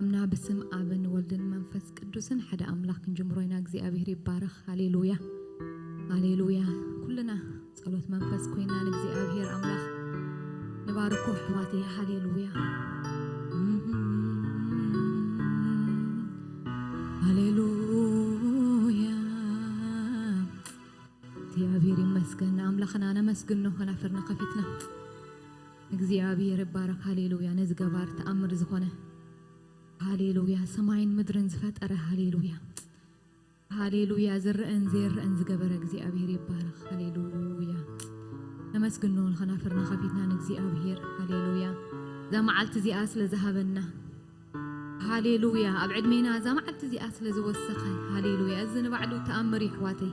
እምና ብስም ኣብን ወልድን መንፈስ ቅዱስን ሓደ ኣምላኽ ክንጅምሮ ኢና። እግዚኣብሔር ይባረኽ። ሃሌሉያ፣ ሃሌሉያ። ኩልና ጸሎት መንፈስ ኮይና ንእግዚኣብሔር ኣምላኽ ንባርኮ ኣሕዋተይ። ሃሌሉያ፣ ሃሌሉያ። እግዚኣብሔር ይመስገን። ንኣምላኽና ነመስግኖ ከናፍርና ከፊትና። እግዚኣብሔር ይባረኽ። ሃሌሉያ። ነዚ ገባር ተኣምር ዝኾነ፣ ሃሌሉያ፣ ሰማይን ምድርን ዝፈጠረ፣ ሃሌሉያ፣ ሃሌሉያ፣ ዝረአን ዘይረአን ዝገበረ እግዚኣብሔር ይባረኽ። ሃሌሉያ። ነመስግኖ ከናፍርና ከፊትና ንእግዚኣብሔር። ሃሌሉያ። እዛ መዓልቲ እዚኣ ስለ ዝሃበና፣ ሃሌሉያ። ኣብ ዕድሜና እዛ መዓልቲ እዚኣ ስለ ዝወሰኸ፣ ሃሌሉያ። እዚ ንባዕሉ ተኣምር እዩ ኣሕዋተይ።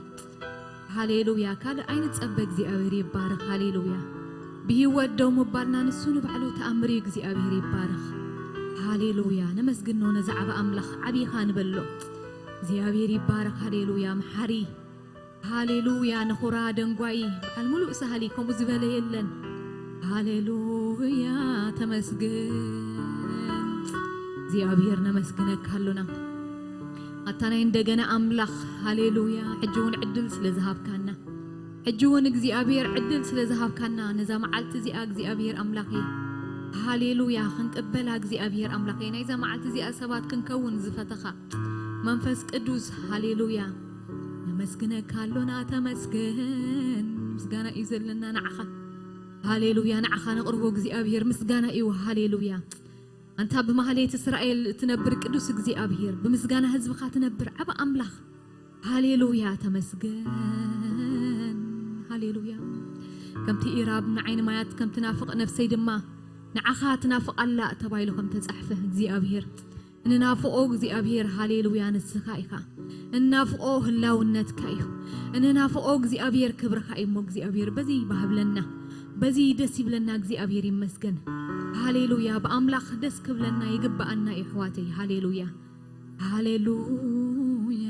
ሃሌሉያ። ካልእ ኣይንጸበ። እግዚኣብሔር ይባረኽ። ሃሌሉያ። ብህይወት ደው ምባልና ንሱ ንባዕሉ ተኣምር እዩ። እግዚኣብሔር ይባረኽ። ሃሌሉያ። ነመስግኖ ነዚ ዓቢ ኣምላኽ፣ ዓቢኻ ንበሎ። እግዚኣብሔር ይባረኽ። ሃሌሉያ። መሓሪ፣ ሃሌሉያ። ነኹራ ደንጓይ፣ በዓል ሙሉእ ሳህሊ፣ ከምኡ ዝበለ የለን። ሃሌሉያ። ተመስገን እግዚኣብሔር፣ ነመስግነካ ኣሎና። ኣታ ናይ እንደገና ኣምላኽ፣ ሃሌሉያ። ሕጂ እውን ዕድል ስለ ዝሃብካና፣ ሕጂ እውን እግዚኣብሔር ዕድል ስለ ዝሃብካና፣ ነዛ መዓልቲ እዚኣ እግዚኣብሔር ኣምላኸይ፣ ሃሌሉያ፣ ክንቅበላ እግዚኣብሔር ኣምላኸይ፣ ናይዛ መዓልቲ እዚኣ ሰባት ክንከውን ዝፈተኻ መንፈስ ቅዱስ፣ ሃሌሉያ። ነመስግነካ ኣሎና፣ ተመስገን። ምስጋና እዩ ዘለና ንዓኻ። ሃሌሉያ፣ ንዓኻ ነቕርቦ እግዚኣብሔር ምስጋና እዩ። ሃሌሉያ። ኣንታ ብማህሌት እስራኤል እትነብር ቅዱስ እግዚኣብሔር፣ ብምስጋና ህዝብኻ ትነብር ዓቢ ኣምላኽ፣ ሃሌሉያ፣ ተመስገን። ሃሌሉያ። ከምቲ ኢራብ ንዓይኒ ማያት ከም ትናፍቕ፣ ነፍሰይ ድማ ንዓኻ ትናፍቕ ኣላ ተባሂሉ ከም ተጻሕፈ፣ እግዚኣብሔር እንናፍቖ እግዚኣብሔር፣ ሃሌሉያ፣ ንስኻ ኢኻ። እንናፍቖ ህላውነትካ እዩ። እንናፍቖ እግዚኣብሔር ክብርኻ እዩ እሞ፣ እግዚኣብሔር በዚ ባህብለና፣ በዚ ደስ ይብለና። እግዚኣብሔር ይመስገን። ሃሌሉያ። ብኣምላኽ ደስ ክብለና ይግብኣና እዩ ኣሕዋተይ። ሃሌሉያ፣ ሃሌሉያ።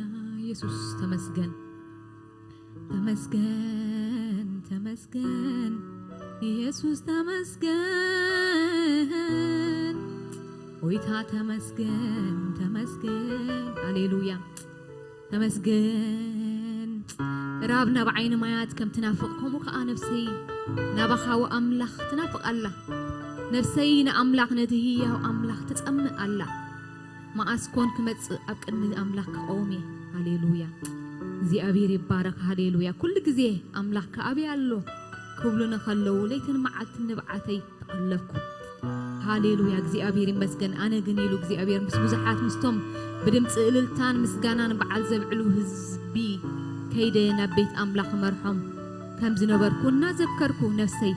የሱስ ተመስገን፣ ተመስገን፣ ተመስገን። የሱስ ተመስገን፣ ጎይታ ተመስገን፣ ተመስገን። ሃሌሉያ፣ ተመስገን። ራብ ናብ ዓይኒ ማያት ከም ትናፍቕ፣ ከምኡ ከኣ ነፍሰይ ናባኻ ወኣምላኽ ትናፍቕ ኣላ። ነፍሰይ ንኣምላኽ፣ ነቲ ህያው ኣምላኽ ትጸምእ ኣላ። መኣስ ኮን ክመጽእ ኣብ ቅድሚ ኣምላኽ ክቐውም እየ። ሃሌሉያ። እግዚኣብሔር ይባረኽ። ሃሌሉያ። ኩሉ ግዜ ኣምላኽ ከኣበይ ኣሎ ክብሉኒ ከለዉ፣ ለይትን መዓልትን ንብዓተይ ተቐለብኩ። ሃሌሉያ። እግዚኣብሔር ይመስገን። ኣነ ግን ኢሉ እግዚኣብሔር፣ ምስ ብዙሓት ምስቶም ብድምፂ እልልታን ምስጋናን በዓል ዘብዕሉ ህዝቢ ከይደ ናብ ቤት ኣምላኽ መርሖም ከም ዝነበርኩ እናዘከርኩ፣ ነፍሰይ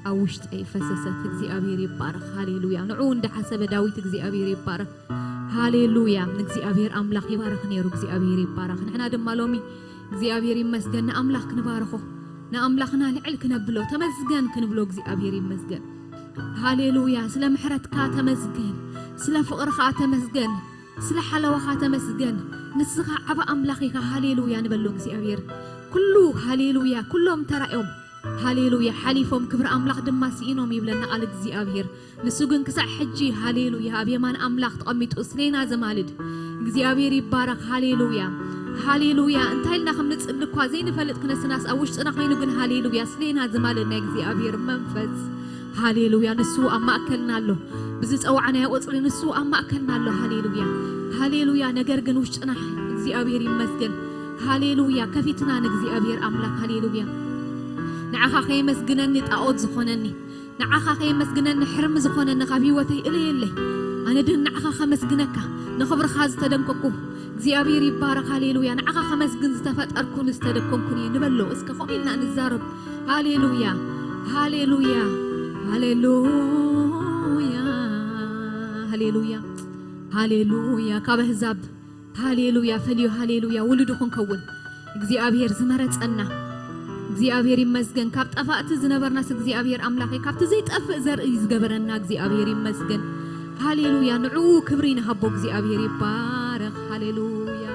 ኣብ ውሽጠይ ፈሰሰት። እግዚኣብሔር ይባረኽ። ሃሌሉያ። ንዑ እንዳሓሰበ ዳዊት እግዚኣብሔር ይባረኽ። ሃሌሉያ። ንእግዚኣብሔር ኣምላኽ ይባረኽ ነይሩ። እግዚኣብሔር ይባረኽ። ንሕና ድማ ሎሚ እግዚኣብሔር ይመስገን ንኣምላኽ ክንባርኾ፣ ንኣምላኽና ልዕል ክነብሎ፣ ተመስገን ክንብሎ እግዚኣብሔር ይመስገን። ሃሌሉያ። ስለ ምሕረትካ ተመስገን፣ ስለ ፍቕርኻ ተመስገን፣ ስለ ሓለዋኻ ተመስገን። ንስኻ ዓቢ ኣምላኽ ኢኻ። ሃሌሉያ ንበሎ እግዚኣብሔር። ኩሉ ሃሌሉያ፣ ኩሎም ተራዮም ሃሌሉያ ሓሊፎም፣ ክብሪ ኣምላኽ ድማ ስኢኖም ይብለና ቃል እግዚኣብሔር። ንሱ ግን ክሳዕ ሕጂ ሃሌሉያ ኣብ የማን ኣምላኽ ተቐሚጡ ስሌና ዘማልድ እግዚኣብሔር ይባረኽ። ሃሌሉያ፣ ሃሌሉያ። እንታይ ኢልና ከም ንጽሊ እኳ ዘይንፈልጥ ክነስናስ፣ ኣብ ውሽጥና ኮይኑ ግን ሃሌሉያ ስሌና ዝማልድ ናይ እግዚኣብሔር መንፈስ፣ ሃሌሉያ፣ ንሱ ኣብ ማእከልና ኣሎ። ብዝጸዋዕናዮ ቁጽሪ ንሱ ኣብ ማእከልና ኣሎ። ሃሌሉያ፣ ሃሌሉያ። ነገር ግን ውሽጥና እግዚኣብሔር ይመስገን። ሃሌሉያ። ከፊትና ንእግዚኣብሔር ኣምላኽ። ሃሌሉያ። ንዓኻ ከየመስግነኒ ጣዖት ዝኾነኒ፣ ንዓኻ ከየመስግነኒ ሕርሚ ዝኾነኒ ካብ ህይወተይ እለየለይ። ኣነ ድን ንዓኻ ከመስግነካ፣ ንኽብርኻ ዝተደንቀኩ እግዚኣብሔር ይባረኽ። ሃሌሉያ። ንዓኻ ከመስግን ዝተፈጠርኩን ዝተደኮንኩን እየ ንበሎ። እስከ ከምኡ ኢልና ንዛረብ። ሃሌሉያ፣ ሃሌሉያ፣ ሃሌሉያ፣ ሃሌሉያ፣ ሃሌሉያ። ካብ ኣህዛብ ሃሌሉያ ፈልዩ፣ ሃሌሉያ፣ ውሉዱ ክንከውን እግዚኣብሔር ዝመረጸና። እግዚኣብሔር ይመስገን። ካብ ጠፋእቲ ዝነበርናስ እግዚኣብሔር ኣምላኸይ፣ ካብቲ ዘይጠፍእ ዘርኢ ዝገበረና እግዚኣብሔር ይመስገን። ሃሌሉያ፣ ንዕኡ ክብሪ ንሃቦ። እግዚኣብሔር ይባረኽ። ሃሌሉያ፣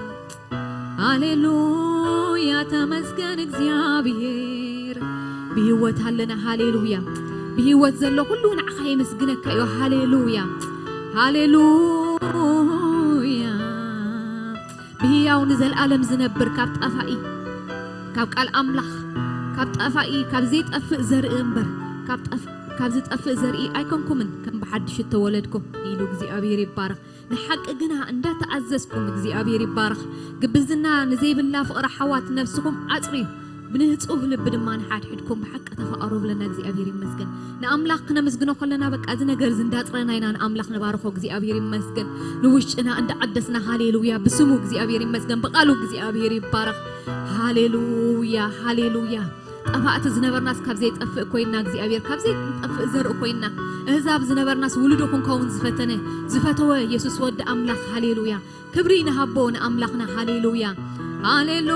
ሃሌሉያ፣ ተመስገን እግዚኣብሔር። ብህይወት ኣለና። ሃሌሉያ፣ ብህይወት ዘሎ ኩሉ ንዓኻ የመስግነካ እዩ። ሃሌሉያ፣ ሃሌሉያ። ሃሌሉያ። ብህያው ንዘለኣለም ዝነብር ካብ ጠፋኢ፣ ካብ ቃል ኣምላኽ፣ ካብ ጠፋኢ፣ ካብ ዘይጠፍእ ዘርኢ እምበር፣ ካብ ጠፍ-፣ ካብ ዝጠፍእ ዘርኢ ኣይኮንኩምን፣ ከም ብሓድሽ እተወለድኩም ኢሉ እግዚኣብሔር ይባረኽ። ንሓቂ ግና እንዳተኣዘዝኩም እግዚኣብሔር ይባረኽ። ግብዝና ንዘይብላ ፍቕሪ ሓዋት ነፍስኹም ኣጽርዩ፣ ብንጹህ ልቢ ድማ ንሓድሕድኩም ብሓቂ ተፋቐሩ ብለና እግዚኣብሔር ይመስገን። ንኣምላኽ ክነመስግኖ ከለና በቃ እዚ ነገር እዚ እንዳጽረና ኢና ንኣምላኽ ንባርኾ። እግዚኣብሔር ይመስገን። ንውሽጥና እንዳዓደስና ሃሌሉያ ብስሙ እግዚኣብሔር ይመስገን። ብቓሉ እግዚኣብሔር ይባረኽ። ሃሌሉያ፣ ሃሌሉያ። ጠፋእቲ ዝነበርናስ ካብ ዘይጠፍእ ኮይና እግዚኣብሔር ካብ ዘይጠፍእ ዘርኢ ኮይና፣ እህዛብ ዝነበርናስ ውሉዱ ክንከውን ዝፈተነ ዝፈተወ የሱስ ወዲ ኣምላኽ። ሃሌሉያ። ክብሪ ንሃቦ ንኣምላኽና። ሃሌሉያ፣ ሃሌሉያ።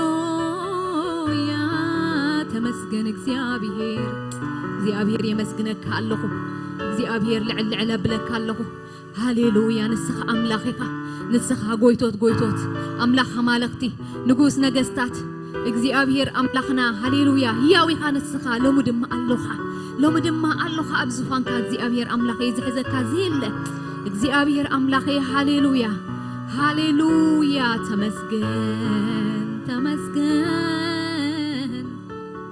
ተመስገን እግዚኣብሔር። እግዚኣብሔር የመስግነካ ኣለኹ። እግዚኣብሔር ልዕል ልዕል ኣብለካ ኣለኹ። ሃሌሉያ። ንስኻ ኣምላኽ ኢኻ። ንስኻ ጎይቶት ጎይቶት፣ ኣምላኽ ኣማልኽቲ፣ ንጉስ ነገስታት፣ እግዚኣብሔር ኣምላኽና። ሃሌሉያ። ህያው ኢኻ ንስኻ፣ ሎሚ ድማ ኣሎኻ። ሎሚ ድማ ኣሎኻ ኣብ ዙፋንካ እግዚኣብሔር ኣምላኸይ፣ ዝሕዘካ ዘየለ እግዚኣብሔር ኣምላኸይ። ሃሌሉያ፣ ሃሌሉያ። ተመስገን፣ ተመስገን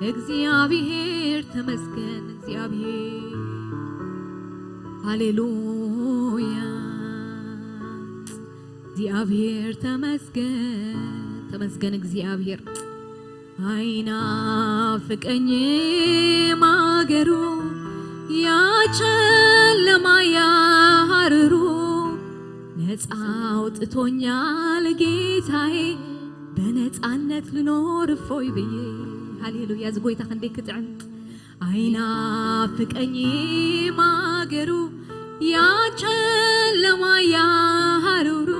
እግዚኣብሔር፣ ተመስገን እግዚኣብሔር። ሃሌሉያ። እግዚኣብሔር ተመስገን፣ ተመስገን እግዚኣብሔር። አይናፍቀኝም አገሩ ያጨለማ ያሐርሩ ነፃ አውጥቶኛል ጌታዬ፣ በነፃነት ልኖር እፎይ ብዬ። ሃሌሉያ። እዚ ጎይታ ክንደይ ክጥዕም። አይናፍቀኝም አገሩ ያጨለማ ያሐርሩ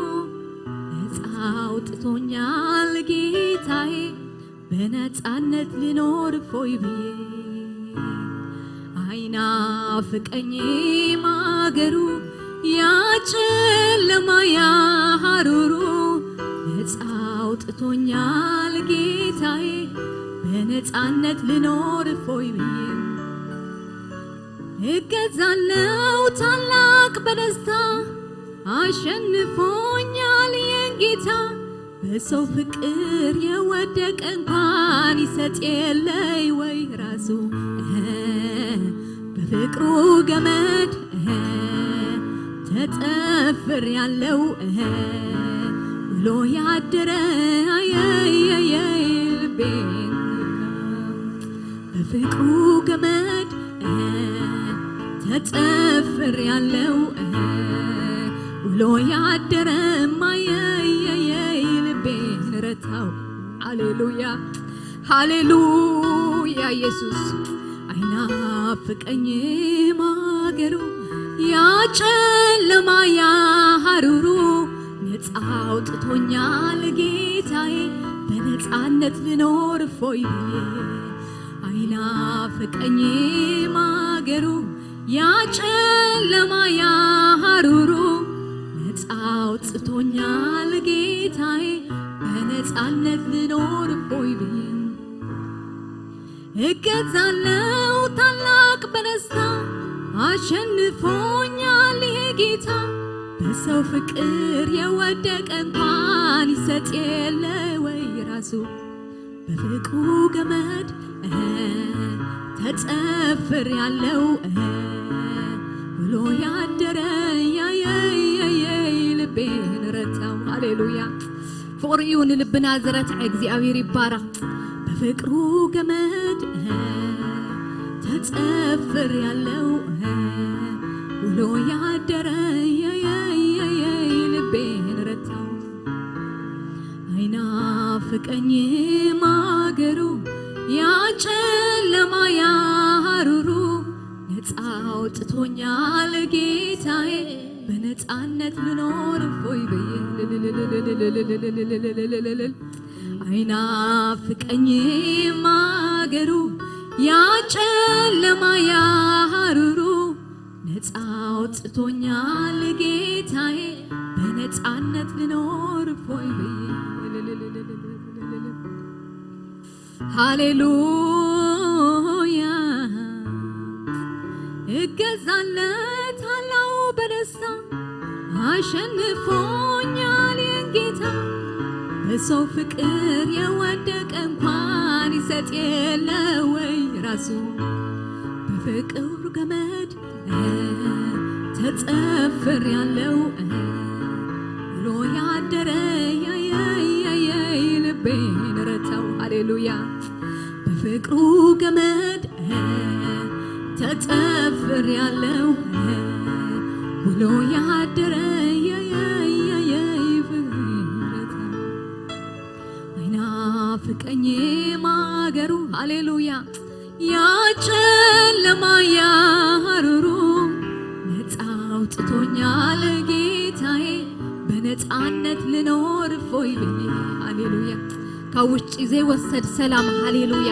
ነፃ አውጥቶኛል ጌታዬ፣ በነፃነት ልኖር እፎይ ብዬ። አይናፍቀኝም አገሩ ያጨለማ ያሐርሩ ነፃ አውጥቶኛል ጌታዬ፣ በነፃነት ልኖር እፎይ ብዬ። እገዛለው ታላቅ በደስታ አሸንፎኛል የኔ ጌታ። በሰው ፍቅር የወደቀ እንኳን ይሰጥ የለይ ወይ ራሱ። እህ፣ በፍቅሩ ገመድ፣ እህ፣ ተጠፍር ያለው፣ እህ፣ ውሎ ያደረ፣ አየየየ ልቤን በፍቅሩ ገመድ፣ እህ፣ ተጠፍር ያለው፣ እህ፣ ውሎ ያደረ፣ አየየየ ልቤን ረታው። ሃሌሉያ፣ ሃሌሉያ ኢየሱስ። አይናፍቀኝም አገሩ ያጨለማ ያሐርሩ ነፃ አውጥቶኛል ጌታዬ፣ በነፃነት ልኖር እፎይ ብዬ። አይናፍቀኝም አገሩ ያጨለማ ያሐርሩ ነፃ አውጥቶኛል ጌታዬ፣ በነፃነት ልኖር እፎይ ብዬ። እገዛለው ታላቅ በደስታ አሸንፎኛል ይሄ ጌታ። በሰው ፍቅር የወደቀ እንኳን ይሰጥ የለ ወይ ራሱ። በፍቅሩ ገመድ፣ እህ፣ ተጠፍር ያለው፣ እህ፣ ውሎ ያደረ፣ ያየየየ ልቤን ረታው። ሃሌሉያ። ፍቕሩ እዩ ንልብና ዝረትዐ። እግዚኣብሔር ይባረኽ። በፍቅሩ ገመድ፣ እህ፣ ተጠፍር ያለው፣ እህ፣ ውሎ ያደረ፣ ያየየየ ልቤን ረታው። አይናፍቀኝም አገሩ ያጨለማ ያሐሩሩ ነፃ አውጥቶኛል ጌታዬ፣ በነፃነት ልኖር እፎይ ብዬ። አይናፍቀኝም አገሩ ያጨለማ ያሐሩሩ ነፃ አውጥቶኛል ጌታዬ፣ በነፃነት ልኖር እፎይ ብዬ። ሃሌሉያ። እገዛለታለው በደስታ አሸንፎኛል የኔ ጌታ። በሰው ፍቅር የወደቀ እንኳን ይሰጥ የለ ወይ ራሱ። በፍቅር ገመድ ተጠፍሬያለሁ ብሎ ያደረ ያየያየ ልቤን ረታው። ሃሌሉያ። በፍቅሩ ገመድ ተጠፍሬያለሁ ብሎ ያደረ ያየያየ ፍቅር ረታው። አይናፍቀኝም አገሩ። ሃሌሉያ። ያጨለማ ያሩሩ ነፃ አውጥቶኛል ጌታዬ። በነፃነት ልኖር እፎይ ብዬ። ሃሌሉያ። ካብ ውሽጢ ዘይወሰድ ሰላም። ሃሌሉያ፣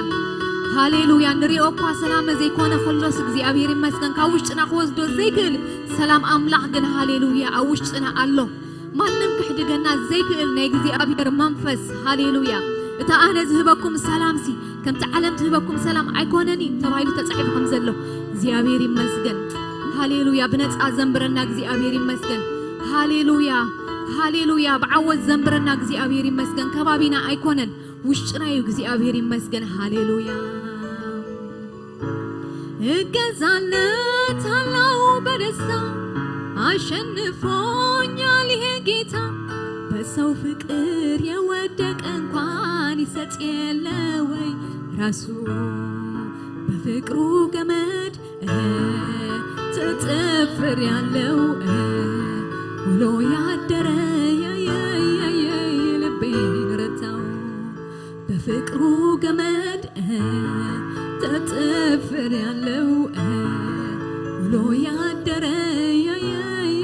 ሃሌሉያ። ንሪኦ እኳ ሰላም ዘይኮነ ከሎስ እግዚኣብሔር ይመስገን፣ ካብ ውሽጥና ክወስዶ ዘይክእል ሰላም ኣምላኽ ግን፣ ሃሌሉያ፣ ኣብ ውሽጥና ኣሎ። ማንም ክሕድገና ዘይክእል ናይ እግዚኣብሔር መንፈስ። ሃሌሉያ። እታ ኣነ ዝህበኩም ሰላምሲ ከምቲ ዓለም ትህበኩም ሰላም ኣይኮነን እዩ ተባሂሉ ተጻሒፉ ከም ዘሎ እግዚኣብሔር ይመስገን። ሃሌሉያ። ብነጻ ዘንብረና እግዚኣብሔር ይመስገን። ሃሌሉያ፣ ሃሌሉያ። ብዓወት ዘንብረና እግዚኣብሔር ይመስገን። ከባቢና ኣይኮነን፣ ውሽጥና እዩ። እግዚኣብሔር ይመስገን። ሃሌሉያ። እገዛለታለው በደስታ፣ አሸንፎኛል ይሄ ጌታ። በሰው ፍቅር የወደቀ እንኳን ይሰጥ የለ ወይ ራሱ። በፍቅሩ ገመድ ተጠፍሬያለሁ ብሎ ያደረ ያየያየ ልቤን ረታው። በፍቅሩ ገመድ ተጠፍሬያለሁ ብሎ ያደረ ያየያየ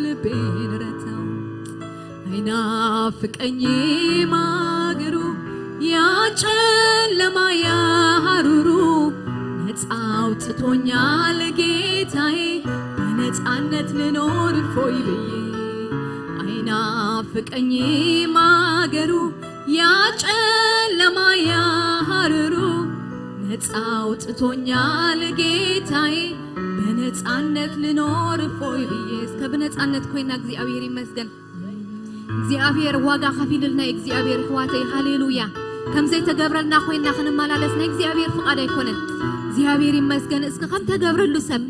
ልቤን ረታው። አይናፍቀኝም አገሩ፣ ያጨለማ ያሩሩ ነፃ አውጥቶኛል ጌታዬ። በነፃነት ልኖር እፎይ ብዬ። አይናፍቀኝም አገሩ፣ ያጨለማ ያሩሩ ነፃ አውጥቶኛል ጌታዬ። በነፃነት ልኖር እፎይ ብዬ። እስከ ብነፃነት ኮይና እግዚኣብሔር ይመስገን። እግዚኣብሔር ዋጋ ከፊልልና እዩ። እግዚኣብሔር ኣሕዋተይ፣ ሃሌሉያ። ከም ዘይተገብረልና ኮይና ክንመላለስ ናይ እግዚኣብሔር ፍቓድ ኣይኮነን። እግዚኣብሔር ይመስገን። እስኪ ከም ተገብረሉ ሰብ፣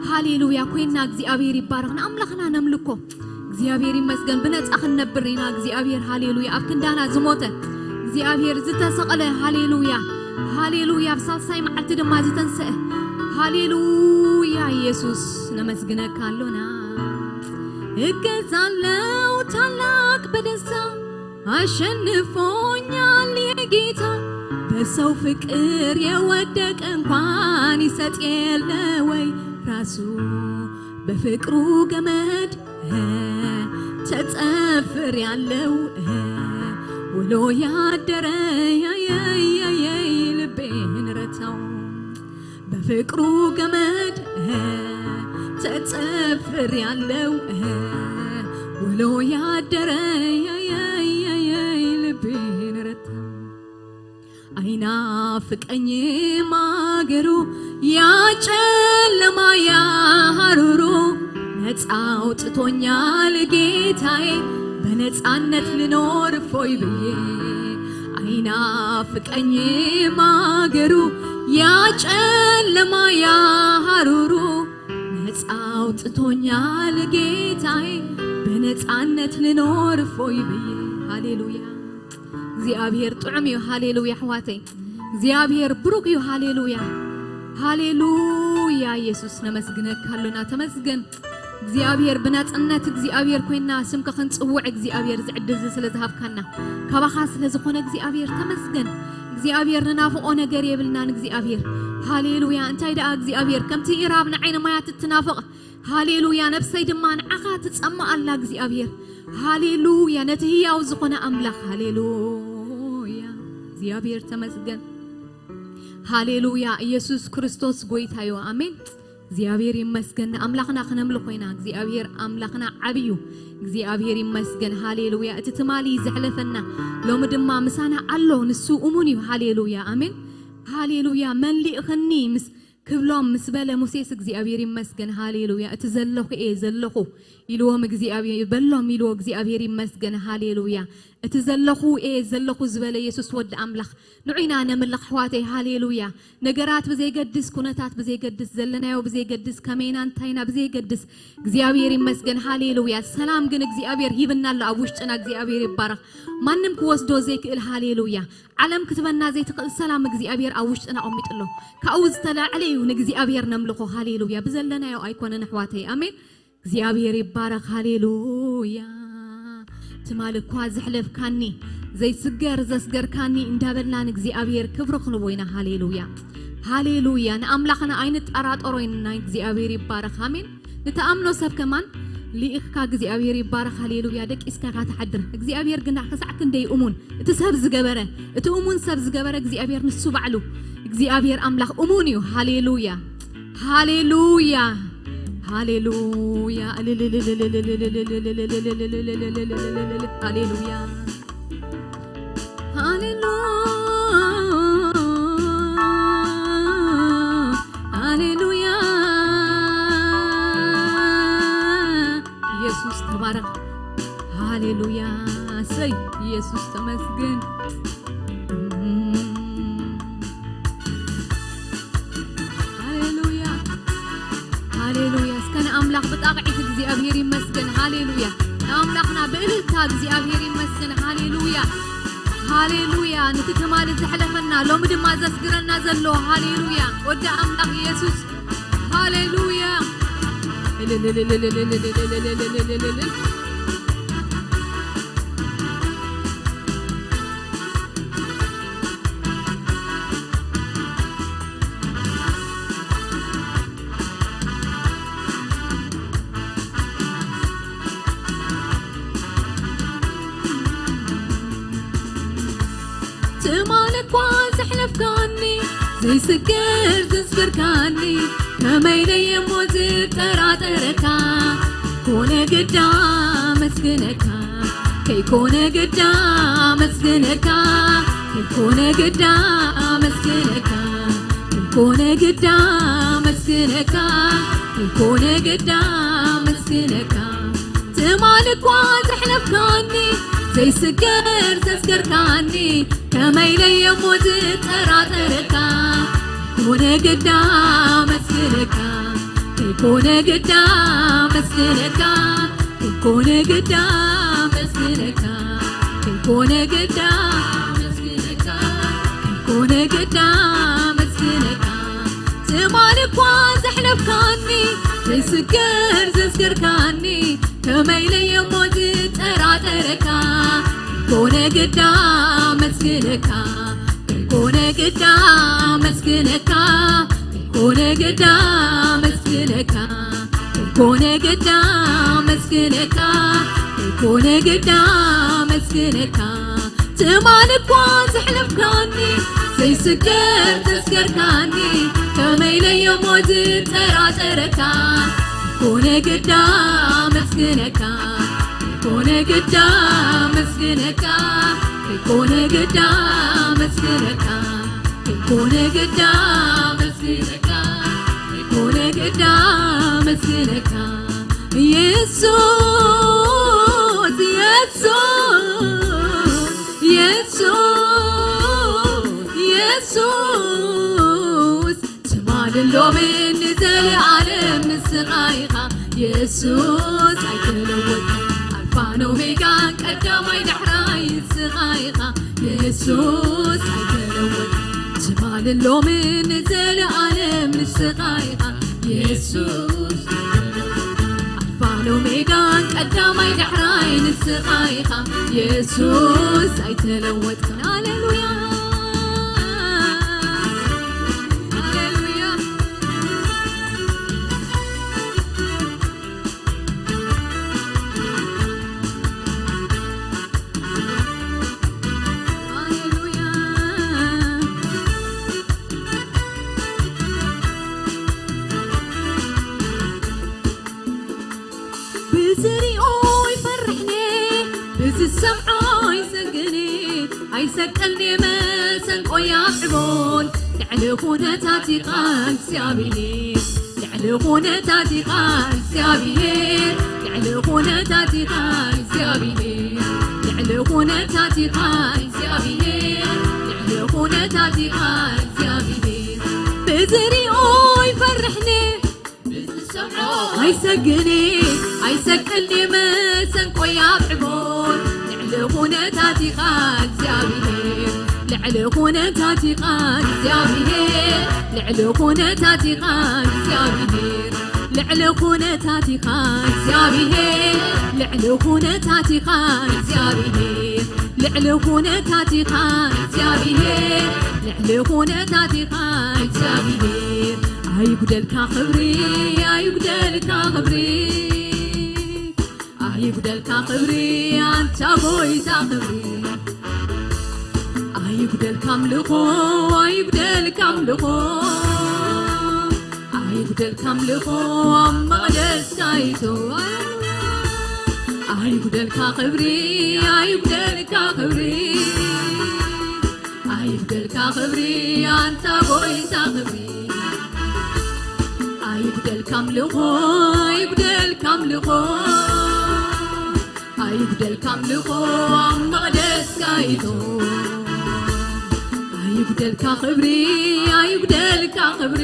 ሃሌሉያ፣ ኮይና እግዚኣብሔር ይባረኽ። ንኣምላኽና ነምልኮ። እግዚኣብሔር ይመስገን። ብነፃ ክንነብር ኢና። እግዚኣብሔር፣ ሃሌሉያ። ኣብ ክንዳና ዝሞተ እግዚኣብሔር፣ ዝተሰቕለ፣ ሃሌሉያ፣ ሃሌሉያ። ኣብ ሳልሳይ መዓልቲ ድማ ዝተንስአ፣ ሃሌሉያ። ኢየሱስ፣ ነመስግነካ ኣሎና። እገዛለው ታላቅ በደስታ፣ አሸንፎኛል የጌታ። በሰው ፍቅር የወደቀ እንኳን ይሰጥ የለ ወይ ራሱ። በፍቅሩ ገመድ ተጠፍሬያለው ብሎ ያደረ ያየያየ ልቤን ረታው። በፍቅሩ ገመድ ተጠፍሬያለው ብሎ ያደረ ያየያየ ልቤን ረታው። አይናፍቀኝም አገሩ፣ ያጨለማ ያሩሩ ነፃ አውጥቶኛል ጌታዬ። በነፃነት ልኖር እፎይ ብዬ። አይናፍቀኝም አገሩ፣ ያጨለማ ያሩሩ ነፃ አውጥቶኛል ጌታዬ። በነፃነት ልኖር እፎይ ብዬ። ሃሌሉያ። እግዚኣብሔር ጥዑም እዩ። ሃሌሉያ ኣሕዋተይ፣ እግዚኣብሔር ብሩክ እዩ። ሃሌሉያ፣ ሃሌሉያ። ኢየሱስ፣ ነመስግነካ ኣሎና። ተመስገን እግዚኣብሔር። ብናጽነት እግዚኣብሔር ኮይና ስምካ ክንጽውዕ እግዚኣብሔር ዝዕድል እዚ ስለ ዝሃብካና፣ ካባኻ ስለ ዝኾነ እግዚኣብሔር ተመስገን። እግዚኣብሔር ንናፍቆ ነገር የብልናን እግዚኣብሔር። ሃሌሉያ። እንታይ ደኣ እግዚኣብሔር፣ ከምቲ ኢራብ ንዓይኒ ማያት እትናፍቕ፣ ሃሌሉያ፣ ነብሰይ ድማ ንዓኻ ትጸምእ ኣላ እግዚኣብሔር። ሃሌሉያ፣ ነቲ ህያው ዝኾነ ኣምላኽ። ሃሌሉያ፣ እግዚኣብሔር ተመስገን። ሃሌሉያ፣ ኢየሱስ ክርስቶስ ጎይታ እዩ። ኣሜን። እግዚኣብሔር ይመስገን። ንኣምላኽና ክነምልኾ ኢና። እግዚኣብሔር ኣምላኽና ዓብዩ። እግዚኣብሔር ይመስገን። ሃሌሉያ። እቲ ትማሊ ዘሕለፈና ሎሚ ድማ ምሳና ኣሎ። ንሱ እሙን እዩ። ሃሌሉያ። ኣሜን። ሃሌሉያ። መሊእኽኒ ምስ ክብሎም ምስ በለ፣ ሙሴስ እግዚኣብሔር ይመስገን፣ ሃሌሉያ፣ እቲ ዘለኹ እየ ዘለኹ ኢልዎም እግዚኣብሔር፣ በሎም ኢልዎ እግዚኣብሔር ይመስገን፣ ሃሌሉያ። እቲ ዘለኹ እየ ዘለኹ ዝበለ የሱስ ወዲ ኣምላኽ ንዑ ኢና ነምልኽ ኣሕዋተይ፣ ሃሌሉያ። ነገራት ብዘይገድስ፣ ኩነታት ብዘይገድስ፣ ዘለናዮ ብዘይገድስ፣ ከመይና እንታይና ብዘይገድስ፣ እግዚኣብሔር ይመስገን፣ ሃሌሉያ። ሰላም ግን እግዚኣብሔር ሂብና ኣሎ ኣብ ውሽጥና፣ እግዚኣብሔር ይባረኽ። ማንም ክወስዶ ዘይክእል፣ ሃሌሉያ። ዓለም ክትበና ዘይትኽእል ሰላም እግዚኣብሔር ኣብ ውሽጥና ኣቐሚጡ ኣሎ። ካብኡ ዝተላዕለ እዩ ንእግዚኣብሔር ነምልኾ፣ ሃሌሉያ። ብዘለናዮ ኣይኮነን ኣሕዋተይ፣ ኣሜን። እግዚኣብሔር ይባረኽ፣ ሃሌሉያ። ትማል እኳ ዘሕለፍካኒ፣ ዘይስገር ዘስገርካኒ እንዳበልና ንእግዚኣብሔር ክብሪ ክንቦ ኢና፣ ሃሌሉያ። ሃሌሉያ። ንኣምላኽና ኣይንጠራጠሮ ኢና፣ እግዚኣብሔር ይባረኽ፣ ኣሜን። ንተኣምኖ ሰብ ከማን ልኢኽካ እግዚኣብሔር ይባረኽ፣ ሃሌሉያ። ደቂስካ ኢኻ ትሓድር። እግዚኣብሔር ግና ክሳዕ ክንደይ እሙን፣ እቲ ሰብ ዝገበረ፣ እቲ እሙን ሰብ ዝገበረ እግዚኣብሔር ንሱ ባዕሉ፣ እግዚኣብሔር ኣምላኽ እሙን እዩ፣ ሃሌሉያ። ሃሌሉያ፣ ሃሌሉያ፣ ሃሌሉያ። ሃሌሉ-፣ ሃሌሉያ። ኢየሱስ ተባረኽ። ሃሌሉያ። እሰይ፣ ኢየሱስ ተመስገን። ሃሌሉያ፣ ሃሌሉያ። እስከ ንኣምላኽ ብጣቕዒት እግዚኣብሔር ይመስገን። ሃሌሉያ። ንኣምላኽና ብእልልታ እግዚኣብሔር ይመስገን። ሃሌሉያ፣ ሃሌሉያ። ነቲ ትማሊ ዘሕለፈና፣ ሎሚ ድማ ዘስግረና ዘሎ። ሃሌሉያ። ወዲ ኣምላኽ ኢየሱስ። ሃሌሉያ። ትማል እኳ ዘሕለፍካኒ፣ ዘይስገር ዘስገርካኒ፣ ከመይ ደየሞ ዝጠራጠረካ፣ ኮነ ግዳ መስግነካ፣ ከይኮነ ግዳ መስግነካ፣ ከይኮነ ግዳ መስግነካ፣ ከይኮነ ግዳ መስግነካ፣ ከይኮነ ግዳ መስግነካ። ትማል እኳ ዘሕለፍካኒ፣ ዘይስገር ዘስገርካኒ፣ ከመይ ለየሞ ዝጠራጠረካ፣ ኮነ ግዳ መስግነካ፣ ከይኮነ ግዳ መስግነካ፣ ከይኮነ ግዳ መስግነካ፣ ከይኮነ ግዳ መስግነካ፣ ከይኮነ ግዳ መስግነካ። ትማል እኳ ዘሕለፍካኒ፣ ዘይስገር ዘስገርካኒ፣ ከመይ ለየሞ ዝጠራጠረካ፣ ኮነ ግዳ መስግነካ፣ ኮነ ግዳ መስግነካ፣ ኮነ ግዳ መስግነካ፣ ኮነ ግዳ መስግነካ፣ ኮነ ግዳ መስግነካ። ትማል እኳ ዘሕለፍካኒ፣ ዘይስገር ዘስገርካኒ፣ ከመይ ለየሞ ዝጠራጠረካ፣ ኮነ ግዳ መስግነካ፣ ኮነ ግዳ መስግነካ፣ ኮነ ግዳ መስግነካ፣ ኮነ ግዳ መስግነካ፣ ኮነ ግዳ መስግነካ። ኢየሱስ፣ ኢየሱስ፣ ኢየሱስ፣ ኢየሱስ፣ ትማልን ሎምን ንዘለኣለም ንስኻ ኢኻ። ኢየሱስ ኣይትለወጥ፣ ኣልፋን ኦሜጋን ቀዳማይ ዳሕራይ ንስኻ ኢኻ። ኢየሱስ ኣይትለወጥ፣ ትማልን ሎምን ንዘለኣለም ንስኻ ኢኻ። ኢየሱስ ኣይትለወጥ፣ ኣልፋን ኦሜጋን ቀዳማይ ዳሕራይ ንስኻ ኢኻ። ኢየሱስ ኣይተለወጥካን። ሃሌሉያ፣ ሃሌሉያ። ሃሌሉያ። ብዝሪኦ ይፈርሕኔ፣ ብዝሰምዖ ይሰግኔ፣ ኣይሰቀልኔ መሰንቆ ያዕቦን፣ ልዕሊ ኩነታትኻ እግዚኣብሔር፣ ልዕሊ ኩነታትኻ እግዚኣብሔር፣ ልዕሊ ኩነታትኻ እግዚኣብሔር፣ ልዕሊ ኩነታትኻ እግዚኣብሔር፣ ልዕሊ ኩነታትኻ እግዚኣብሔር። ብዝሪኦ ይፈርሕኒ፣ ብዝሰምዖ ኣይሰግኒ፣ ኣይሰቅልኒ መሰንቆይ ኣብዕቦን። ልዕሊ ኩነታትኻ እግዚኣብሔር፣ ልዕሊ ኩነታትኻ እግዚኣብሔር፣ ልዕሊ ኩነታትኻ እግዚኣብሔር፣ ልዕሊ ኩነታትኻ እግዚኣብሔር፣ ልዕሊ ኩነታትኻ እግዚኣብሔር፣ ልዕሊ ኩነታትኻ እግዚኣብሔር፣ ልዕሊ ኩነታትኻ እግዚኣብሔር። ኣይጉደልካ ክብሪ፣ ኣይጉደልካ ክብሪ፣ ኣይጉደልካ ክብሪ፣ ኣንታ ጎይታ ክብሪ። ኣይጉደልካ ኣምልኾ፣ ኣይጉደልካ ኣምልኾ፣ ኣይጉደልካ ኣምልኾ ኣብ መቕደስካ ይእቶ። ኣይጉደልካ ክብሪ፣ ኣይጉደልካ ክብሪ፣ ኣይጉደልካ ክብሪ፣ ኣንታ ጎይታ ክብሪ። ኣይጉደልካ ኣምልኾ፣ ኣይጉደልካ ኣምልኾ፣ ኣይጉደልካ ኣምልኾ ኣብ መቕደስካ ይእቶ። ኣይጉደልካ ክብሪ፣ ኣይጉደልካ ክብሪ፣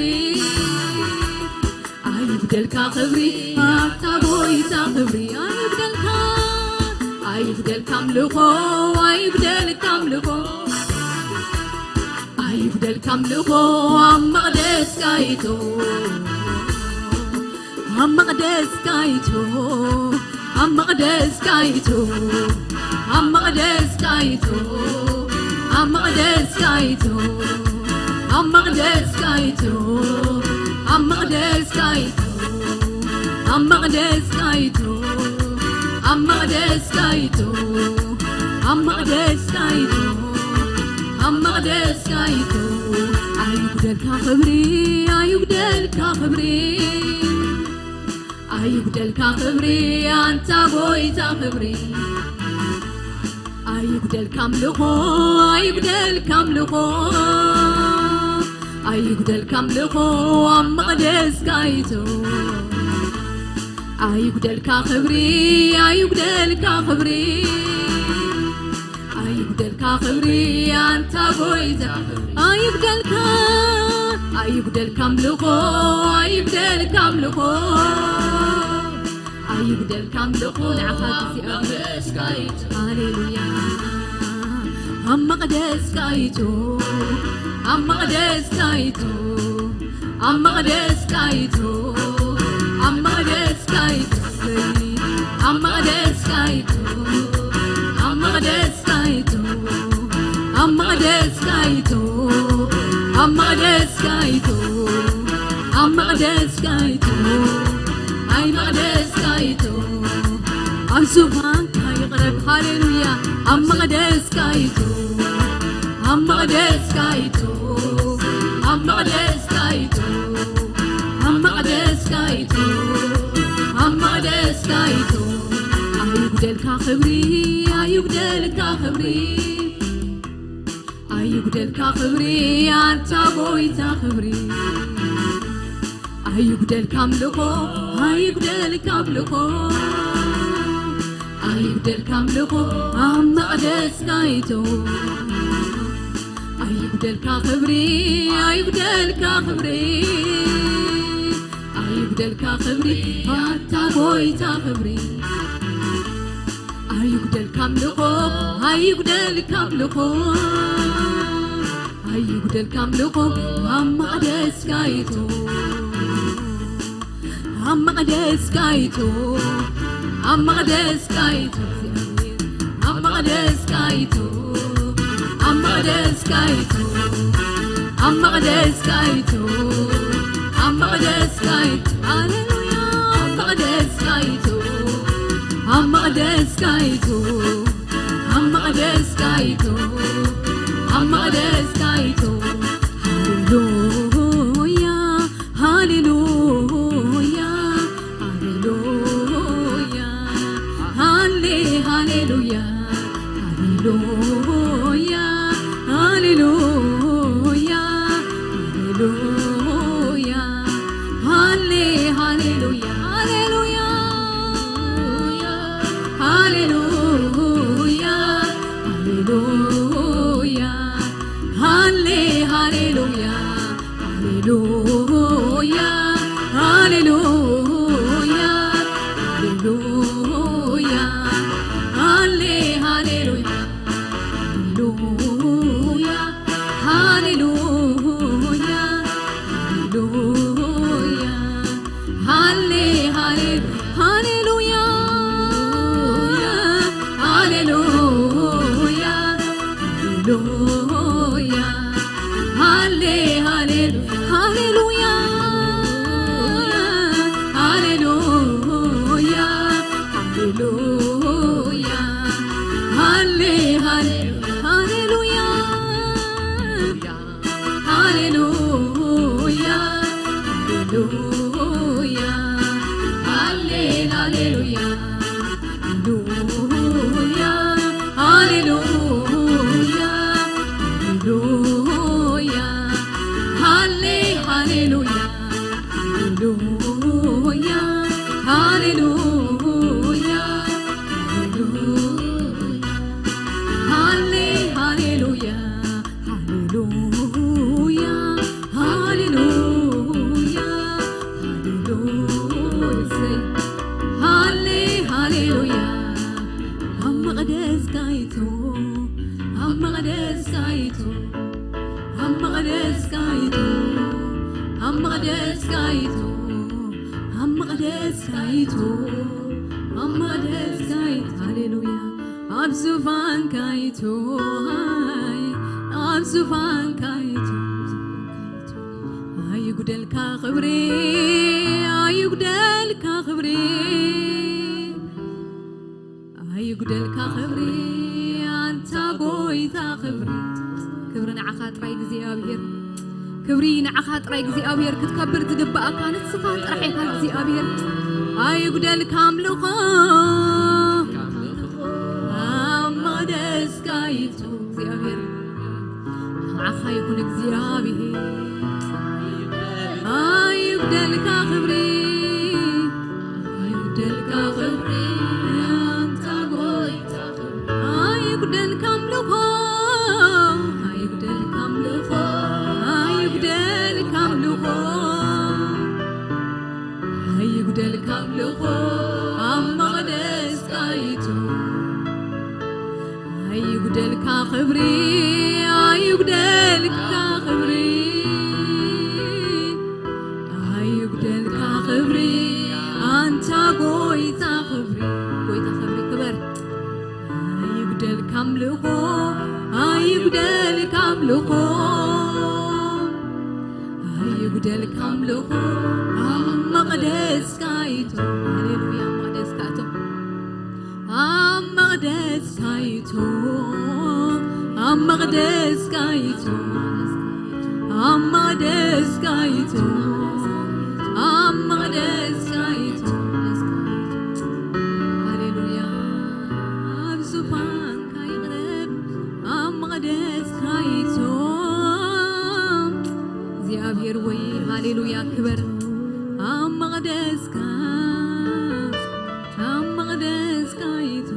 ኣይጉደልካ ክብሪ፣ ኣታ ጎይታ ክብሪ። ኣይጉደልካ፣ ኣይጉደልካ ኣምልኾ፣ ኣይጉደልካ ኣምልኾ፣ ኣይጉደልካ ኣምልኾ ኣብ መቕደስካ ይእቶ። ኣብ መቕደስካ ይእቶ፣ ኣብ መቕደስካ ይእቶ፣ ኣብ መቕደስካ ይእቶ፣ ኣብ መቕደስካ ይእቶ፣ ኣብ መቕደስካ ይእቶ፣ ኣብ መቕደስካ ይእቶ፣ ኣብ መቕደስካ ይእቶ፣ ኣብ መቕደስካ ይእቶ፣ ኣብ መቕደስካ ይእቶ፣ ኣብ መቕደስካ ይእቶ። ኣይጉደልካ ክብሪ፣ ኣይጉደልካ ክብሪ፣ ኣይጉደልካ ክብሪ፣ ኣንታ ጎይታ ክብሪ። ኣይጉደልካ ኣምልኾ፣ ኣይጉደልካ ኣምልኾ፣ ኣይጉደልካ ኣምልኾ ኣብ መቕደስካ ይእቶ። ኣይጉደልካ ክብሪ፣ ኣይጉደልካ ክብሪ፣ ኣይጉደልካ ክብሪ፣ ኣንታ ጎይታ። ኣይጉደልካ፣ ኣይጉደልካ ኣምልኾ፣ ኣይጉደልካ ኣምልኾ፣ ኣይጉደልካ ኣምልኾ ንዓኻ እግዚኣብሔር። ሃሌሉያ። ኣብ መቕደስካ ይእቶ፣ ኣብ መቕደስካ ይእቶ፣ ኣብ መቕደስካ ይእቶ፣ ኣብ መቕደስካ ይእቶ፣ ኣብ መቕደስካ ይእቶ፣ ኣብ መቕደስካ ይእቶ፣ ኣብ መቕደስካ ይእቶ፣ ኣብ መቕደስካ ይእቶ፣ ኣብ መቕደስካ ይእቶ፣ ኣብ መቕደስካ ይእቶ፣ ኣብ ዙፋንካ ይቕረብ። ሃሌሉያ። ኣብ መቕደስካ ይእቶ፣ ኣብ መቕደስካ ይእቶ፣ ኣብ መቕደስካ ይእቶ፣ ኣብ መቕደስካ ይእቶ፣ ኣብ መቕደስካ ይእቶ። ኣይጉደልካ ክብሪ፣ ኣይጉደልካ ክብሪ፣ ኣይጉደልካ ክብሪ፣ ኣንታ ጎይታ ክብሪ። ኣይጉደልካ ኣምልኾ፣ ኣይጉደልካ ኣምልኾ፣ ኣይጉደልካ ኣምልኾ ኣብ መቕደስካ ይእቶ። ኣይጉደልካ ክብሪ፣ ኣይጉደልካ ክብሪ፣ ኣይጉደልካ ክብሪ፣ ኣንታ ጎይታ ክብሪ። ኣይጉደልካ ኣምልኾ፣ ኣይጉደልካ ኣምልኾ፣ ኣይጉደልካ ኣምልኾ ኣብ መቕደስካ ይእቶ። ኣብ መቕደስካ ይእቶ፣ ኣብ መቕደስካ ይእቶ፣ ኣብ መቕደስካ ይእቶ፣ ኣብ መቕደስካ ይእቶ፣ ኣብ መቕደስካ ይእቶ፣ ኣብ መቕደስካ ይእቶ። ሃሌሉያ። ኣብ መቕደስካ ይእቶ፣ ኣብ መቕደስካ ይእቶ፣ ኣብ መቕደስካ ይእቶ፣ ኣብ መቕደስካ ይእቶ። ሃሌሉያ፣ ሃሌሉያ፣ ሃሌሉያ፣ ሃሌ፣ ሃሌሉያ፣ ሃሌሉያ፣ ሃሌሉያ፣ ሃሌሉያ፣ ሃሌሉያ፣ ሃሌ፣ ሃሌሉያ፣ ሃሌሉያ፣ ሃሌሉያ፣ ሃሌሉያ፣ ሃሌ፣ ሃሌሉያ፣ ሃሌሉያ፣ ሃሌሉያ፣ ሃሌሉያ፣ ሃሌ፣ ሃሌ፣ ሃሌሉያ፣ ሃሌሉያ፣ ሃሌሉያ፣ ሃሌ፣ ሃሌ፣ ሃሌሉያ፣ ሃሌሉያ፣ ሃሌሉያ፣ ሃሌ፣ ሃሌ፣ ሃሌሉያ፣ ሃሌሉያ፣ ሃሌሉያ፣ ሃሌ፣ ሃሌሉያ፣ ሃሌሉያ፣ ሃሌሉያ፣ ሃሌሉያ፣ ሃሌ፣ ሃሌሉያ፣ ሃሌሉያ፣ ሃሌሉያ፣ ሃሌሉያ፣ ሃሌ፣ ሃሌሉያ፣ ሃሌሉያ፣ ሃሌሉያ፣ ሃሌሉያ፣ ሃሌ፣ ሃሌሉያ። ኣብ መቕደስካ ይቶ፣ ኣብ መቕደስካ ይቶ፣ ኣብ መቕደስካ ይቶ፣ ኣብ መቕደስካ ይቶ፣ ኣብ መቕደስካ ይቶ፣ ኣብ መቕደስካ ይቶ፣ ሃሌሉያ፣ ኣብ ዙፋንካ ይቶ፣ ኣብ ዙፋንካ ይቶ፣ ኣይጉደልካ ክብሪ፣ ኣይጉደልካ ክብሪ፣ ኣይጉደልካ ክብሪ፣ ኣንታ ጎይታ ክብሪ። ክብሪ ንዓኻ ጥራይ እግዚኣብሔር፣ ክብሪ ንዓኻ ጥራይ እግዚኣብሔር። ክትከብር ዝግብኣካ ንስኻ ጥራሕ ኢኻ እግዚኣብሔር። ኣይጉደልካ ኣምልኾ ኣብ መቕደስካ ይቶ እግዚኣብሔር። ንዓኻ ይኹን እግዚኣብሔር። ኣይጉደልካ ክብሪ፣ ኣይጉደልካ ክብሪ፣ ኣንታ ጎይታ ክብሪ። ኣይጉደልካ ኣምልኾ፣ ኣይጉደልካ ኣምልኾ፣ ኣይጉደልካ ኣምልኾ፣ ኣይጉደልካ ኣምልኾ ኣብ መቕደስካ ይቶ። ኣይጉደልካ ክብሪ፣ ኣይጉደልካ ክብሪ፣ ኣይጉደልካ ክብሪ፣ ኣንታ ጎይታ ክብሪ፣ ጎይታ ክብሪ ክበር። ኣይጉደልካ ኣምልኾ፣ ኣይጉደልካ ኣምልኾ፣ ኣይጉደልካ ኣምልኾ ኣብ መቕደስካ ይቶ። ሃሌሉያ፣ ኣብ መቕደስካ እቶ። ኣብ መቕደስካ ይቶ፣ ኣብ መቕደስካ ይቶ፣ ኣብ መቕደስካ ይቶ፣ ኣብ መቕደስካ ይቶ። ሃሌሉያ። ኣብ ዙፋንካ ይቕረብ፣ ኣብ መቕደስካ ይቶ። እግዚኣብሔር ወይ፣ ሃሌሉያ፣ ክበር። ኣብ መቕደስካ፣ ኣብ መቕደስካ ይቶ፣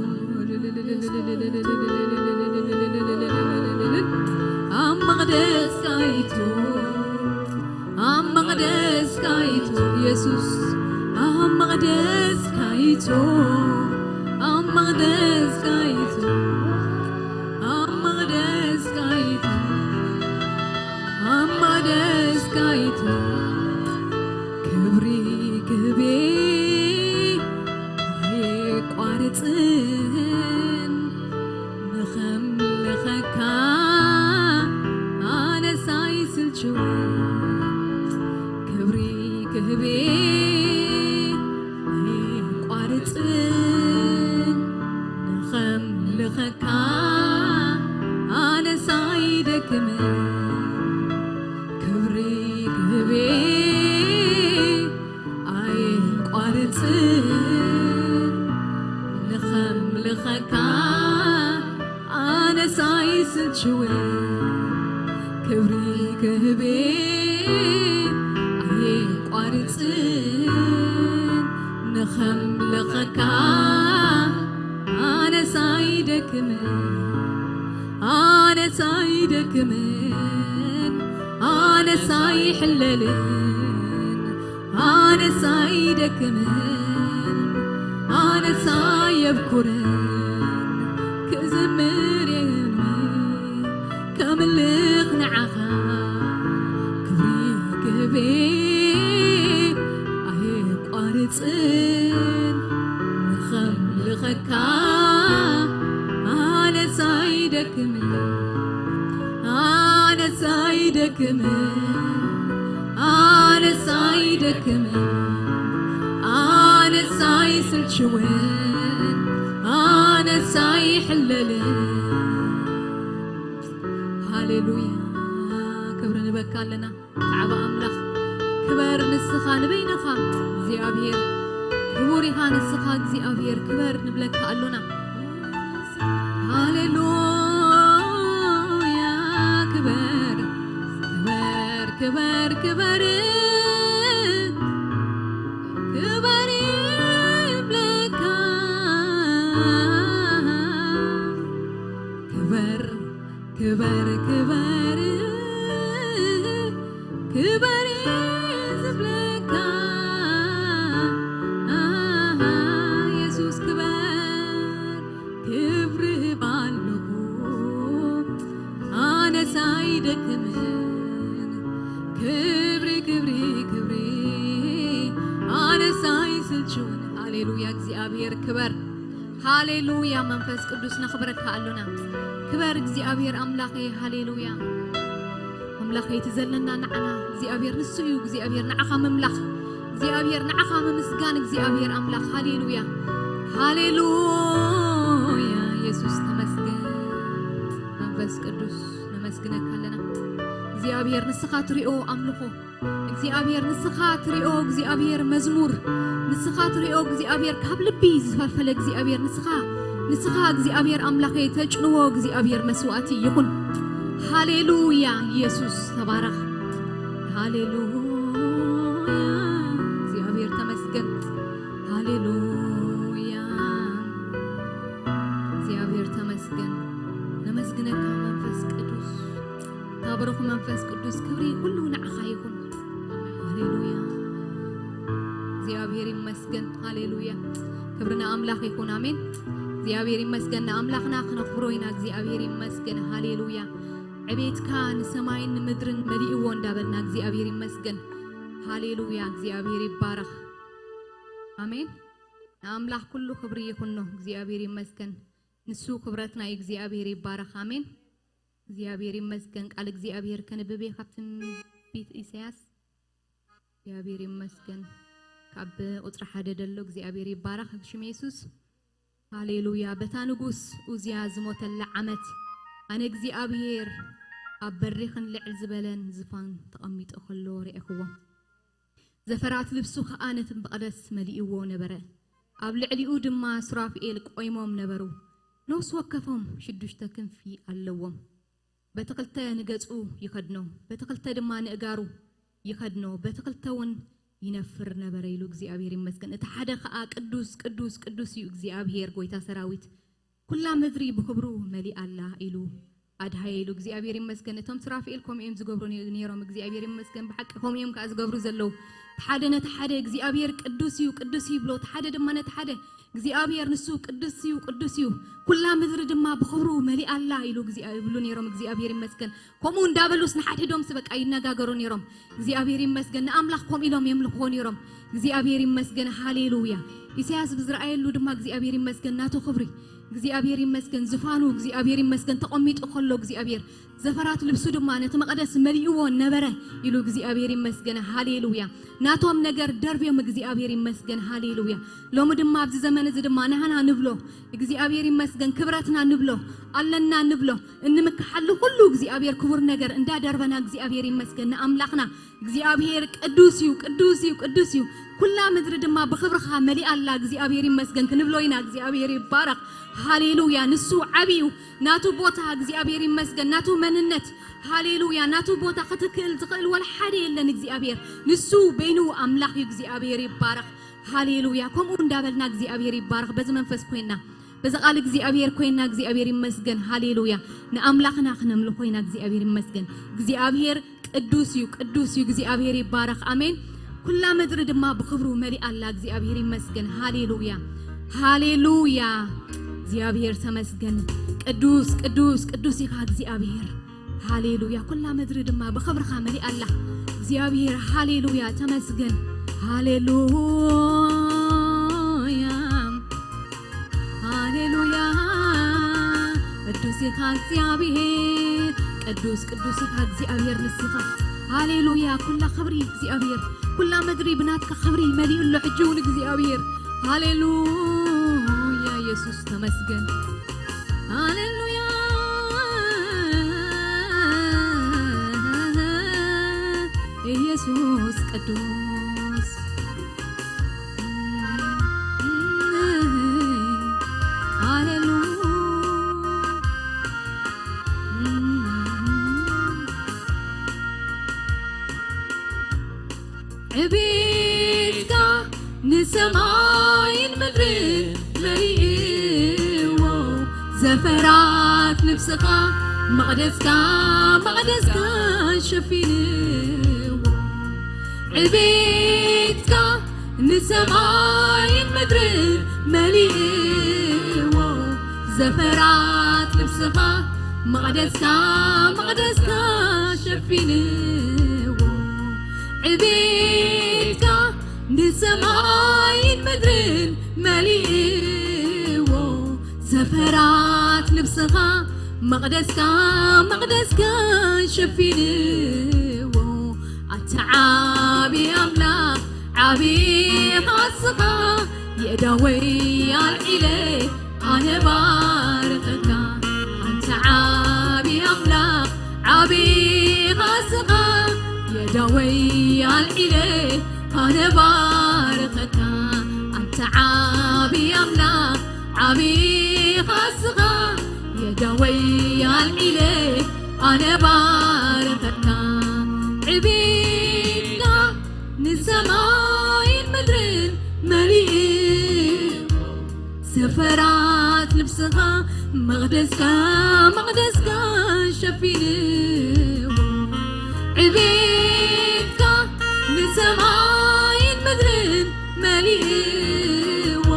ኣብ መቕደስካ ይቶ፣ ኣብ መቕደስካ ይቶ፣ የሱስ፣ ኣብ መቕደስካ ይቶ፣ ኣብ መቕደስካ ይቶ፣ ኣብ መቕደስካ ይቶ፣ ኣብ መቕደስካ ይቶ፣ ክብሪ ክህቤ ኣየቋርጽን፣ ንኸምልኸካ ኣነስ ኣይስልችውን። ክብሪ ክህቤ ኣይቋርጽን፣ ንኸምልኸካ ኣነስ ኣይደክምን። ክብሪ ክህቤ ኣይቋርጽን፣ ንኸምልኸካ ኣነስ ኣይስልችውን። ክብሪ ክህቤ ኣይቋርጽን፣ ንኸምልኸካ ክምን ኣነስ ኣይደክምን ኣነስ ኣይሕለልን ኣነስ ኣይደክምን ኣነስ ኣየብኩርን ክዝምር የህልሚ ከምልኽ ንዓኻ ክብሪ ክብሪ ኣየቋርጽን ንኸምልኸካ ኣነስ ኣይደክምን ኣነስ ኣይደክምን ኣነስ ኣይደክምን ኣነስ ኣይስልችውን ኣነስ ኣይሕለልን። ሃሌሉያ ክብሪ ንበካ ኣለና። ከዓባ ኣምላኽ ክበር ንስኻ ንበይንኻ እግዚኣብሔር ክቡር ኢኻ ንስኻ እግዚኣብሔር ክበር ንብለካ ኣሎና። ሃሌሉያ ክበር ክበር ክበር ክበር ክበር ይብለካ ክበር ክበር ክበር ክበር ዝብለካ ኣሃ፣ የሱስ ክበር ክብሪ ባልኹ ኣነስ ኣይደክምን ክብሪ ክብሪ ክብሪ ኣነስ ኣይስልችውን። ሃሌሉያ እግዚኣብሔር ክበር። ሃሌሉያ መንፈስ ቅዱስ ነኽብረካ ኣሎና። ክበር እግዚኣብሔር ኣምላኸይ። ሃሌሉያ ኣምላኸይ እቲ ዘለና ንዓና እግዚኣብሔር ንሱ እዩ እግዚኣብሔር ንዓኻ ምምላኽ እግዚኣብሔር ንዓኻ ምምስጋን እግዚኣብሔር ኣምላኽ። ሃሌሉያ ሃሌሉያ የሱስ ተመስገን። መንፈስ ቅዱስ ነመስግነካ ኣለና እግዚኣብሔር ንስኻ ትሪኦ ኣምልኾ እግዚኣብሔር ንስኻ ትሪኦ እግዚኣብሔር መዝሙር ንስኻ ትሪኦ እግዚኣብሔር ካብ ልቢ ዝፈልፈለ እግዚኣብሔር ንስኻ ንስኻ እግዚኣብሔር ኣምላኸይ ተጭንዎ እግዚኣብሔር መስዋእቲ ይኹን። ሃሌሉያ የሱስ ተባረኽ። ሃሌሉያ እግዚኣብሔር ተመስገን። ሃሌሉያ እግዚኣብሔር ተመስገን። ነመስግነካ መንፈስ ቅዱስ። ታበረኹ መንፈስ ቅዱስ ክብሪ ኩሉ ንዓኻ ይኹን። ሃሌሉያ እግዚኣብሔር ይመስገን። ሃሌሉያ ክብሪ ንኣምላኽ ይኹን። ኣሜን። እግዚኣብሔር ይመስገን። ንኣምላኽና ክነኽብሮ ኢና። እግዚኣብሔር ይመስገን። ሃሌሉያ ዕቤትካ ንሰማይን ንምድርን መሊእዎ እንዳበልና እግዚኣብሔር ይመስገን። ሃሌሉያ እግዚኣብሔር ይባረኽ። ኣሜን። ንኣምላኽ ኩሉ ክብሪ ይኹኖ። እግዚኣብሔር ይመስገን። ንሱ ክብረትና እዩ። እግዚኣብሔር ይባረኽ። ኣሜን። እግዚኣብሔር ይመስገን። ቃል እግዚኣብሔር ከንብብ እየ ካብ ትንቢት ኢሳያስ። እግዚኣብሔር ይመስገን። ካብ ቁፅሪ ሓደ ደሎ እግዚኣብሔር ይባረኽ። ሽም የሱስ ሃሌሉያ። በታ ንጉስ ኡዝያ ዝሞተላ ዓመት ኣነ እግዚኣብሔር ኣብ በሪኽን ልዕል ዝበለን ዝፋን ተቐሚጡ ከሎ ርኤኽዎ። ዘፈራት ልብሱ ኸኣ ነቲ መቕደስ መሊእዎ ነበረ። ኣብ ልዕሊኡ ድማ ሱራፊኤል ቆይሞም ነበሩ። ነፍሲ ወከፎም ሽዱሽተ ክንፊ ኣለዎም። በቲ ኽልተ ንገጹ ይኸድኖ፣ በቲ ኽልተ ድማ ንእጋሩ ይኸድኖ፣ በቲ ኽልተ እውን ይነፍር ነበረ ኢሉ እግዚኣብሔር ይመስገን። እቲ ሓደ ኸኣ ቅዱስ ቅዱስ ቅዱስ እዩ እግዚኣብሔር ጐይታ ሰራዊት። ኩላ ምድሪ ብኽብሩ መሊኣ ኣላ ኢሉ ኣድሃየ ኢሉ እግዚኣብሔር ይመስገን። እቶም ሱራፊኤል ከምኡ እዮም ዝገብሩ ነይሮም። እግዚኣብሔር ይመስገን። ብሓቂ ከምኡ እዮም ከዓ ዝገብሩ ዘለዉ። እቲ ሓደ ነቲ ሓደ እግዚኣብሔር ቅዱስ እዩ ቅዱስ እዩ ይብሎ፣ እቲ ሓደ ድማ ነቲ ሓደ እግዚኣብሔር ንሱ ቅዱስ እዩ ቅዱስ እዩ፣ ኩላ ምድሪ ድማ ብኽብሩ መሊኣ ኣላ ኢሉ እግዚኣብ- ይብሉ ነይሮም። እግዚኣብሔር ይመስገን። ከምኡ እንዳበሉስ ንሓድሕዶምስ በቃ ይነጋገሩ ነይሮም። እግዚኣብሔር ይመስገን። ንኣምላኽ ከምኡ ኢሎም የምልኽዎ ነይሮም። እግዚኣብሔር ይመስገን። ሃሌሉያ። ኢሳያስ ብዝረኣየሉ ድማ እግዚኣብሔር ይመስገን ናቱ ክብሪ እግዚኣብሔር ይመስገን። ዝፋኑ እግዚኣብሔር ይመስገን ተቐሚጡ ከሎ እግዚኣብሔር ዘፈራት ልብሱ ድማ ነቲ መቕደስ መሊእዎ ነበረ ኢሉ እግዚኣብሔር ይመስገን። ሃሌሉያ። ናቶም ነገር ደርብዮም እግዚኣብሔር ይመስገን። ሃሌሉያ። ሎሚ ድማ ኣብዚ ዘመን እዚ ድማ ናህና ንብሎ እግዚኣብሔር ይመስገን ክብረትና ንብሎ ኣለና ንብሎ እንምክሓሉ ኩሉ እግዚኣብሔር ክቡር ነገር እንዳደርበና እግዚኣብሔር ይመስገን ንኣምላኽና እግዚኣብሔር ቅዱስ እዩ ቅዱስ እዩ ቅዱስ እዩ። ኩላ ምድሪ ድማ ብኽብርኻ መሊኣ ኣላ እግዚኣብሔር ይመስገን ክንብሎ ኢና። እግዚኣብሔር ይባረኽ። ሃሌሉያ። ንሱ ዓብዩ ናቱ ቦታ እግዚኣብሔር ይመስገን ናቱ መንነት ሃሌሉያ ናቱ ቦታ ክትክእል ዝኽእል ወላ ሓደ የለን እግዚኣብሔር ንሱ በይኑ ኣምላኽ እዩ እግዚኣብሔር ይባረኽ። ሃሌሉያ። ከምኡ እንዳበልና እግዚኣብሔር ይባረኽ በዚ መንፈስ ኮይና በዚ ቃል እግዚኣብሔር ኮይና እግዚኣብሔር ይመስገን። ሃሌሉያ። ንኣምላኽና ክነምልኾ ኢና። እግዚኣብሔር ይመስገን። እግዚኣብሔር ቅዱስ እዩ፣ ቅዱስ እዩ። እግዚኣብሔር ይባረኽ። ኣሜን። ኩላ ምድሪ ድማ ብኽብሩ መሊኣ ኣላ። እግዚኣብሔር ይመስገን። ሃሌሉያ፣ ሃሌሉያ። እግዚኣብሔር ተመስገን። ቅዱስ፣ ቅዱስ፣ ቅዱስ ኢኻ እግዚኣብሔር። ሃሌሉያ። ኩላ ምድሪ ድማ ብኽብርኻ መሊኣ ኣላ። እግዚኣብሔር፣ ሃሌሉያ፣ ተመስገን። ሃሌሉያ፣ ሃሌሉያ። ቅዱስ ኢኻ እግዚኣብሔር፣ ቅዱስ፣ ቅዱስ ኢኻ እግዚኣብሔር ንስኻ። ሃሌሉያ። ኩላ ክብሪ እግዚኣብሔር፣ ኩላ ምድሪ ብናትካ ክብሪ መሊኡ ኣሎ ሕጂ እውን እግዚኣብሔር። ሃሌሉያ፣ ኢየሱስ ተመስገን። ሃሌሉያ፣ ኢየሱስ ቅዱስ። ሃሌሉያ። ዕቤትካ ንሰማይን ምድርን መሊእዎ፣ ዘፈራት ልብስኻ መቕደስካ፣ መቕደስካ ሸፊንዎ። ዕቤትካ ንሰማይን ምድርን መሊእዎ፣ ዘፈራት ልብስኻ መቕደስካ፣ መቕደስካ ሸፊንዎ። ዕቤትካ ንሰማይን ምድርን መሊእዎ፣ ዘፈራት ልብስኻ መቕደስካ፣ መቕደስካ ሸፊንዎ። ኣታ ዓቢ ኣምላኽ፣ ዓቢ ኻስኻ፣ የእዳወይ ኣልዒለ ኣነ ባርኸካ። ኣንታ ዓቢ ኣምላኽ፣ ዓቢ ኻስኻ፣ የእዳወይ ኣልዒለ ኣነ ባርኸካ። ኣንታ ዓቢ ኣምላኽ፣ ዓቢ ኻስኻ፣ የእዳወይ ኣልዒለ ኣነ ባርኸካ። ዕቤትካ ንሰማይን ምድርን መሊኡ፣ ዘፈራት ልብስኻ መቕደስካ፣ መቕደስካ ሸፊንዎ። ዕቤትካ ንሰማይን ምድርን መሊእዎ፣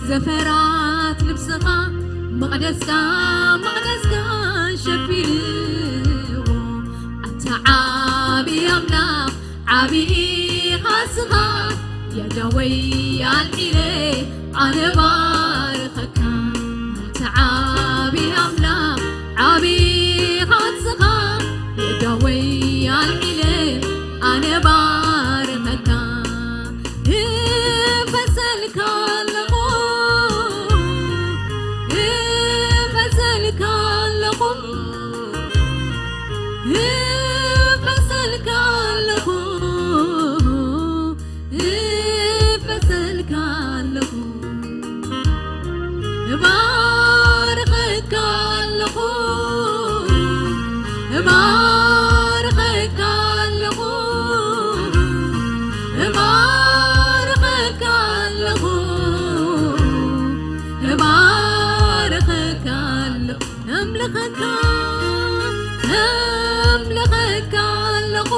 ዘፈራት ልብስኻ መቕደስካ፣ መቕደስካ ሸፊንዎ። ኣታ ዓቢ ኣምላኽ፣ ዓቢ ኢኻ ስኻ፣ የእዳወይ ኣልዒለ ኣነ ባርኸካ። ኣንታ ዓቢ ኣምላኽ፣ ዓቢ ኢኻ ስኻ፣ የእዳወይ ኣልዒለ ኣነ ባርኸካ። እፈሰልካ ኣለኹ፣ እፈሰልካ ኣለኹ፣ እፈሰልካ ኣለኹ፣ እፈሰልካ ኣለኹ፣ እባርኸካ ኣለኹ፣ እባርኸካ ኣለኹ፣ እባርኸካ ኣለኹ፣ እባርኸካ ኣለኹ። እምልኸካ፣ እምልኸካ ኣለኹ፣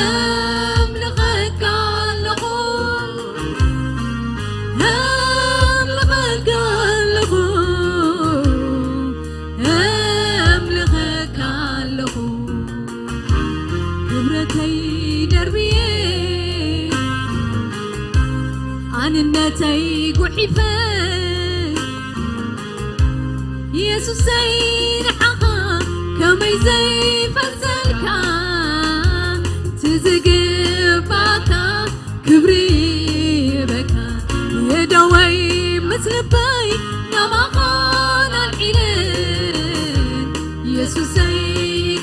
እምልኸካ ኣለኹ፣ እምልኸካ ኣለኹ፣ እምልኸካ ኣለኹ። ክብረተይ ደርብየ፣ ኣንነተይ ጉሒፈ፣ የሱሰይ ንዓኻ ከመይ ዘይፈሰልካ፣ ትዝግባካ ክብሪ ይበካ። የእዳወይ ምስ ልበይ ናባኻ ኣልዒለ፣ የሱሰይ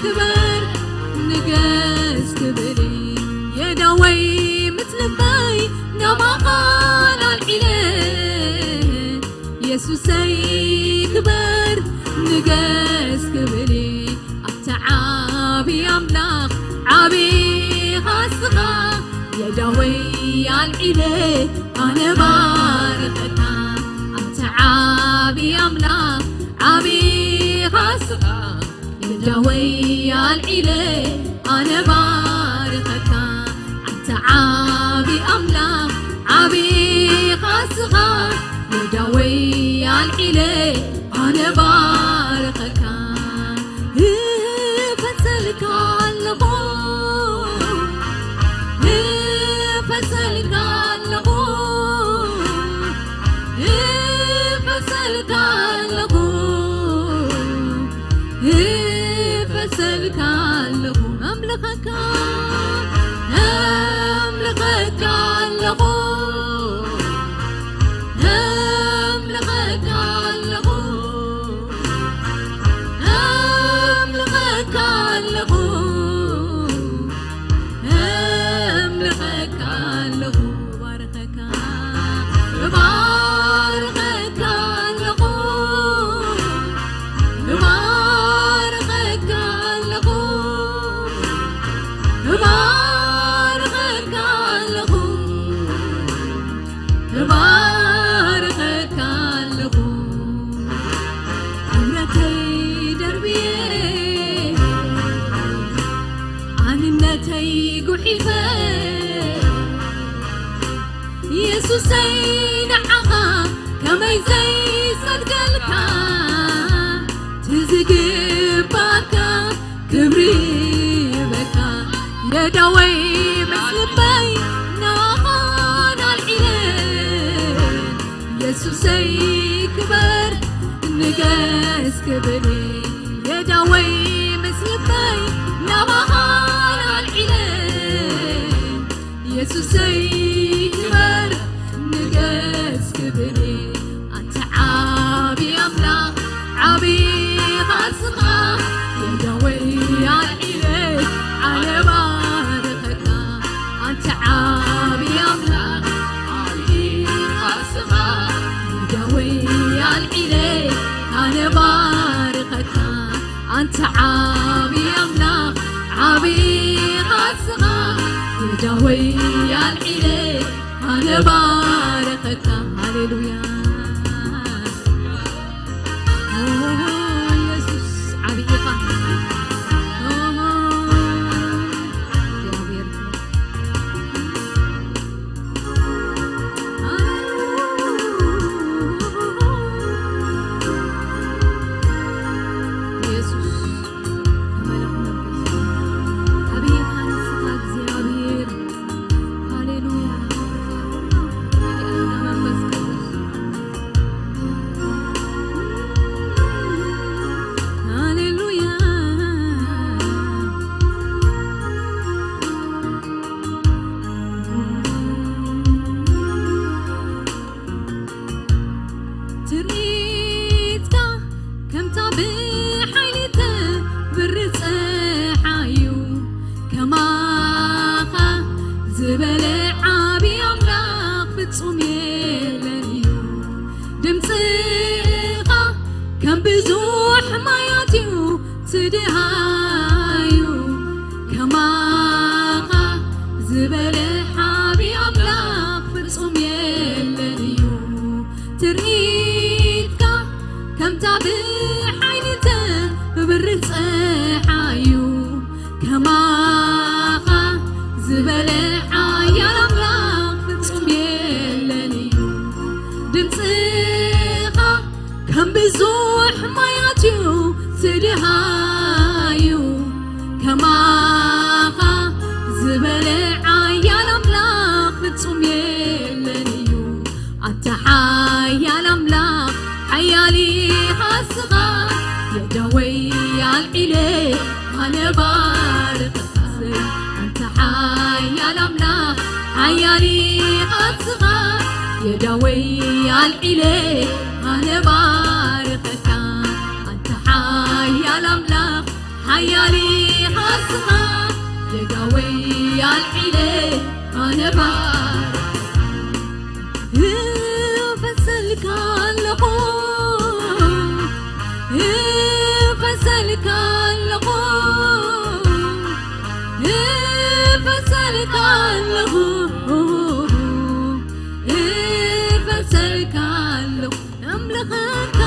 ክበር ንገስ ክብል፣ የእዳወይ ምስ ልበይ ናባኻ ኣልዒለ፣ የሱሰይ ክበር ንገስ ክብል፣ ኣታ ዓቢ ኣምላኽ ዓቢ ኻስኻ፣ የእዳወይ ኣልዒለ ኣነ ባርኸካ። ወይ ኣልዒለ ኣነ ባርኸካ፣ ኣንታ ዓቢ ኣምላኽ፣ ዓቢ ኻስኻ፣ የዳወይ ኣልዒለ ኣነ ባርኸካ። እፈሰልካ ኣለኹ፣ እፈሰልካ ኣለኹ፣ እፈሰልካ ኣለኹ፣ እፈሰልካ ኣለኹ። ኣምልኸካ፣ ኣምልኸካ ኣለኹ፣ ኣምልኸካ ኣለኹ፣ ኣምልኸካ ኣለኹ፣ ኣምልኸካ ኣለኹ። እባርኸካ፣ እባርኸካ ኣለኹ፣ እባርኸካ ኣለኹ፣ እባርኸካ ኣለኹ፣ እባርኸካ ኣለኹ። ክብረተይ ደርብየ፣ ኣንነተይ ጉሒፈ፣ የሱሰይ ንዓኻ ከመይ ዘይሰግደልካ፣ ትዝግባካ ክብሪ ይበካ። የዳወይ ምስ ልበይ ናኻ ኣልዒለ፣ የሱሰይ ክበር ንገስ ክብል፣ የዳወይ ምስ ልበይ ናባኻ ኣልዒለ፣ የሱሰይ ክበር ንገስ ክብል። ኣንታ ዓቢ ኣምላኽ፣ ዓቢ ኻስኻ፣ የዳወይ ኣልዒለ ኣነ ባርኸካ። ኣንታ ዓቢ ኣምላኽ፣ ዓቢ ኻስኻ፣ የዳወይ ኣልዒለ ኣነ ባርኸካ። ኣንታ ዓቢ ኣምላኽ፣ ዓቢ ኻስኻ፣ የዳወይ ኣልዒለ ኣነ ባርኸካ። ሃሌሉያ። ኦ፣ የሱስ ዓቢ ኢኻ። ኦ፣ እግዚኣብሔር። የሱስ ተመለኽ መንፈስ። ዓቢ ኢኻ ንስኻ እግዚኣብሔር። ሃሌሉያ። መንፈስ ቅዱስ። ሃሌሉያ። ትርኢትካ ከምታ ብሓይሊ ተብርህ ጸሓዩ፣ ከማኻ ዝበለ ዓቢ ኣምላኽ ፍጹም የለን እዩ። ድምጽኻ ከም ብዙሕ ማያት እዩ ትድሃዩ፣ ከማኻ ዝበለ ዓቢ ኣምላኽ ፍጹም የለን እዩ። ትርኢትካ ከምታ ብሓይሊ ተብርህ ጸሓዩ፣ ከማኻ ዝበለ ሓያል ኣምላኽ ፍጹም የለን እዩ። ድምጽኻ ከም ብዙሕ ማያት እዩ ትድሃዩ፣ ከማኻ ዝበለ ሓያል ኣምላኽ ፍጹም የለን እዩ። ኣታ ሓያል ኣምላኽ ሓያል ኢኻ ንስኻ፣ የዳወይ ኣልዒለ ኣነ ባርኸካ። ኣንታ ሓያል ኣምላኽ ሓያል ኢኻ ንስኻ፣ የዳወይ ኣልዒለ ኣነ ባርኸካ። ኣንታ ሓያል ኣምላኽ ሓያል ኢኻ ንስኻ፣ የዳወይ ኣልዒለ ኣነ ባርኸካ። እፈሰልካ ኣለኹ፣ እፈሰልካ ኣለኹ፣ እፈሰልካ ኣለኹ፣ እፈሰልካ ኣለኹ። ኣምልኸካ፣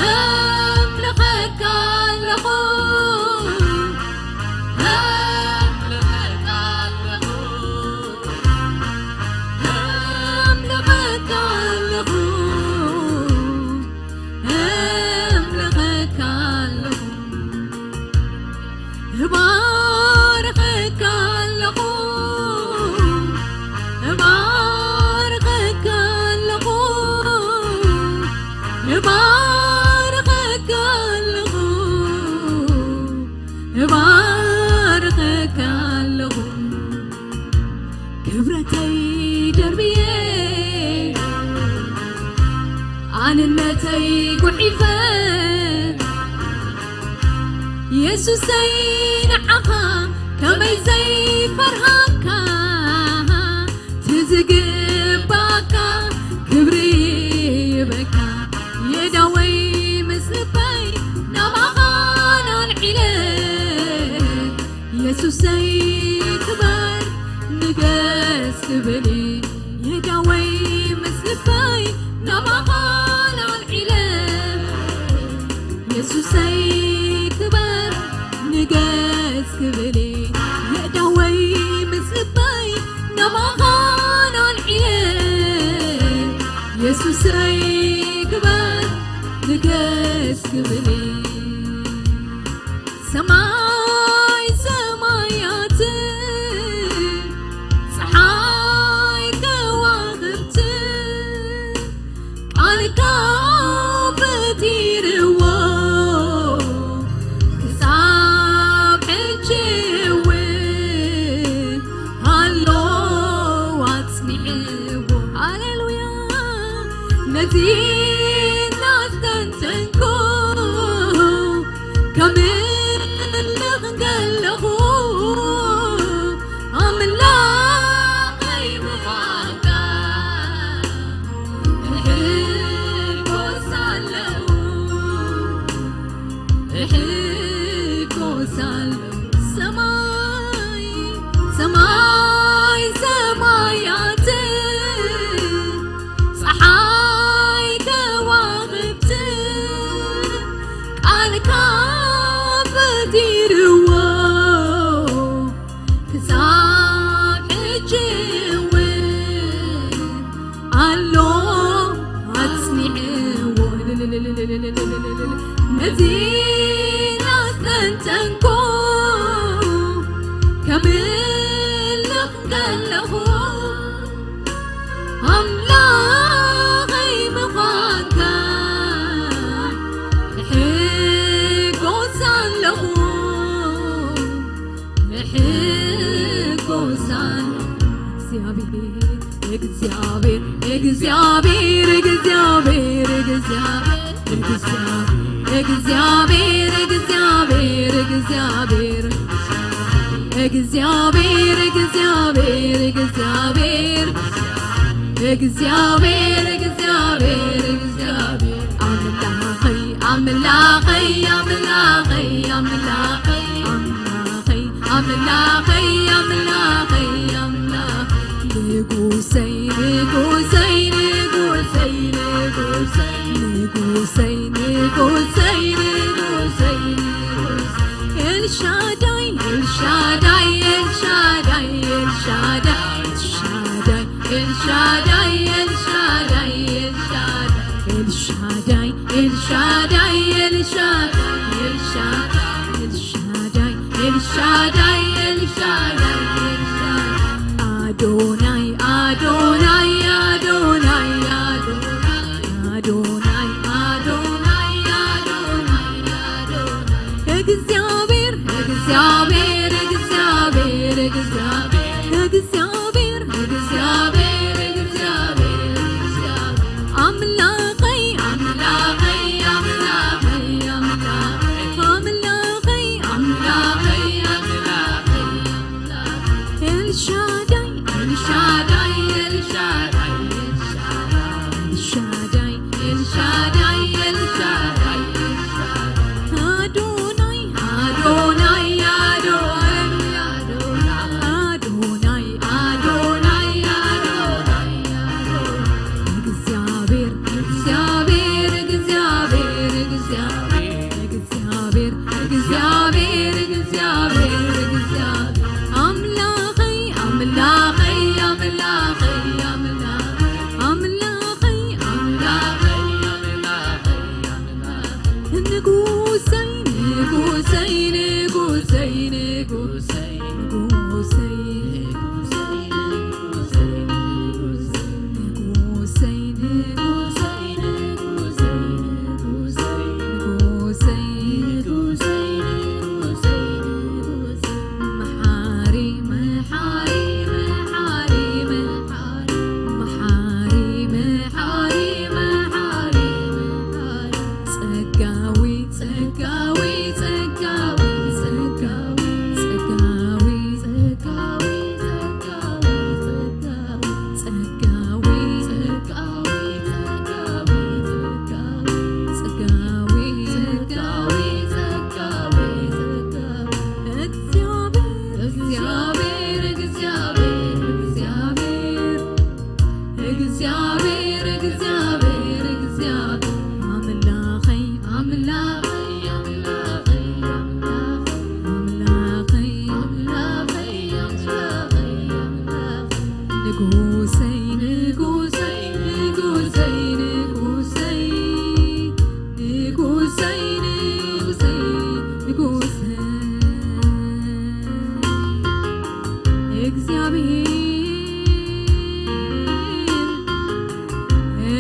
ኣምልኸካ ኣለኹ። እባርኸካ ኣለኹ፣ እባርኸካ ኣለኹ። ክብረተይ ደርብየ፣ ኣንነተይ ጉሒፈ፣ የሱሰይ ንዓኻ ከመይ ዘይፈርሃካ፣ ትዝግባካ ክብሪ ይበካ። የዳወይ ምስ ልበይ ናባኻ ኣልዒለ፣ የሱሰይ ክበር ንገስ ክብል፣ የዳወይ ምስ ልበይ ናባኻ ኣልዒለ፣ የሱሰይ ክበር ንገስ ክብል፣ የዳወይ ምስ ልበይ ናባኻ ኣልዒለ፣ የሱሰይ ክበር ንገስ ክብል። ሰማይ ሰማያት፣ ጸሓይ ከዋኽብት፣ ቃልካ ፈጢርዎ ክሳብ ሕጂ እውን ኣሎ ኣጽኒዕዎ። ሃሌሉያ። ነዚ እናስተንተንኩ ከምልኽ ከለኹ፣ ኣምላኸይ ምዃንካ እሕጎስ ኣለኹ፣ እሕጎስ ኣለኹ። ሰማይ ሰማይ ሰማያት፣ ጸሓይ ከዋኽብት ቃልካ ፈጢርዎ፣ ክሳብ ሕጂ እውን ኣሎ ኣጽኒዕዎ። ነዚ እናስተንተንኩ ከምልኽ ከለኹ፣ ኣምላኸይ ምዃንካ እሕጎስ ኣለኹ፣ እሕጎስ ኣለኹ። እግዚኣብሔር፣ እግዚኣብሔር፣ እግዚኣብሔር፣ እግዚኣብሔር፣ እግዚኣብሔር፣ ኣምላኸይ፣ ኣምላኸይ፣ ኣምላኸይ፣ ኣምላኸይ፣ ኣምላኸይ፣ ኣምላኸይ፣ ኣምላኸይ፣ ኣምላኸይ፣ ኣምላኸይ፣ ንጉሰይ፣ ንጉሰይ፣ ንጉሰይ፣ ንጉሰይ፣ ንጉሰይ፣ ንጉሰይ፣ ንጉሰይ፣ ንጉሰይ፣ ኤልሻዳይ፣ ኤልሻዳይ፣ ኤልሻዳይ፣ ኤልሻዳይ፣ ኤልሻዳይ፣ ኤልሻዳይ፣ ኤልሻዳይ፣ ኤልሻዳይ፣ ኤልሻዳይ፣ ኤልሻዳይ፣ ኤልሻዳይ፣ ኤልሻዳይ፣ ኤልሻዳይ፣ ኤልሻዳይ፣ ኤልሻዳይ፣ ኣዶናይ፣ ኣዶናይ፣ ኣዶናይ፣ ኣዶናይ፣ ኣዶናይ፣ ኣዶናይ፣ ኣዶናይ፣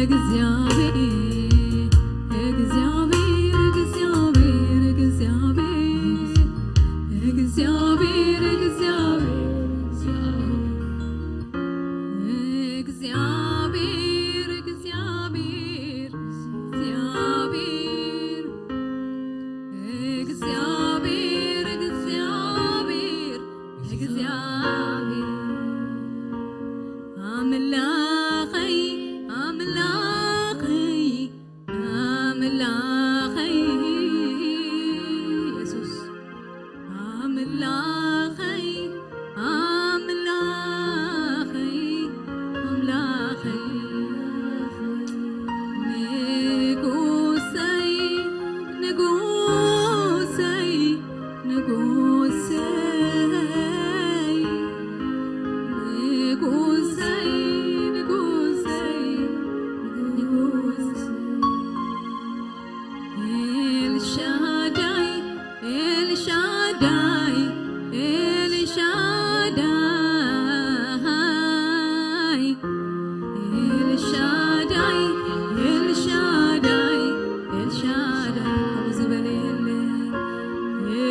እግዚኣብሔር፣ እግዚኣብሔር፣ እግዚኣብሔር፣ እግዚኣብሔር፣ እግዚኣብሔር፣ እግዚኣብሔር፣ እግዚኣብሔር፣ እግዚኣብሔር፣ እግዚኣብሔር፣ ኣምላኸይ፣ ኣምላኸይ፣ ኣምላኸይ፣ የሱስ፣ ኣምላኸይ፣ ኣምላኸይ፣ ኣምላኸይ፣ ንጉሰይ፣ ንጉሰይ፣ ንጉሰይ፣ ንጉሰይ፣ ንጉሰይ፣ ንጉሰይ። ኤልሻዳይ፣ ኤልሻዳይ፣ ኤልሻዳይ፣ ኤልሻዳይ፣ ኤልሻዳይ፣ ኤልሻዳይ፣ ከምኡ ዝበለ የለን።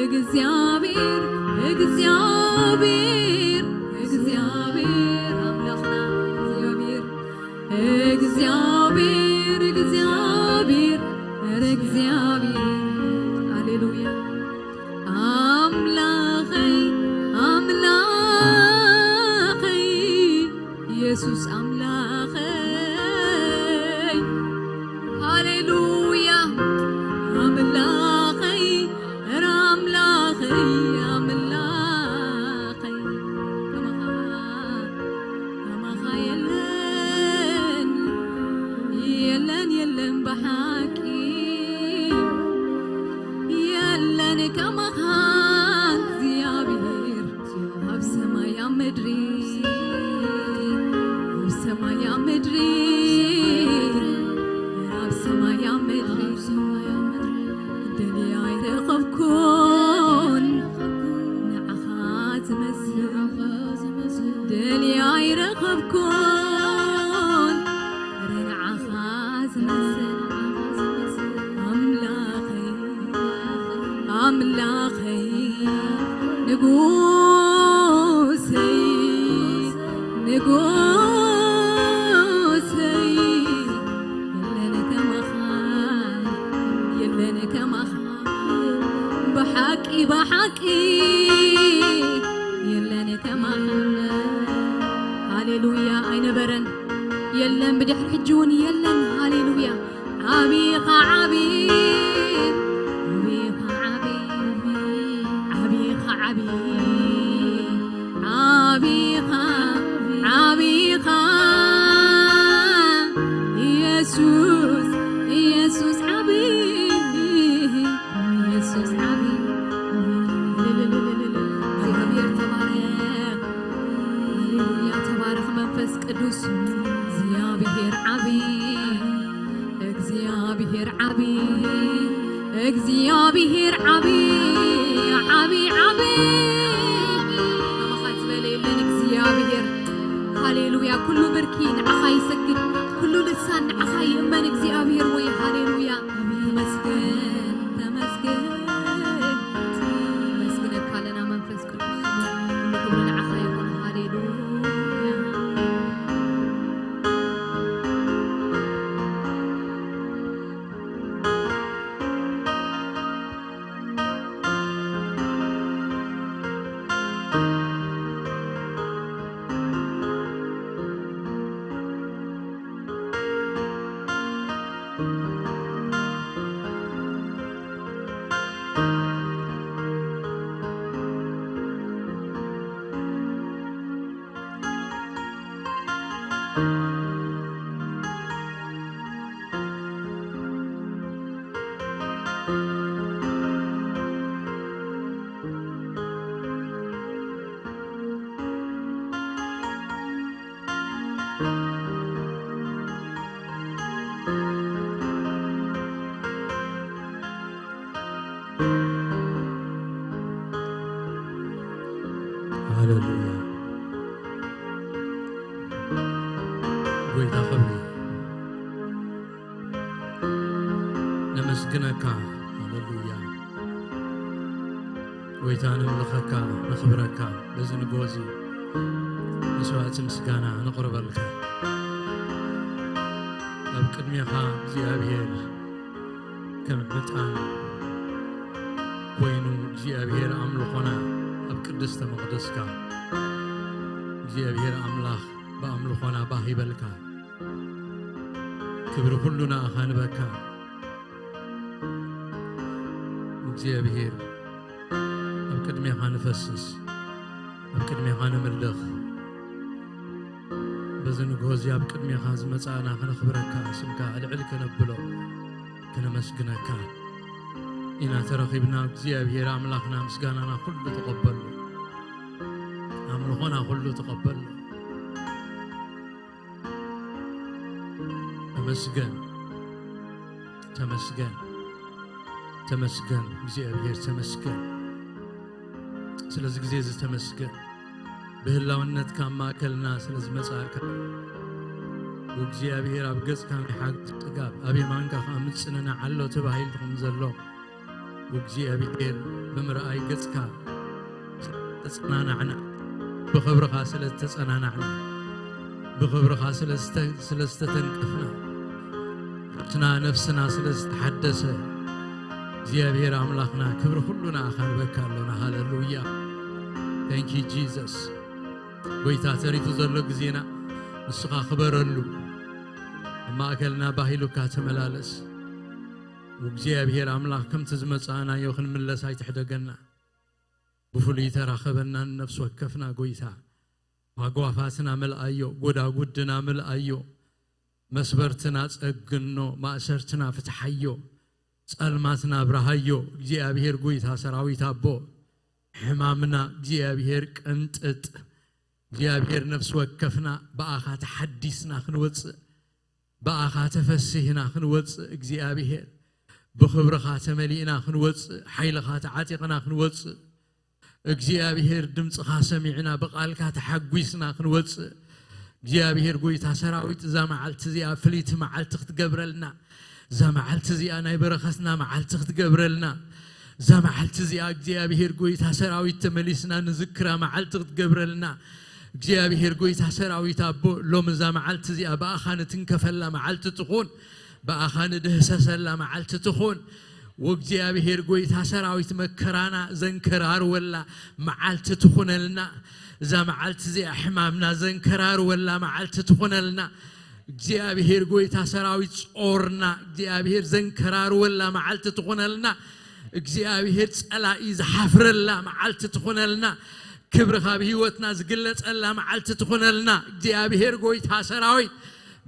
እግዚኣብሔር፣ እግዚኣብሔር፣ እግዚኣብሔር ኣምላኽና፣ እግዚኣብሔር፣ እግዚኣብሔር፣ እግዚኣብሔር፣ ኧረ እግዚኣብሔር፣ ሃሌሉያ። ኣምላኸይ፣ ኣምላኸይ፣ የሱስ ኣምላኸይ፣ ሃሌሉያ። ኣምላኸይ፣ ኧረ ኣምላኸይ፣ ኣምላኸይ፣ ከማኻ፣ ከማኻ የለን፣ የለን፣ የለን ብሓቂ። የለን ከማኻ እግዚኣብሔር ኣብ ሰማይ ኣብ ምድሪ፣ ኣብ ሰማይ ኣብ ምድሪ፣ ኣብ ሰማይ ኣብ ምድሪ። ደልየ ኣይረኸብኩን ንዓኻ ዝመስል፣ ደልየ ኣይረኸብኩን ንዓኻ ዝመስል። ኣምላኸይ፣ ኣምላኸይ፣ ንጉሰይ፣ ንጉሰይ፣ የለን ከማኻ፣ የለን ከማኻ፣ ብሓቂ፣ ብሓቂ፣ የለን ከማኻ። ሃሌሉያ። ኣይነበረን፣ የለን፣ ብድሕሪ ሕጂ እውን የለን። ሃሌሉያ። ዓቢኻ ዓቢ፣ ዓቢኻ ዓቢ፣ ዓቢኻ ዓቢ፣ ዓቢኻ፣ ዓቢኻ፣ ኢየሱስ፣ ኢየሱስ ዓቢ፣ ኢየሱስ ዓቢ። እግዚኣብሔር ተባረኽ። ሃሌሉያ፣ ተባረኽ መንፈስ ቅዱስ። እግዚኣብሔር ዓቢ፣ እግዚኣብሔር ዓቢ፣ እግዚኣብሔር ዓቢ፣ ዓቢ፣ ዓቢ። ከማኻ ዝበለ የለን እግዚኣብሔር። ሃሌሉያ፣ ኩሉ ብርኪ ንዓኻ ይሰግድ፣ ኩሉ ልሳን ንዓኻ ይእመን እግዚኣብሔር ወይ። ሃሌሉያ፣ ተመስገን፣ ተመስገን፣ ተመስግነካ ኣለና መንፈስ ቅዱስ። ክብሪ ንዓኻ ይኹን። ሃሌሉያ። ነመስግነካ። ሃሌሉያ። ጎይታ፣ ነምልኸካ፣ ነኽብረካ። በዚ ንግሆ እዚ መስዋዕቲ ምስጋና ነቕርበልካ። ኣብ ቅድሜኻ እግዚኣብሔር ከም ዕጣን ኮይኑ እግዚኣብሔር ኣምልኾና ኣብ ቅድስተ መቕደስካ እግዚኣብሔር ኣምላኽ ብኣምልኾና ባህ ይበልካ። ክብሪ ኩሉ ንኣኻ ንበካ። እግዚኣብሔር ኣብ ቅድሜኻ ንፈስስ፣ ኣብ ቅድሜኻ ንምልኽ። በዚ ንግሆ እዚ ኣብ ቅድሜኻ ዝመጻእና ከነኽብረካ፣ ስምካ ኣልዕል ከነብሎ፣ ከነመስግነካ ኢና ተረኺብና። እግዚኣብሔር ኣምላኽና ምስጋናና ኩሉ ተቐበሎ፣ ኣምልኾና ኩሉ ተቐበሎ። ተመስገን፣ ተመስገን፣ ተመስገን፣ እግዚኣብሔር ተመስገን። ስለዚ ግዜ እዚ ተመስገን። ብህላውነትካ ኣብ ማእከልና ስለ ዝመጻእካ፣ እግዚኣብሔር ኣብ ገጽካ ናይ ሓጎስ ጽጋብ፣ ኣብ የማንካ ከኣ ምጽንናዕ ኣሎ ተባሂሉ ከም ዘሎ፣ እግዚኣብሔር ብምርኣይ ገጽካ ስለ ዝተጸናናዕና፣ ብኽብርኻ ስለ ዝተጸናናዕና፣ ብኽብርኻ ስለ ዝተ-፣ ስለ ዝተተንከፍና፣ ርእስና ነፍስና ስለ ዝተሓደሰ፣ እግዚኣብሔር ኣምላኽና ክብሪ ኩሉ ንኣኻ ንበካ ኣሎና። ሃሌሉያ። Thank you Jesus። ጎይታ፣ ተሪፉ ዘሎ ግዜና ንስኻ ክበረሉ፣ ኣብ ማእከልና ባሂሉካ ተመላለስ። እግዚኣብሔር ኣምላኽ፣ ከምቲ ዝመጻእናዮ ክንምለስ ኣይትሕደገና። ብፍሉይ ተራኸበና ንነፍሲ ወከፍና ጎይታ። ጓጓፋትና ምልኣዮ፣ ጎዳጉድና ምልኣዮ፣ መስበርትና ጸግኖ፣ ማእሰርትና ፍትሓዮ፣ ጸልማትና ኣብርሃዮ። እግዚኣብሔር ጎይታ ሰራዊት ኣቦ፣ ሕማምና እግዚኣብሔር ቀንጥጥ። እግዚኣብሔር ነፍሲ ወከፍና ብኣኻ ተሓዲስና ክንወጽእ፣ ብኣኻ ተፈሲህና ክንወጽእ፣ እግዚኣብሔር ብኽብርኻ ተመሊእና ክንወጽእ፣ ሓይልኻ ተዓጢቕና ክንወጽእ፣ እግዚኣብሔር ድምፅኻ ሰሚዕና ብቓልካ ተሓጒስና ክንወጽእ፣ እግዚኣብሔር ጎይታ ሰራዊት እዛ መዓልቲ እዚኣ ፍልይቲ መዓልቲ ክትገብረልና፣ እዛ መዓልቲ እዚኣ ናይ በረኸትና መዓልቲ ክትገብረልና፣ እዛ መዓልቲ እዚኣ እግዚኣብሔር ጎይታ ሰራዊት ተመሊስና ንዝክራ መዓልቲ ክትገብረልና፣ እግዚኣብሔር ጎይታ ሰራዊት ኣቦ፣ ሎም እዛ መዓልቲ እዚኣ ብኣኻ ንትንከፈላ መዓልቲ ትኹን፣ ብኣኻ ንድህሰሰላ መዓልቲ ትኹን። ወእግዚኣብሔር ጎይታ ሰራዊት መከራና ዘንከራርወላ መዓልቲ ትኹነልና። እዛ መዓልቲ እዚኣ ሕማምና ዘንከራርወላ መዓልቲ ትኹነልና። እግዚኣብሔር ጎይታ ሰራዊት ጾርና እግዚኣብሔር ዘንከራርወላ መዓልቲ ትኹነልና። እግዚኣብሔር ጸላኢ ዝሓፍረላ መዓልቲ ትኹነልና። ክብርኻ ኣብ ህይወትና ዝግለጸላ መዓልቲ ትኹነልና። እግዚኣብሔር ጎይታ ሰራዊት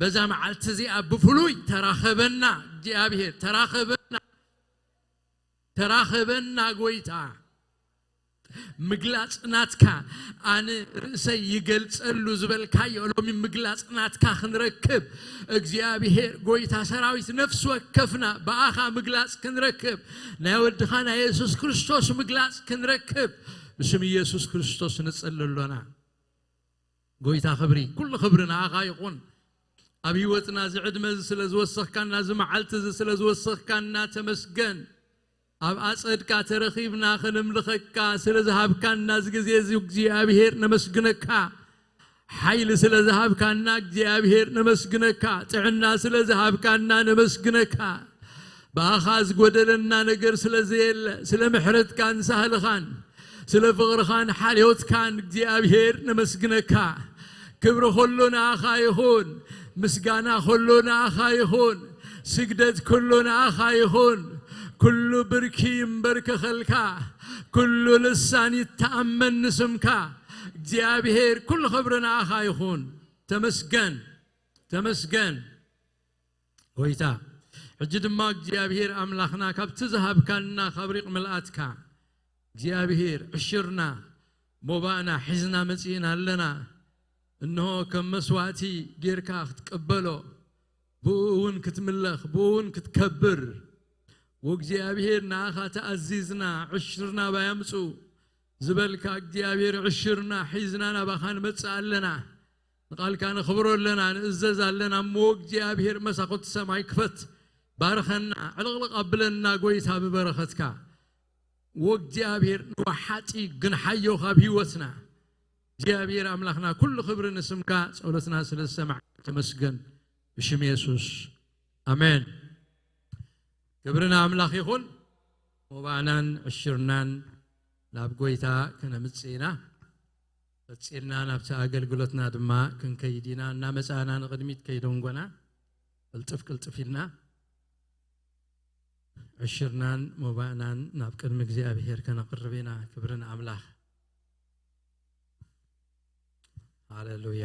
በዛ መዓልቲ እዚኣ ብፍሉይ ተራኸበና። እግዚኣብሔር ተራኸበና፣ ተራኸበና ጎይታ። ምግላጽ ናትካ፣ ኣነ ርእሰይ ይገልጸሉ ዝበልካዮ ሎሚ ምግላጽ ናትካ ክንረክብ፣ እግዚኣብሔር ጎይታ ሰራዊት ነፍሲ ወከፍና ብኣኻ ምግላጽ ክንረክብ፣ ናይ ወድኻ ናይ የሱስ ክርስቶስ ምግላጽ ክንረክብ ብስም ኢየሱስ ክርስቶስ ንጽሊ ኣሎና። ጎይታ ክብሪ፣ ኩሉ ክብሪ ንኣኻ ይኹን። ኣብ ህይወትና እዚ ዕድመ እዚ ስለ ዝወሰኽካና፣ እዚ መዓልቲ እዚ ስለ ዝወሰኽካና ተመስገን። ኣብ ኣጸድካ ተረኺብና ክንምልኸካ ስለ ዝሃብካና እዚ ግዜ እዚ እግዚኣብሔር ነመስግነካ። ሓይሊ ስለ ዝሃብካና እግዚኣብሔር ነመስግነካ። ጥዕና ስለ ዝሃብካና ነመስግነካ። ብኣኻ ዝጎደለና ነገር ስለ ዘየለ፣ ስለ ምሕረትካን ሳህልኻን፣ ስለ ፍቕርኻን ሓልዮትካን እግዚኣብሔር ነመስግነካ። ክብሪ ኩሉ ንኣኻ ይኹን፣ ምስጋና ኩሉ ንኣኻ ይኹን፣ ስግደት ኩሉ ንኣኻ ይኹን። ኩሉ ብርኪ ይንበርከኸልካ፣ ኩሉ ልሳን ይተኣመን ንስምካ። እግዚኣብሔር ኩሉ ክብሪ ንኣኻ ይኹን። ተመስገን፣ ተመስገን። ጎይታ፣ ሕጂ ድማ እግዚኣብሔር ኣምላኽና ካብቲ ዝሃብካና ካብ ሪቕ ምልኣትካ እግዚኣብሔር ዕሽርና ሞባእና ሒዝና መጺእና ኣለና። እንሆ ከም መስዋእቲ ጌርካ ክትቅበሎ፣ ብኡ እውን ክትምለኽ፣ ብኡ እውን ክትከብር፣ ወእግዚኣብሔር ንኣኻ ተኣዚዝና ዕሽርና ባይ ኣምጹ ዝበልካ እግዚኣብሔር ዕሽርና ሒዝና ናባኻ ንመጽእ ኣለና። ንቓልካ ነኽብሮ ኣለና፣ ንእዘዝ ኣለና። እሞ እግዚኣብሔር መሳኹቲ ሰማይ ክፈት፣ ባርኸና፣ ዕልቕልቕ ኣብለና ጎይታ ብበረኸትካ። ወእግዚኣብሔር ንወሓጢ ግንሓዮ ካብ ህይወትና። እግዚኣብሔር ኣምላኽና፣ ኩሉ ክብሪ ንስምካ፣ ጸሎትና ስለ ዝሰማዕ ተመስገን። ብሽም የሱስ፣ ኣሜን። ክብሪ ንኣምላኽ ይኹን። ሞባእናን ዕሽርናን ናብ ጎይታ ከነምጽእ ኢና። ቀጺልና ናብቲ ኣገልግሎትና ድማ ክንከይድ ኢና። እናመጻእና ንቕድሚት ከይደንጎና፣ ቅልጥፍ ቅልጥፍ ኢልና ዕሽርናን ሞባእናን ናብ ቅድሚ እግዚኣብሔር ከነቕርብ ኢና። ክብሪ ንኣምላኽ። ሃሌሉያ።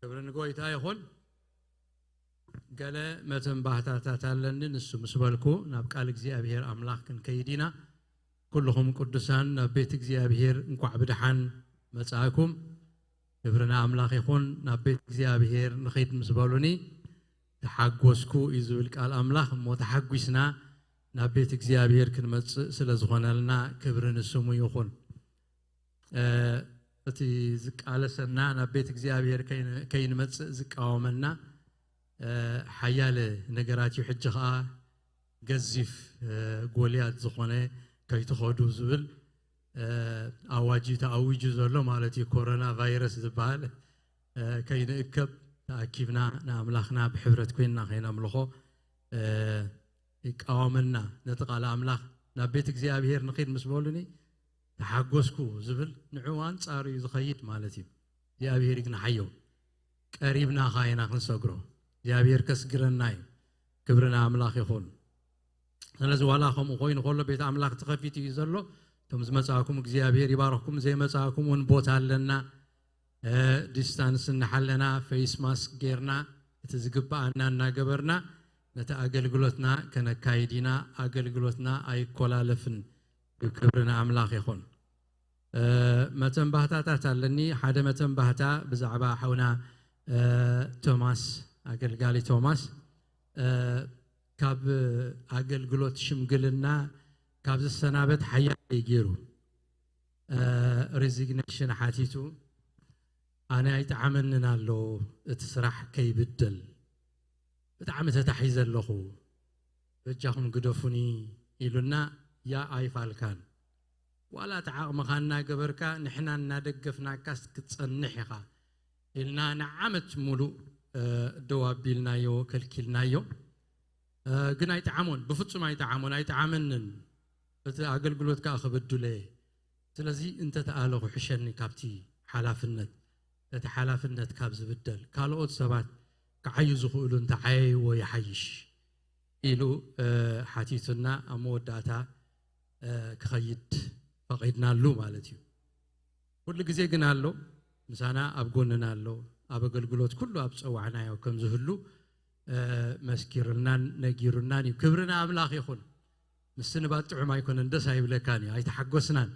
ክብሪ ንጎይታ ይኹን። ገለ መተንባህታታት ኣለኒ፣ ንሱ ምስ በልኩ ናብ ቃል እግዚኣብሔር ኣምላኽ ክንከይድ ኢና። ኩልኹም ቅዱሳን ናብ ቤት እግዚኣብሔር እንኳዕ ብደሓን መጻእኩም። ክብሪ ንኣምላኽ ይኹን። ናብ ቤት እግዚኣብሔር ንኺድ ምስ በሉኒ፣ ተሓጎስኩ እዩ ዝብል ቃል ኣምላኽ። እሞ ተሓጒስና ናብ ቤት እግዚኣብሔር ክንመጽእ ስለ ዝኾነልና ክብሪ ንስሙ ይኹን። እ፣ እቲ ዝቃለሰና፣ ናብ ቤት እግዚኣብሔር ከይን-፣ ከይንመጽእ ዝቃወመና፣ እ፣ ሓያለ ነገራት እዩ። ሕጂ ኸኣ ገዚፍ፣ እ፣ ጎልያድ ዝኾነ ከይትኸዱ ዝብል፣ እ፣ ኣዋጅ እዩ ተኣዊጁ ዘሎ ማለት እዩ። ኮሮና ቫይረስ ዝበሃል፣ እ፣ ከይንእከብ ተኣኪብና ንኣምላኽና ብሕብረት ኮይንና ከይነምልኾ፣ እ፣ ይቃወመና። ነቲ ቃል ኣምላኽ ናብ ቤት እግዚኣብሔር ንኺድ ምስ በሉኒ፣ ተሓጎስኩ ዝብል ንዕኡ ኣንጻሩ እዩ ዝኸይድ ማለት እዩ። እግዚኣብሔር ይግናሓዮ። ቀሪብና ኸኣ ኢና ክንሰግሮ። እግዚኣብሔር ከስግረና እዩ። ክብሪ ንኣምላኽ ይኹን። ስለዚ ዋላ ከምኡ ኮይኑ ከሎ ቤት ኣምላኽ ተኸፊቱ እዩ ዘሎ። እቶም ዝመጻእኩም እግዚኣብሔር ይባርኽኩም፣ ዘይመጻእኩም እውን ቦታ ኣለና። እ፣ ዲስታንስ እናሓለና፣ ፌስ ማስክ ጌርና፣ እቲ ዝግብኣና እናገበርና ነቲ ኣገልግሎትና ከነካይድ ኢና። ኣገልግሎትና ኣይኮላለፍን። ክብሪ ንኣምላኽ ይኹን። እ፣ መተንባህታታት ኣለኒ። ሓደ መተንባህታ ብዛዕባ ሓውና፣ እ፣ ቶማስ፣ ኣገልጋሊ ቶማስ፣ እ፣ ካብ ኣገልግሎት ሽምግልና ካብ ዝሰናበት ሓያል እዩ ገይሩ። እ፣ ሬዚግኔሽን ሓቲቱ፣ ኣነ ኣይጠዓመንን ኣሎ እቲ ስራሕ ከይብደል። ብጣዕሚ ተታሒዘ ኣለኹ፣ በጃኹም ግደፉኒ ኢሉና፣ ያ ኣይፋልካን። ዋላ እቲ ዓቕምኻ እናገበርካ፣ ንሕና እናደገፍናካስ ክትጸንሕ ኢኻ ኢልና ንዓመት ሙሉእ፣ እ፣ ደው ኣቢልናዮ፣ ከልኪልናዮ። እ፣ ግን ኣይጠዓሞን፣ ብፍጹም ኣይጠዓሞን፣ ኣይጠዓመንን። እቲ ኣገልግሎት ከኣ ክብድሎ እየ። ስለዚ እንተተኣለ ክሕሸኒ ካብቲ ሓላፍነት፣ እቲ ሓላፍነት ካብ ዝብደል፣ ካልኦት ሰባት ክዓዩ ዝኽእሉ እንተዓየይዎ ይሓይሽ ኢሉ፣ እ፣ ሓቲቱና ኣብ መወዳእታ፣ እ፣ ክኸይድ ፈቒድናሉ ማለት እዩ። ኩሉ ግዜ ግን ኣሎ፣ ምሳና ኣብ ጎንና ኣሎ። ኣብ ኣገልግሎት ኩሉ ኣብ ዝጸዋዕናዮ ከም ዝህሉ፣ እ፣ መስኪሩልናን ነጊሩናን እዩ። ክብሪ ንኣምላኽ ይኹን። ምስንባት ጥዑም ኣይኮነን፣ ደስ ኣይብለካን እዩ፣ ኣይተሓጎስናን።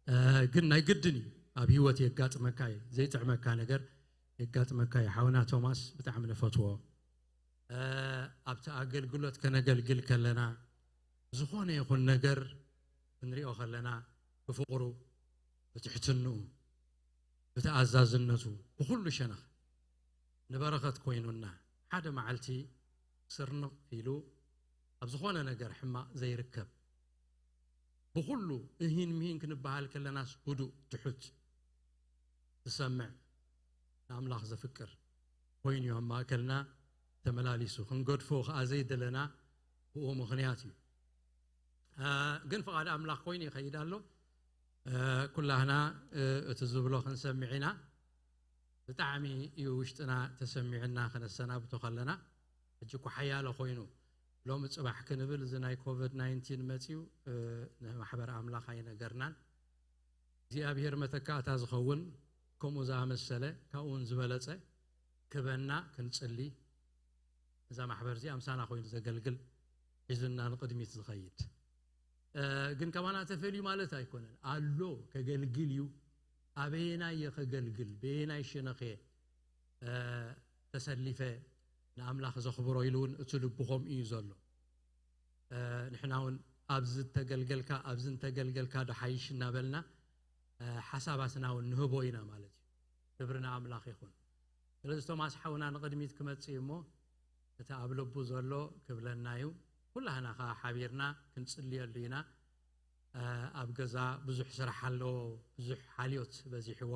እ፣ ግን ናይ ግድን እዩ። ኣብ ህይወት የጋጥመካ እዩ፣ ዘይጥዕመካ ነገር የጋጥመካ እዩ። ሓውና ቶማስ ብጣዕሚ ንፈትዎ። እ፣ ኣብቲ ኣገልግሎት ከነገልግል ከለና፣ ዝኾነ ይኹን ነገር ክንሪኦ ከለና፣ ብፍቕሩ፣ ብትሕትንኡ፣ ብተኣዛዝነቱ፣ ብኹሉ ሸነኽ ንበረኸት ኮይኑና፣ ሓደ መዓልቲ ስርንቕ ኢሉ ኣብ ዝኾነ ነገር ሕማቕ ዘይርከብ፣ ብኹሉ እሂን ምሂን ክንበሃል ከለናስ ህዱእ፣ ትሑት፣ ዝሰምዕ፣ ንኣምላኽ ዘፍቅር ኮይኑ እዩ ኣብ ማእከልና ተመላሊሱ። ክንገድፎ ከኣ ዘይደለና ብኡ ምኽንያት እዩ። እ፣ ግን ፍቓድ ኣምላኽ ኮይኑ ይኸይድ ኣሎ። እ፣ ኩላህና፣ እ፣ እቲ ዝብሎ ክንሰምዕ ኢና። ብጣዕሚ እዩ ውሽጥና ተሰሚዑና ከነሰናብቶ ከለና። ሕጂ እኮ ሓያሎ ኮይኑ ሎሚ ጽባሕ ክንብል እዚ ናይ ኮቪድ ናይንቲን መጺኡ ንማሕበር ኣምላኽ ኣይነገርናን። እግዚኣብሔር መተካእታ ዝኸውን ከምኡ ዝኣመሰለ ካብኡውን ዝበለጸ ክበና ክንጽሊ፣ እዛ ማሕበር እዚኣ ምሳና ኮይኑ ዘገልግል ሒዙና ንቕድሚት ዝኸይድ ግን ከማና ተፈልዩ ማለት ኣይኮነን። ኣሎ፣ ከገልግል እዩ። ኣበየናይ እየ ከገልግል? በየናይ ሸነኸ ተሰሊፈ ንኣምላኽ ዘኽብሮ ኢሉ እውን እቲ ልቡ ከምኡ እዩ ዘሎ። ንሕና እውን ኣብዚ እንተገልገልካ ኣብዚ እንተገልገልካ ዶ ሓይሽ እናበልና ሓሳባትና እውን ንህቦ ኢና ማለት እዩ። ክብሪ ንኣምላኽ ይኹን። ስለዚ ቶማስ ሓውና ንቕድሚት ክመጽእ እሞ እቲ ኣብ ልቡ ዘሎ ክብለና እዩ። ኩላህና ከዓ ሓቢርና ክንጽልየሉ ኢና። ኣብ ገዛ ብዙሕ ስራሕ ኣሎ፣ ብዙሕ ሓልዮት በዚሕዎ፣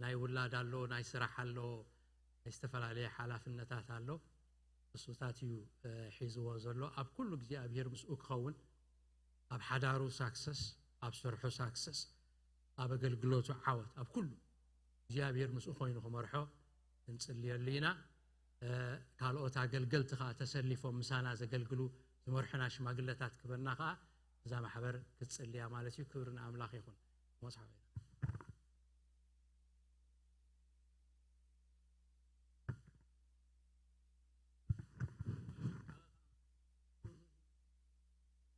ናይ ውላድ ኣሎ፣ ናይ ስራሕ ኣሎ፣ ናይ ዝተፈላለየ ሓላፍነታት ኣሎ። እሱታት እዩ ሒዝዎ ዘሎ። ኣብ ኩሉ እግዚኣብሔር ምስኡ ክኸውን፣ ኣብ ሓዳሩ ሳክሰስ፣ ኣብ ስርሑ ሳክሰስ፣ ኣብ ኣገልግሎቱ ዓወት፣ ኣብ ኩሉ እግዚኣብሔር ምስኡ ኮይኑ ክመርሖ ክንጽልየሉ ኢና። ካልኦት ኣገልገልቲ ከዓ ተሰሊፎም ምሳና ዘገልግሉ ዝመርሑና ሽማግለታት ክበና ከዓ እዛ ማሕበር ክትጽልያ ማለት እዩ። ክብሪ ንኣምላኽ ይኹን። ሞስ ሓወይ።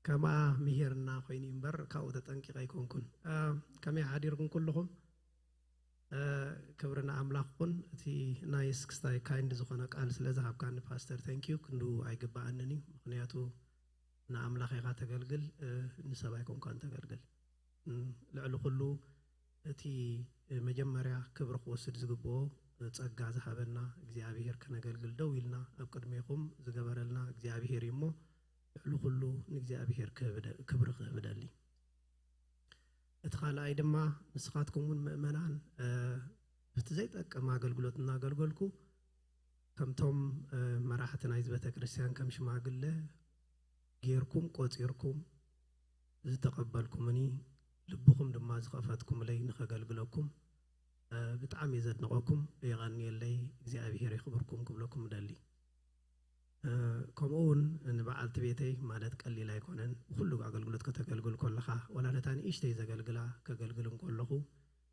ከምኣ ምሂርና ኮይኑ እምበር ካብኡ ተጠንቂቐ ኣይኮንኩን። ከመይ ሓዲርኩም ኩልኹም? ክብሪ ንኣምላኽ ኩን። እቲ ናይ ስክስታይ ካይንድ ዝኾነ ቃል ስለ ዝሃብካኒ ፓስተር፣ ተንኪዩ ክንዱ ኣይግባኣንን እዩ። ምክንያቱ ንኣምላኽ ኢኻ ተገልግል፣ ንሰብ ኣይኮንካን ተገልግል። ልዕሊ ኩሉ እቲ መጀመርያ ክብሪ ክወስድ ዝግብኦ ጸጋ ዝሃበና እግዚኣብሔር ከነገልግል ደው ኢልና ኣብ ቅድሜኹም ዝገበረልና እግዚኣብሔር እዩ እሞ ልዕሊ ኩሉ ንእግዚኣብሔር ክብሪ ክህብ እደሊ። እቲ ካልኣይ ድማ ንስኻትኩም እውን ምእመናን ብቲ ዘይጠቅም ኣገልግሎት እናገልገልኩ ከምቶም መራሕቲ ናይዚ ቤተ ክርስቲያን ከም ሽማግለ ጌርኩም ቆጺርኩም ዝተቐበልኩምኒ ልብኹም ድማ ዝኸፈትኩምለይ ንኸገልግለኩም ብጣዕሚ እየ ዘድንቐኩም። የቐንየለይ፣ እግዚኣብሔር የኽብርኩም ክብለኩም እደሊ። ከምኡ እውን ንበዓልቲ ቤተይ ማለት ቀሊል ኣይኮነን። ብኩሉ ኣገልግሎት ከተገልግል ከለኻ ዋላ ነታ ንእሽተይ ዘገልግላ ከገልግል እንከለኹ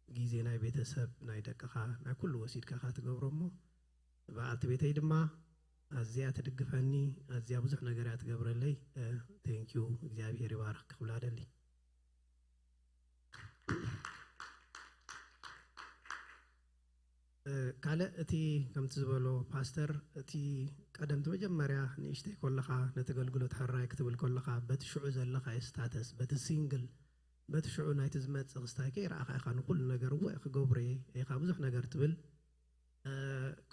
ግዜ ናይ ቤተሰብ ናይ ደቅኻ ናይ ኩሉ ወሲድካ ኢኻ ትገብሮ እሞ በዓልቲ ቤተይ ድማ ኣዝያ ትድግፈኒ፣ ኣዝያ ብዙሕ ነገር እያ ትገብረለይ። ቴንኪዩ እግዚኣብሔር ይባርኽ ክብላ ደሊ። ካልእ እቲ ከምቲ ዝበሎ ፓስተር እቲ ቀደምቲ መጀመርያ ንእሽተይ ከለኻ ነቲ ኣገልግሎት ሕራይ ክትብል ከለኻ በቲ ሽዑ ዘለኻ ስታተስ በቲ ሲንግል በቲ ሽዑ ናይቲ ዝመጽእ ክስታይ ከይረኣኻ ኢኻ ንኩሉ ነገር እወ ክገብሮ እየ ኢኻ ብዙሕ ነገር ትብል።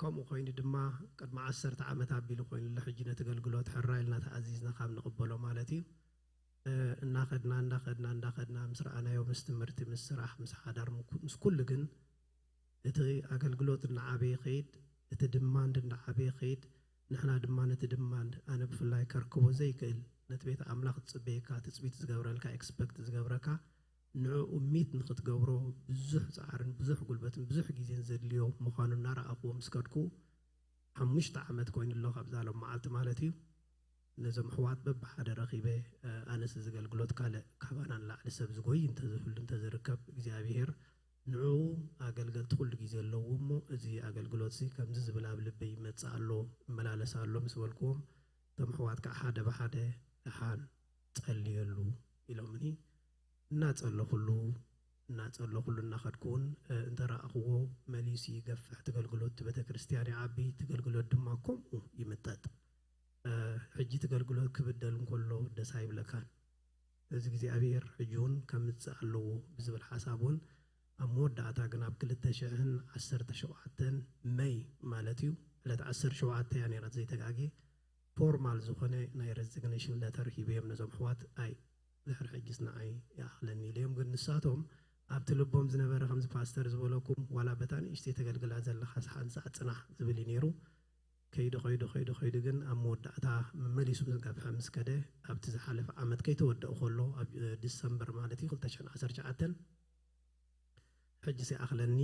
ከምኡ ኮይኑ ድማ ቅድሚ ዓሰርተ ዓመት ኣቢሉ ኮይኑ ኣሎ ሕጂ ነቲ ኣገልግሎት ሕራይ ኢልና ተኣዚዝና ካብ ንቕበሎ ማለት እዩ። እናኸድና እንዳኸድና እንዳኸድና ምስ ረኣናዮ ምስ ትምህርቲ ምስ ስራሕ ምስ ሓዳር ምስ ኩሉ ግን እቲ ኣገልግሎት እናዓበየ ይኸይድ፣ እቲ ድማንድ እናዓበየ ይኸይድ፣ ንሕና ድማ ነቲ ድማንድ ኣነ ብፍላይ ከርክቦ ዘይክእል ነቲ ቤት ኣምላኽ ዝፅበየካ ትፅቢት ዝገብረልካ ኤክስፐክት ዝገብረካ ንዕኡ ሚት ንኽትገብሮ ብዙሕ ፃዕርን ብዙሕ ጉልበትን ብዙሕ ግዜን ዘድልዮ ምዃኑ እናረኣኽዎ ምስ ከድኩ ሓሙሽተ ዓመት ኮይኑ ኣሎ ካብዛ ሎም መዓልቲ ማለት እዩ። ነዞም ኣሕዋት በብሓደ ረኺበ ኣነስ እዚ ኣገልግሎት ካልእ ካባና ንላዕሊ ሰብ ዝጎይ እንተዝህሉ እንተዝርከብ እግዚኣብሄር ንዕኡ ኣገልገልቲ ኩሉ ግዜ ኣለዉ እሞ እዚ ኣገልግሎት እዚ ከምዚ ዝብል ኣብ ልበይ ይመጽእ ኣሎ እመላለስ ኣሎ ምስ በልክዎም እቶም ኣሕዋት ከዓ ሓደ ብሓደ ደሓን ጸልየሉ ኢሎምኒ። እናጸለኹሉ እናጸለኹሉ እናኸድኩ እውን እንተረኣኽዎ መሊሱ ይገፍሕ፣ እቲ ኣገልግሎት እቲ ቤተ ክርስቲያን ይዓቢ፣ እቲ ኣገልግሎት ድማ ከምኡ ይምጠጥ። ሕጂ እቲ ኣገልግሎት ክብደል እንከሎ ደስ ኣይብለካን። እዚ እግዚኣብሔር ሕጂ እውን ከምጽእ ኣለዎ ብዝብል ሓሳብ እውን ኣብ መወዳእታ ግን ኣብ ክልተ ሽሕን ዓሰርተ ሸውዓተን መይ ማለት እዩ ዕለት ዓሰርተ ሸውዓተ እያ ነይራ ዘይተጋግየ ፎርማል ዝኾነ ናይ ረዚግኔሽን ለተር ሂበዮም ነዞም ኣሕዋት ኣይ ድሕሪ ሕጅስ ንዓይ ይኣኽለኒ ኢለዮም ግን ንሳቶም ኣብቲ ልቦም ዝነበረ ከምዚ ፓስተር ዝበለኩም ዋላ በታ ንእሽተይ ተገልግላ ዘለኻስ ሓንሳእ ፅናሕ ዝብል እዩ ነይሩ ከይዱ ከይዱ ከይዱ ከይዱ ግን ኣብ መወዳእታ መመሊሱ ምስ ገፍሐ ምስ ከደ ኣብቲ ዝሓለፈ ዓመት ከይተወደአ ከሎ ኣብ ዲሰምበር ማለት እዩ ክልተ ሽሕን ዓሰርተ ትሽዓተን ሕጂ ሲኣኽለኒ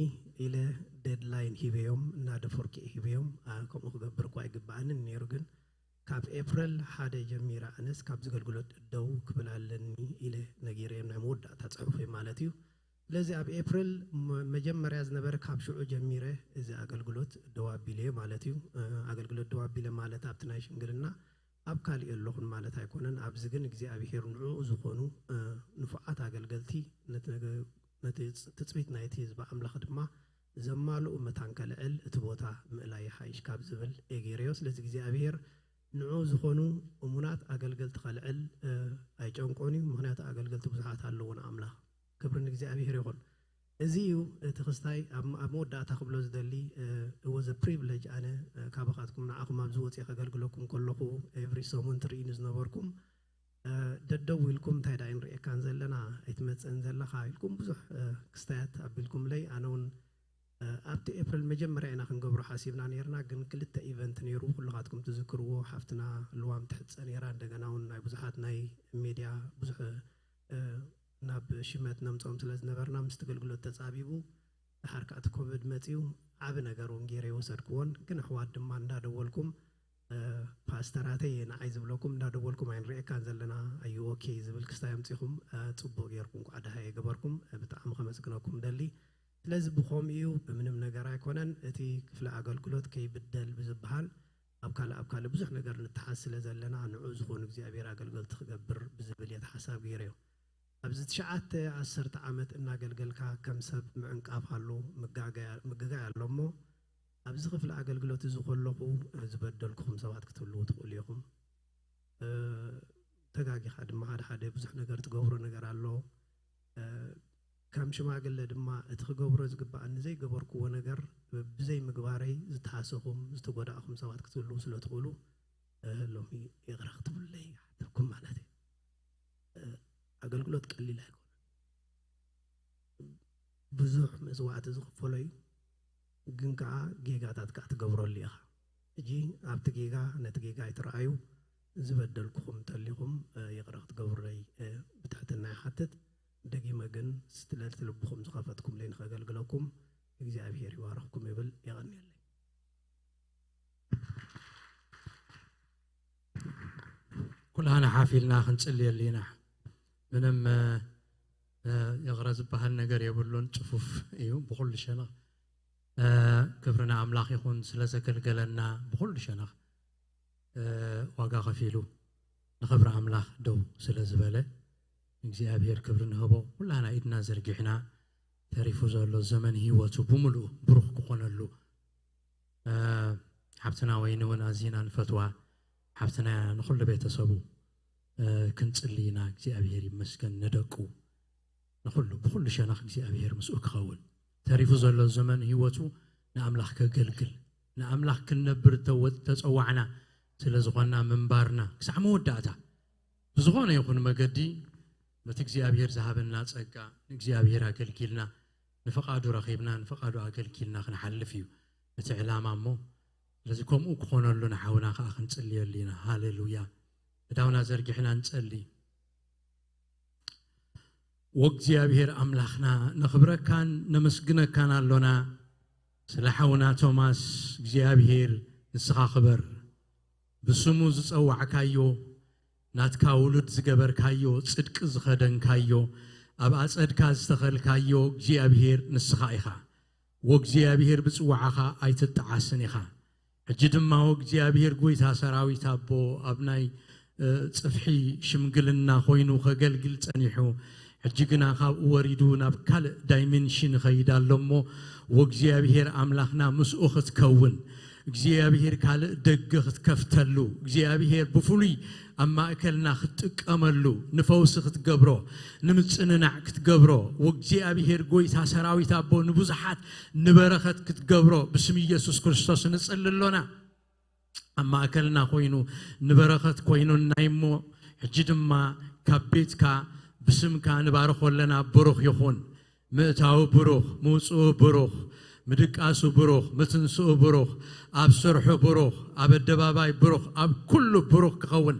ኢለ ዴድላይን ሂበዮም እናደፈርኩ እየ ሂበዮም ከምኡ ክገብር እኳ ኣይግበኣንን ነይሩ ግን ካብ ኤፕሪል ሓደ ጀሚረ ኣነስ ካብ ዝገልግሎት ደው ክብል ኣለኒ ኢለ ነጊረዮም፣ ናይ መወዳእታ ጽሑፈይ ማለት እዩ። ስለዚ ኣብ ኤፕሪል መ- መጀመርያ ዝነበረ ካብ ሽዑ ጀሚረ እዚ ኣገልግሎት ደው ኣቢለዮ ማለት እዩ። እ፣ ኣገልግሎት ደው ኣቢለ ማለት ኣብቲ ናይ ሽምግልና ኣብ ካልእ ኣለኹን ማለት ኣይኮነን። ኣብዚ ግን እግዚኣብሄር ንዕኡ ዝኾኑ እ፣ ንፉዓት ኣገልገልቲ ነቲ ነገ- ነቲ ትጽቢት ናይቲ ህዝቢ ኣምላኽ ድማ ዘማልኡ መታን ከልዕል እቲ ቦታ ምእላይ ይሓይሽ ካብ ዝብል እየ ገይረዮ። ስለዚ እግዚኣብሄር ንዕኡ ዝኾኑ እሙናት ኣገልገልቲ ከልዕል እ፣ ኣይጨንቆን እዩ። ምኽንያቱ ኣገልገልቲ ብዙሓት ኣለዉ ንኣምላኽ። ክብሪ ንእግዚኣብሄር ይኹን። እዚ እዩ እቲ ክስታይ። ኣብ ኣብ መወዳእታ ክብሎ ዝደሊ እ፣ it was a privilege ኣነ እ፣ ካባኻትኩም ንዓኹም ኣብዚ ወፅየ ከገልግለኩም ከለኹ ኤቭሪ ሰሙን ትርእዩኒ ዝነበርኩም እ፣ ደደው ኢልኩም እንታይ ደኣ ንሪኤካን ዘለና ኣይትመፅእን ዘለኻ ኢልኩም ብዙሕ እ፣ ክስታያት ኣቢልኩምለይ። ኣነ እውን እ፣ ኣብቲ ኤፕሪል መጀመርያ ኢና ክንገብሮ ሓሲብና ነይርና፣ ግን ክልተ ኢቨንት ነይሩ። ኩልኻትኩም ትዝክርዎ፣ ሓፍትና ልዋም ትሕፀ ነይራ። እንደገና እውን ናይ ብዙሓት ናይ ሜድያ ብዙሕ እ፣ ናብ ሽመት ነምፅኦም ስለ ዝነበርና ምስቲ ኣገልግሎት ተፃቢቡ ድሓር ከዓ እቲ ኮቪድ መፅዩ ዓቢ ነገር እውን ገይረ ይወሰድክዎን። ግን ኣሕዋት ድማ እንዳደወልኩም እ፣ ፓስተራተይ ንዓይ ዝብለኩም እንዳደወልኩም ኣይንሪኤካን ዘለና ኣዩ ኦኬ ዝብል ክስታይ ኣምፂኹም እ፣ ፅቡቅ ገይርኩም እንኳዕ ደሃየ ገበርኩም እ፣ ብጣዕሚ ከመስግነኩም ደሊ። ስለዚ ብኸምኡ እዩ፣ ብምንም ነገር ኣይኮነን። እቲ ክፍሊ ኣገልግሎት ከይብደል ብዝበሃል ኣብ ካልእ ኣብ ካልእ ብዙሕ ነገር ንተሓዝ ስለ ዘለና ንዑ ዝኾኑ እግዚኣብሔር ኣገልገልቲ ክገብር ብዝብል እየ ሓሳብ ገይረዮ። ኣብዚ ትሽዓተ ዓሰርተ ዓመት እናገልገልካ ከም ሰብ ምዕንቃፍ ኣሎ፣ ምግጋይ ኣሎ እሞ ኣብዚ ክፍሊ ኣገልግሎት እዚ ከለኹ ዝበደልኩኹም ሰባት ክትህልዉ ትኽእሉ ኢኹም። ተጋጊኻ ድማ ሓደ ሓደ ብዙሕ ነገር ትገብሮ ነገር ኣሎ። ከም ሽማግለ ድማ እቲ ክገብሮ ዝግባኣኒ ዘይገበርክዎ ነገር ብዘይ ምግባረይ ዝተሃሰኹም ዝተጎዳእኹም ሰባት ክትህልዉ ስለ ትኽእሉ ሎሚ ይቕረ ክትብሉለይ ይሓተኩም ማለት እዩ። ኣገልግሎት ቀሊል ኣይኮነን። ብዙሕ መስዋዕቲ ዝኽፈሎ እዩ። ግን ከዓ ጌጋታት ከዓ ትገብረሉ ኢኻ። ሕጂ ኣብቲ ጌጋ ነቲ ጌጋ ኣይትረኣዩ። ዝበደልኩኹም እንተሊኹም ይቕረ ክትገብሩለይ ብትሕትና ይሓትት። ደጊመ ግን ስለቲ ልብኹም ዝኸፈትኩምለይ ንኸገልግለኩም እግዚኣብሔር ይባርኽኩም ይብል። የቐንየለይ። ኩላህና ሓፊልና ክንጽልየሉ ኢና። ምንም ይቕረ ዝበሃል ነገር የብሉን። ጽፉፍ እዩ ብኹሉ ሸነኽ። ክብሪ ንኣምላኽ ይኹን ስለ ዘገልገለና ብኹሉ ሸነኽ ዋጋ ከፊሉ ንኽብሪ ኣምላኽ ደው ስለ ዝበለ እግዚኣብሔር ክብሪ ንህቦ። ኩላህና ኢድና ዘርጊሕና ተሪፉ ዘሎ ዘመን ህይወቱ ብምሉኡ ብሩኽ ክኾነሉ ሓብትና ወይኒ እውን ኣዚና ንፈትዋ ሓብትና ንኹሉ ቤተሰቡ ክንጽሊ ኢና። እግዚኣብሔር ይመስገን ንደቁ ንኹሉ ብኹሉ ሸነኽ እግዚኣብሔር ምስኡ ክኸውን ተሪፉ ዘሎ ዘመን ህይወቱ ንኣምላኽ ከገልግል ንኣምላኽ ክንነብር ተጸዋዕና ስለ ዝኾንና ምንባርና ክሳዕ መወዳእታ ብዝኾነ ይኹን መገዲ ነቲ እግዚኣብሔር ዝሃበና ጸጋ ንእግዚኣብሔር ኣገልጊልና ንፍቓዱ ረኺብና ንፍቓዱ ኣገልጊልና ክንሓልፍ እዩ እቲ ዕላማ እሞ ስለዚ ከምኡ ክኾነሉ ንሓውና ከዓ ክንጽልየሉ ኢና። ሃሌሉያ። እዳውና ዘርጊሕና ንጸሊ። ወእግዚኣብሔር ኣምላኽና ነኽብረካን ነመስግነካን ኣሎና። ስለ ሓውና ቶማስ እግዚኣብሔር ንስኻ ክበር። ብስሙ ዝጸዋዕካዮ ናትካ ውሉድ ዝገበርካዮ ጽድቂ ዝኸደንካዮ ኣብ ኣጸድካ ዝተኸልካዮ እግዚኣብሔር ንስኻ ኢኻ። ወእግዚኣብሔር ብጽዋዕኻ ኣይትጠዓስን ኢኻ። ሕጂ ድማ ወእግዚኣብሔር ጐይታ ሰራዊት ኣቦ ኣብ ናይ ጽፍሒ ሽምግልና ኮይኑ ከገልግል ጸኒሑ ሕጂ ግና ካብኡ ወሪዱ ናብ ካልእ ዳይሜንሽን ይኸይድ ኣሎ እሞ ወእግዚኣብሔር ኣምላኽና ምስኡ ክትከውን እግዚኣብሔር ካልእ ደገ ክትከፍተሉ እግዚኣብሔር ብፍሉይ ኣብ ማእከልና ክትጥቀመሉ ንፈውሲ ክትገብሮ ንምጽንናዕ ክትገብሮ ወእግዚኣብሔር ጐይታ ሰራዊት ኣቦ ንብዙሓት ንበረኸት ክትገብሮ ብስም ኢየሱስ ክርስቶስ ንጽሊ ኣሎና። ኣብ ማእከልና ኮይኑ ንበረኸት ኮይኑና እሞ ሕጂ ድማ ካብ ቤትካ ብስምካ ንባርኾ ኣለና። ብሩኽ ይኹን ምእታው ብሩኽ ምውፅኡ ብሩኽ ምድቃሱ ብሩኽ፣ ምትንስኡ ብሩኽ፣ ኣብ ስርሑ ብሩኽ፣ ኣብ ኣደባባይ ብሩኽ፣ ኣብ ኩሉ ብሩኽ ክኸውን፣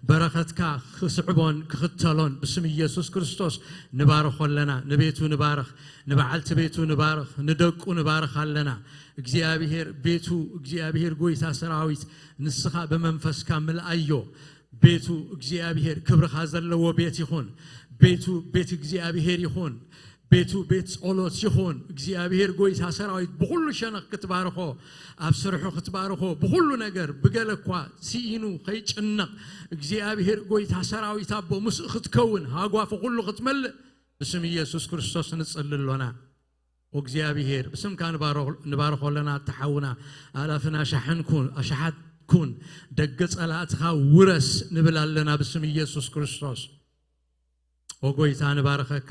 በረኸትካ ክስዕቦን ክኽተሎን ብስም ኢየሱስ ክርስቶስ ንባርኾ ኣለና። ንቤቱ ንባርኽ፣ ንበዓልቲ ቤቱ ንባርኽ፣ ንደቁ ንባርኽ ኣለና። እግዚኣብሔር ቤቱ፣ እግዚኣብሔር ጎይታ ሰራዊት፣ ንስኻ ብመንፈስካ ምልኣዮ። ቤቱ እግዚኣብሔር ክብርኻ ዘለዎ ቤት ይኹን። ቤቱ ቤት እግዚኣብሔር ይኹን። ቤቱ ቤት ጸሎት ይኹን። እግዚኣብሔር ጎይታ ሰራዊት ብኹሉ ሸነኽ ክትባርኾ፣ ኣብ ስርሑ ክትባርኾ፣ ብኹሉ ነገር ብገለ እኳ ስኢኑ ከይጭነቕ እግዚኣብሔር ጎይታ ሰራዊት ኣቦ ምስኡ ክትከውን ሃጓፉ ኩሉ ክትመልእ ብስም ኢየሱስ ክርስቶስ ንጽሊ ኣሎና። እግዚኣብሔር ብስምካ ንባርኾ ኣለና። እተሓውና ኣላፍን ኣሻሕን ኩን ኣሻሓት ኩን ደገ ጸላእትኻ ውረስ ንብል ኣለና ብስም ኢየሱስ ክርስቶስ። ኦ ጎይታ ንባርኸካ፣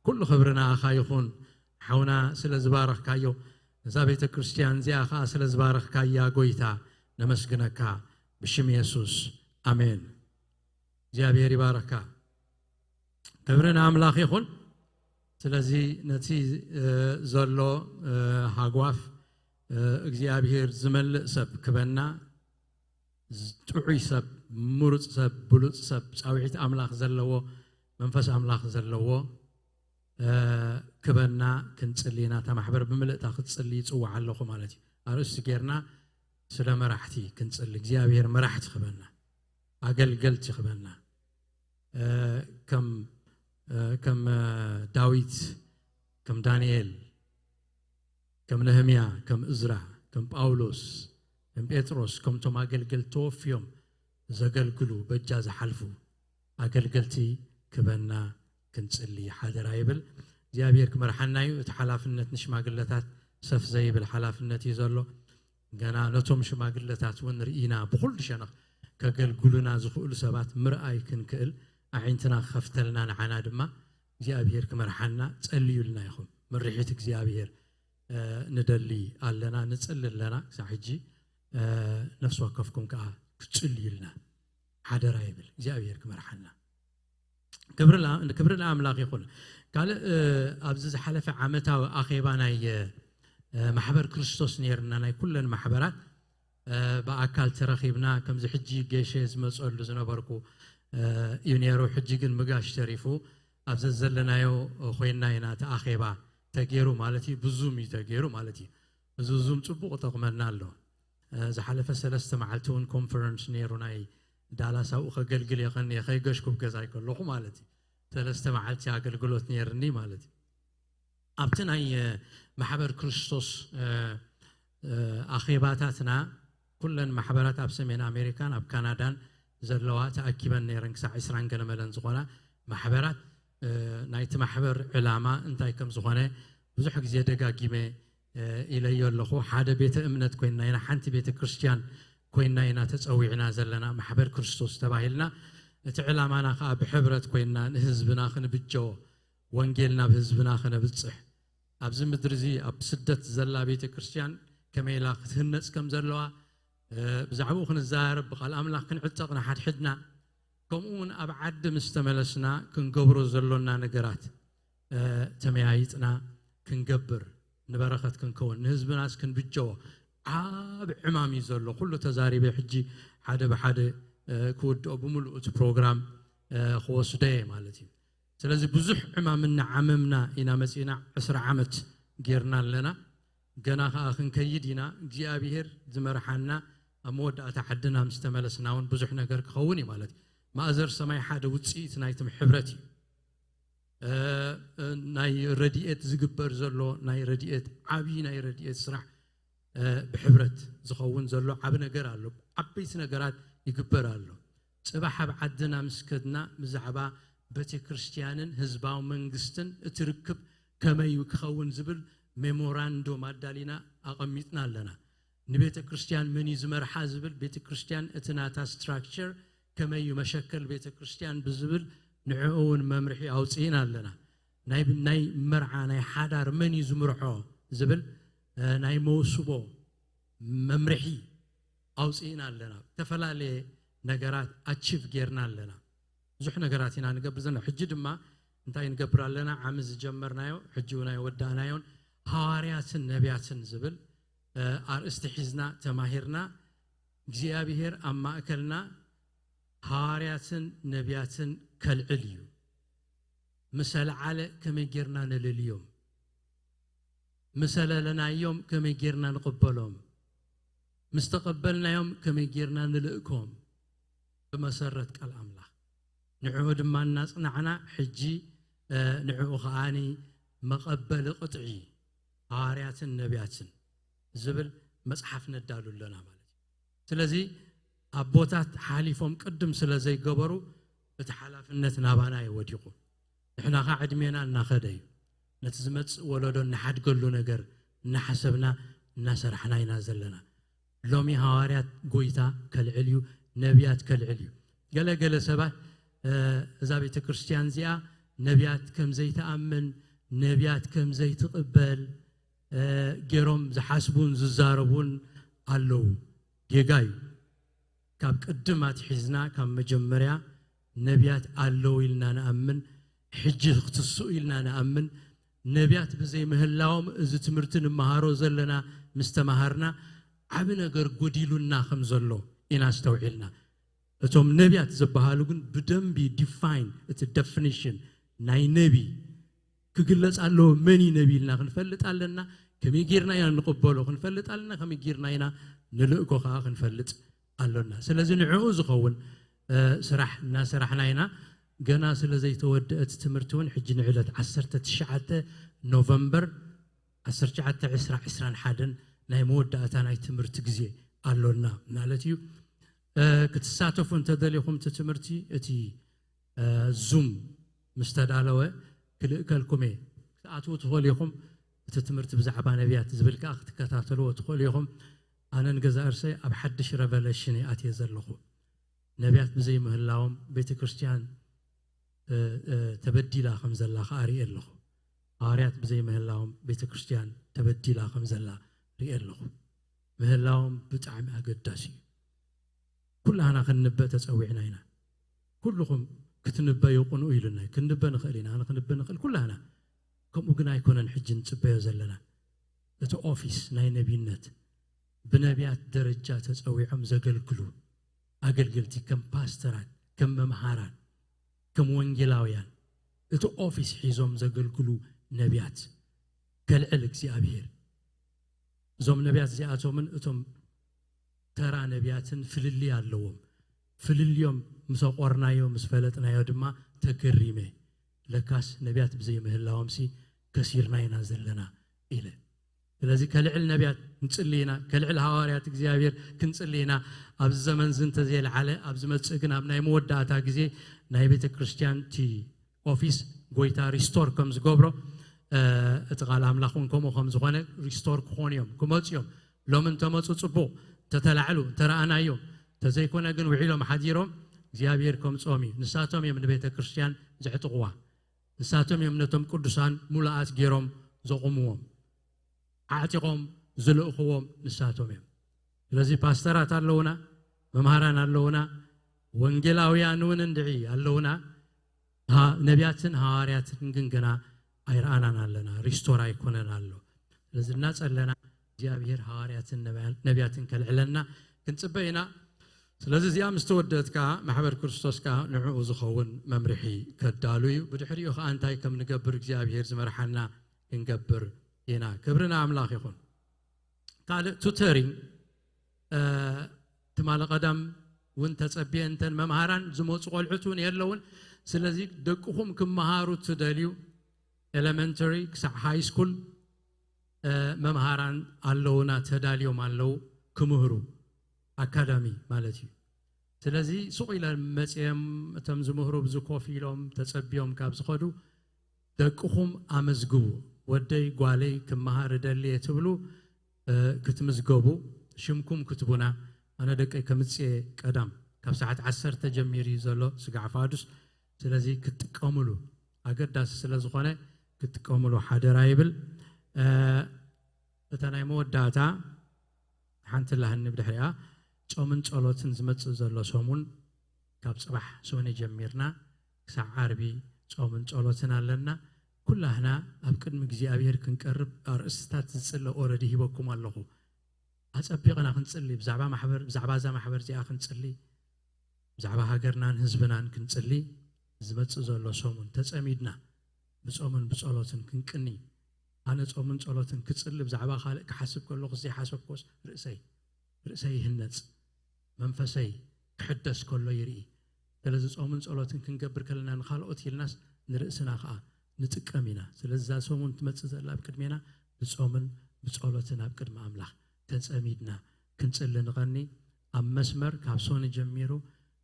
ኩሉ ክብሪ ንኣኻ ይኹን። ሓውና ስለ ዝባረኽካዮ፣ እዛ ቤተ ክርስቲያን እዚኣ ኸዓ ስለ ዝባረኽካያ ጎይታ ነመስግነካ ብሽም የሱስ ኣሜን። እግዚኣብሔር ይባረኽካ። ክብሪ ንኣምላኽ ይኹን። ስለዚ ነቲ ዘሎ ሃጓፍ እግዚኣብሔር ዝመልእ ሰብ ክበና፣ ጥዑይ ሰብ፣ ምሩፅ ሰብ፣ ብሉፅ ሰብ፣ ፃውዒት ኣምላኽ ዘለዎ፣ መንፈስ ኣምላኽ ዘለዎ ክበና ክንፅሊ ኢና። እታ ማሕበር ብምልእታ ክትፅሊ ይፅዋዕ ኣለኹ ማለት እዩ። ኣርእስቲ ጌርና ስለ መራሕቲ ክንፅሊ፣ እግዚኣብሔር መራሕቲ ክበና፣ ኣገልገልቲ ክበና፣ ከም ከም ዳዊት፣ ከም ዳንኤል፣ ከም ነህምያ፣ ከም እዝራ፣ ከም ጳውሎስ፣ ከም ጴጥሮስ፣ ከምቶም ኣገልገልቲ ተወፍዮም ዘገልግሉ፣ በጃ ዝሓልፉ ኣገልገልቲ ክበና ክንጽሊ ሓደራ ይብል። እግዚኣብሔር ክመርሓና እዩ። እቲ ሓላፍነት ንሽማግለታት ሰፍ ዘይብል ሓላፍነት እዩ ዘሎ። ገና ነቶም ሽማግለታት እውን ርኢና ብኹሉ ሸነኽ ከገልግሉና ዝኽእሉ ሰባት ምርኣይ ክንክእል ኣዒንትና ክኸፍተልና፣ ንዓና ድማ እግዚኣብሔር ክመርሓና ጸልዩልና ኢኹም። ምርሒት እግዚኣብሔር ንደሊ ኣለና፣ ንጽሊ ኣለና። ክሳብ ሕጂ ነፍሲ ወከፍኩም ከኣ ክትጽልዩልና ሓደራ ይብል። እግዚኣብሔር ክመርሓና። ክብሪ ንኣምላኽ ይኹን። ካልእ ኣብዚ ዝሓለፈ ዓመታዊ ኣኼባ ናይ ማሕበር ክርስቶስ ነይርና፣ ናይ ኩለን ማሕበራት ብኣካል ተረኺብና፣ ከምዚ ሕጂ ጌሸ ዝመጸሉ ዝነበርኩ እዩ ነይሩ። ሕጂ ግን ምጋሽ ተሪፉ፣ ኣብ ዘዘለናዮ ኮይና ኢና እቲ ኣኼባ ተገይሩ ማለት እዩ። ብዙም እዩ ተገይሩ ማለት እዩ። እዚ ዙም ጽቡቕ ይጠቕመና ኣሎ። ዝሓለፈ ሰለስተ መዓልቲ እውን ኮንፈረንስ ነይሩ፣ ናይ ዳላስ፣ ኣብኡ ከገልግል እየ፣ ከይገሽኩ ኣብ ገዛይ ከለኹ ማለት እዩ። ሰለስተ መዓልቲ ኣገልግሎት ነይርኒ ማለት እዩ። ኣብቲ ናይ ማሕበር ክርስቶስ ኣኼባታትና፣ ኩለን ማሕበራት ኣብ ሰሜን ኣሜሪካን ኣብ ካናዳን ዘለዋ ተኣኪበን ነይረን። ክሳዕ ዕስራን ገለመለን ዝኾና ማሕበራት፣ ናይቲ ማሕበር ዕላማ እንታይ ከም ዝኾነ ብዙሕ ግዜ ደጋጊመ ኢለዮ ኣለኹ። ሓደ ቤተ እምነት ኮይንና ኢና፣ ሓንቲ ቤተ ክርስቲያን ኮይንና ኢና ተጸዊዕና ዘለና፣ ማሕበር ክርስቶስ ተባሂልና። እቲ ዕላማና ከኣ ብሕብረት ኮይንና ንህዝብና ክንብጀዎ፣ ወንጌል ናብ ህዝብና ከነብጽሕ፣ ኣብዚ ምድሪ እዚ ኣብ ስደት ዘላ ቤተ ክርስቲያን ከመይ ኢላ ክትህነጽ ከም ዘለዋ፣ ብዛዕባኡ ክንዛረብ፣ ብቓል ኣምላኽ ክንዕጠቕ ንሓድሕድና፣ ከምኡ እውን ኣብ ዓዲ ምስ ተመለስና ክንገብሮ ዘሎና ነገራት ተመያይጥና ክንገብር፣ ንበረኸት ክንከውን፣ ንህዝብናስ ክንብጀዎ። ዓብ ዕማም እዩ ዘሎ። ኩሉ ተዛሪበ፣ ሕጂ ሓደ ብሓደ ክውድኦ፣ ብምሉእ እቲ ፕሮግራም ክወስዶ እየ ማለት እዩ። ስለዚ ብዙሕ ዕማም እናዓመምና ኢና መጺእና፣ ዕስራ ዓመት ጌርና ኣለና። ገና ከኣ ክንከይድ ኢና። እግዚኣብሄር ዝመርሓና፣ ኣብ መወዳእታ ዓድና ምስ ተመለስና እውን ብዙሕ ነገር ክኸውን እዩ ማለት እዩ። ማእዘር ሰማይ ሓደ ውጽኢት ናይቶም ሕብረት እዩ። ናይ ረድኤት ዝግበር ዘሎ ናይ ረድኤት፣ ዓብዪ ናይ ረድኤት ስራሕ ብሕብረት ዝኸውን ዘሎ ዓቢ ነገር ኣሎ። ዓበይቲ ነገራት ይግበር ኣሎ። ጽባሕ ኣብ ዓድና ምስ ከድና ብዛዕባ ቤተ ክርስቲያንን ህዝባዊ መንግስትን እቲ ርክብ ከመይ ክኸውን ዝብል ሜሞራንዶም ኣዳሊና ኣቐሚጥና ኣለና። ንቤተ ክርስቲያን መን እዩ ዝመርሓ ዝብል፣ ቤተ ክርስቲያን እቲ ናታ ስትራክቸር ከመይ እዩ፣ መሸከል ቤተ ክርስቲያን ብዝብል ንዕኡ እውን መምርሒ ኣውፅእና ኣለና። ናይ መርዓ ናይ ሓዳር መን እዩ ዝምርሖ ዝብል ናይ መውስቦ መምርሒ ኣውፅእና ኣለና። ዝተፈላለየ ነገራት ኣቺቭ ጌርና ኣለና። ብዙሕ ነገራት ኢና ንገብር ዘለና። ሕጂ ድማ እንታይ ንገብር ኣለና? ዓሚ ዝጀመርናዮ ሕጂ እውን ኣይወዳእናዮን። ሃዋርያትን ነቢያትን ዝብል ኣርእስቲ ሒዝና ተማሂርና። እግዚኣብሔር ኣብ ማእከልና ሃዋርያትን ነቢያትን ከልዕል እዩ። ምስ ኣልዓለ ከመይ ጌርና ነለልዮም? ምስ ኣለለናዮም ከመይ ጌርና ንቕበሎም? ምስ ተቐበልናዮም ከመይ ጌርና ንልእኮም? ብመሰረት ቃል ኣምላኽ ንዕኡ ድማ እናጽናዕና ሕጂ ንዕኡ ከዓኒ መቐበሊ ቅጥዒ ሃዋርያትን ነቢያትን ዝብል መጽሓፍ ነዳሉ ኣለና ማለት እዩ። ስለዚ ኣቦታት ሓሊፎም ቅድም ስለ ዘይገበሩ እቲ ሓላፍነት ናባና እዩ ወዲቑ። ንሕና ኸ ዕድሜና እናኸደ እዩ። ነቲ ዝመጽእ ወለዶ እናሓድገሉ ነገር እናሓሰብና እናሰራሕና ኢና ዘለና። ሎሚ ሃዋርያት ጎይታ ከልዕል እዩ፣ ነቢያት ከልዕል እዩ። ገለ ገለ ሰባት እዛ ቤተ ክርስቲያን እዚኣ ነቢያት ከም ዘይትኣምን፣ ነቢያት ከም ዘይትቕበል ገይሮም ዝሓስቡን ዝዛረቡን ኣለዉ። ጌጋ እዩ። ካብ ቅድም ኣትሒዝና ካብ መጀመርያ ነቢያት ኣለዉ ኢልና ንኣምን፣ ሕጂ ክትስኡ ኢልና ንኣምን። ነቢያት ብዘይምህላዎም እዚ ትምህርቲ ንመሃሮ ዘለና ምስ ተማሃርና ዓቢ ነገር ጎዲሉና ከም ዘሎ ኢና ኣስተውዒልና። እቶም ነቢያት ዝበሃሉ ግን ብደንቢ ዲፋይን እቲ ደፊኒሽን ናይ ነቢ ክግለጽ ኣለዎ። መን እዩ ነቢ ኢልና ክንፈልጥ ኣለና። ከመይ ጌርና ኢና ንቕበሎ ክንፈልጥ ኣለና። ከመይ ጌርና ኢና ንልእኮ ከዓ ክንፈልጥ ኣሎና። ስለዚ ንዕኡ ዝኸውን ስራሕ እናሰራሕና ኢና። ገና ስለ ዘይተወደአ እቲ ትምህርቲ እውን ሕጂ ንዕለት ዓሰርተ ትሽዓተ ኖቨምበር ዓሰርተ ትሽዓተ፣ ዕስራ፣ ዕስራን ሓደን ናይ መወዳእታ ናይ ትምህርቲ ግዜ ኣሎና ማለት እዩ። ክትሳተፉ እንተደሊኹም እቲ ትምህርቲ እቲ ዙም ምስ ተዳለወ ክልእከልኩም እየ። ክትኣትዉ ትኽእሉ ኢኹም። እቲ ትምህርቲ ብዛዕባ ነቢያት ዝብል ከዓ ክትከታተልዎ ትኽእሉ ኢኹም። ኣነን ገዛ እርሰይ ኣብ ሓድሽ ረቨለሽን እየ ኣትየ ዘለኹ። ነቢያት ብዘይምህላዎም ቤተ ክርስቲያን ተበዲላ ከም ዘላ ከዓ ርኢ ኣለኹ። ሃዋርያት ብዘይምህላዎም ቤተ ክርስቲያን ተበዲላ ከም ዘላ ርኢ ኣለኹ። ምህላዎም ብጣዕሚ ኣገዳሲ እዩ። ኩላህና ክንንበ ተጸዊዕና ኢና። ኩልኹም ክትንበዩ ቅንኡ ኢሉና እዩ። ክንንበ ንኽእል ኢና፣ ኣነ ክንንበ ንኽእል፣ ኩላህና። ከምኡ ግን ኣይኮነን ሕጂ ንጽበዮ ዘለና። እቲ ኦፊስ ናይ ነቢይነት ብነቢያት ደረጃ ተጸዊዖም ዘገልግሉ ኣገልገልቲ፣ ከም ፓስተራት፣ ከም መምሃራን፣ ከም ወንጌላውያን፣ እቲ ኦፊስ ሒዞም ዘገልግሉ ነቢያት ከልዕል እግዚኣብሔር። እዞም ነቢያት እዚኣቶምን እቶም ተራ ነቢያትን ፍልልይ ኣለዎም። ፍልልዮም ምስ ኣቖርናዮ፣ ምስ ፈለጥናዮ ድማ ተገሪመ። ለካስ ነቢያት ብዘይምህላዎም ሲ ከሲርና ኢና ዘለና ኢለ። ስለዚ ከልዕል ነቢያት ክንጽሊ ኢና፣ ከልዕል ሃዋርያት እግዚኣብሔር ክንጽሊ ኢና። ኣብዚ ዘመን እዚ እንተዘየልዓለ፣ ኣብ ዝመጽእ ግን ኣብ ናይ መወዳእታ ግዜ ናይ ቤተ ክርስቲያን እቲ ኦፊስ ጎይታ ሪስቶር ከም ዝገብሮ፣ እ፣ እቲ ቃል ኣምላኽ እውን ከምኡ ከም ዝኾነ ሪስቶር ክኾኑ እዮም፣ ክመጹ እዮም። ሎሚ እንተመጹ ጽቡቕ፣ እንተተላዕሉ፣ እንተረኣናዮም፣ እንተዘይኮነ ግን ውዒሎም ሓዲሮም እግዚኣብሔር ከምጽኦም እዩ። ንሳቶም እዮም ንቤተ ክርስቲያን ዘዕጥቕዋ። ንሳቶም እዮም ነቶም ቅዱሳን ሙሉኣት ገይሮም ዘቑምዎም። ኣዕጢቖም ዝልእኽዎም ንሳቶም እዮም። ስለዚ ፓስተራት ኣለውና፣ መምሃራን ኣለውና፣ ወንጌላውያን እውን እንድዒ ኣለውና። ሃ-፣ ነቢያትን ሃዋርያትን ግን ግና ኣይረኣናን ኣለና፣ ሪስቶር ኣይኮነን ኣሎ። ስለዚ እናጸለና እግዚኣብሔር ሃዋርያትን ነቢያን-፣ ነቢያትን ከልዕለና ክንጽበ ኢና። ስለዚ እዚኣ ምስ ተወደእት ከኣ ማሕበር ክርስቶስ ከኣ ንዕኡ ዝኸውን መምርሒ ከዳሉ እዩ። ብድሕሪኡ ከኣ እንታይ ከም ንገብር እግዚኣብሔር ዝመርሓና ክንገብር ኢና። ክብሪ ንኣምላኽ ይኹን። ካልእ ቱተሪንግ፣ እ፣ ትማሊ ቀዳም እውን ተጸብየ፣ እንተን መምሃራን ዝመጹ ቆልዑት እውን የለውን። ስለዚ ደቅኹም ክመሃሩ ትደልዩ፣ ኤሌመንተሪ ክሳዕ ሃይ ስኩል፣ እ፣ መምሃራን ኣለውና፣ ተዳልዮም ኣለዉ ክምህሩ፣ ኣካዳሚ ማለት እዩ። ስለዚ ሱቕ ኢለ መጽዮም፣ እቶም ዝምህሩ ኣብዚ ኮፍ ኢሎም ተጸብዮም ካብ ዝኸዱ፣ ደቅኹም ኣመዝግቡ። ወደይ ጓለይ ክመሃር እደሊ እየ ትብሉ፣ እ፣ ክትምዝገቡ ሽምኩም ክትቡና። ኣነ ደቀይ ከምጽእ እየ ቀዳም፣ ካብ ሰዓት ዓሰርተ ጀሚሩ እዩ ዘሎ ስጋዕ ፋዱስ። ስለዚ ክትጥቀሙሉ ኣገዳሲ ስለ ዝኾነ ክትጥቀሙሉ ሓደራ ይብል። እ፣ እታ ናይ መወዳእታ ሓንቲ ላህኒ ብድሕሪኣ፣ ጾምን ጸሎትን ዝመጽእ ዘሎ ሰሙን፣ ካብ ጽባሕ ሰሙን ጀሚርና ክሳዕ ዓርቢ ጾምን ጸሎትን ኣለና። ኩላህና ኣብ ቅድሚ እግዚኣብሔር ክንቀርብ ኣርእስትታት ዝጽለ ኦረዲ ሂበኩም ኣለኹ። ኣጸቢቕና ክንጽሊ፣ ብዛዕባ ማሕበር፣ ብዛዕባ እዛ ማሕበር እዚኣ ክንጽሊ፣ ብዛዕባ ሃገርናን ህዝብናን ክንጽሊ፣ ዝመጽእ ዘሎ ሰሙን ተጸሚድና ብጾምን ብጸሎትን ክንቅኒ። ኣነ ጾምን ጸሎትን ክጽሊ ብዛዕባ ካልእ ክሓስብ ከለኹ ዘይሓሰብኮስ ርእሰይ ርእሰይ ይህነጽ፣ መንፈሰይ ክሕደስ ከሎ ይርኢ። ስለዚ ጾምን ጸሎትን ክንገብር ከለና ንኻልኦት ኢልናስ ንርእስና ኸኣ ንጥቀም ኢና። ስለዚ እዛ ሰሙን ትመጽእ ዘላ ኣብ ቅድሜና ብጾምን ብጸሎትን ኣብ ቅድሚ ኣምላኽ ተጸሚድና ክንጽሊ ንቐኒ። ኣብ መስመር ካብ ሶኒ ጀሚሩ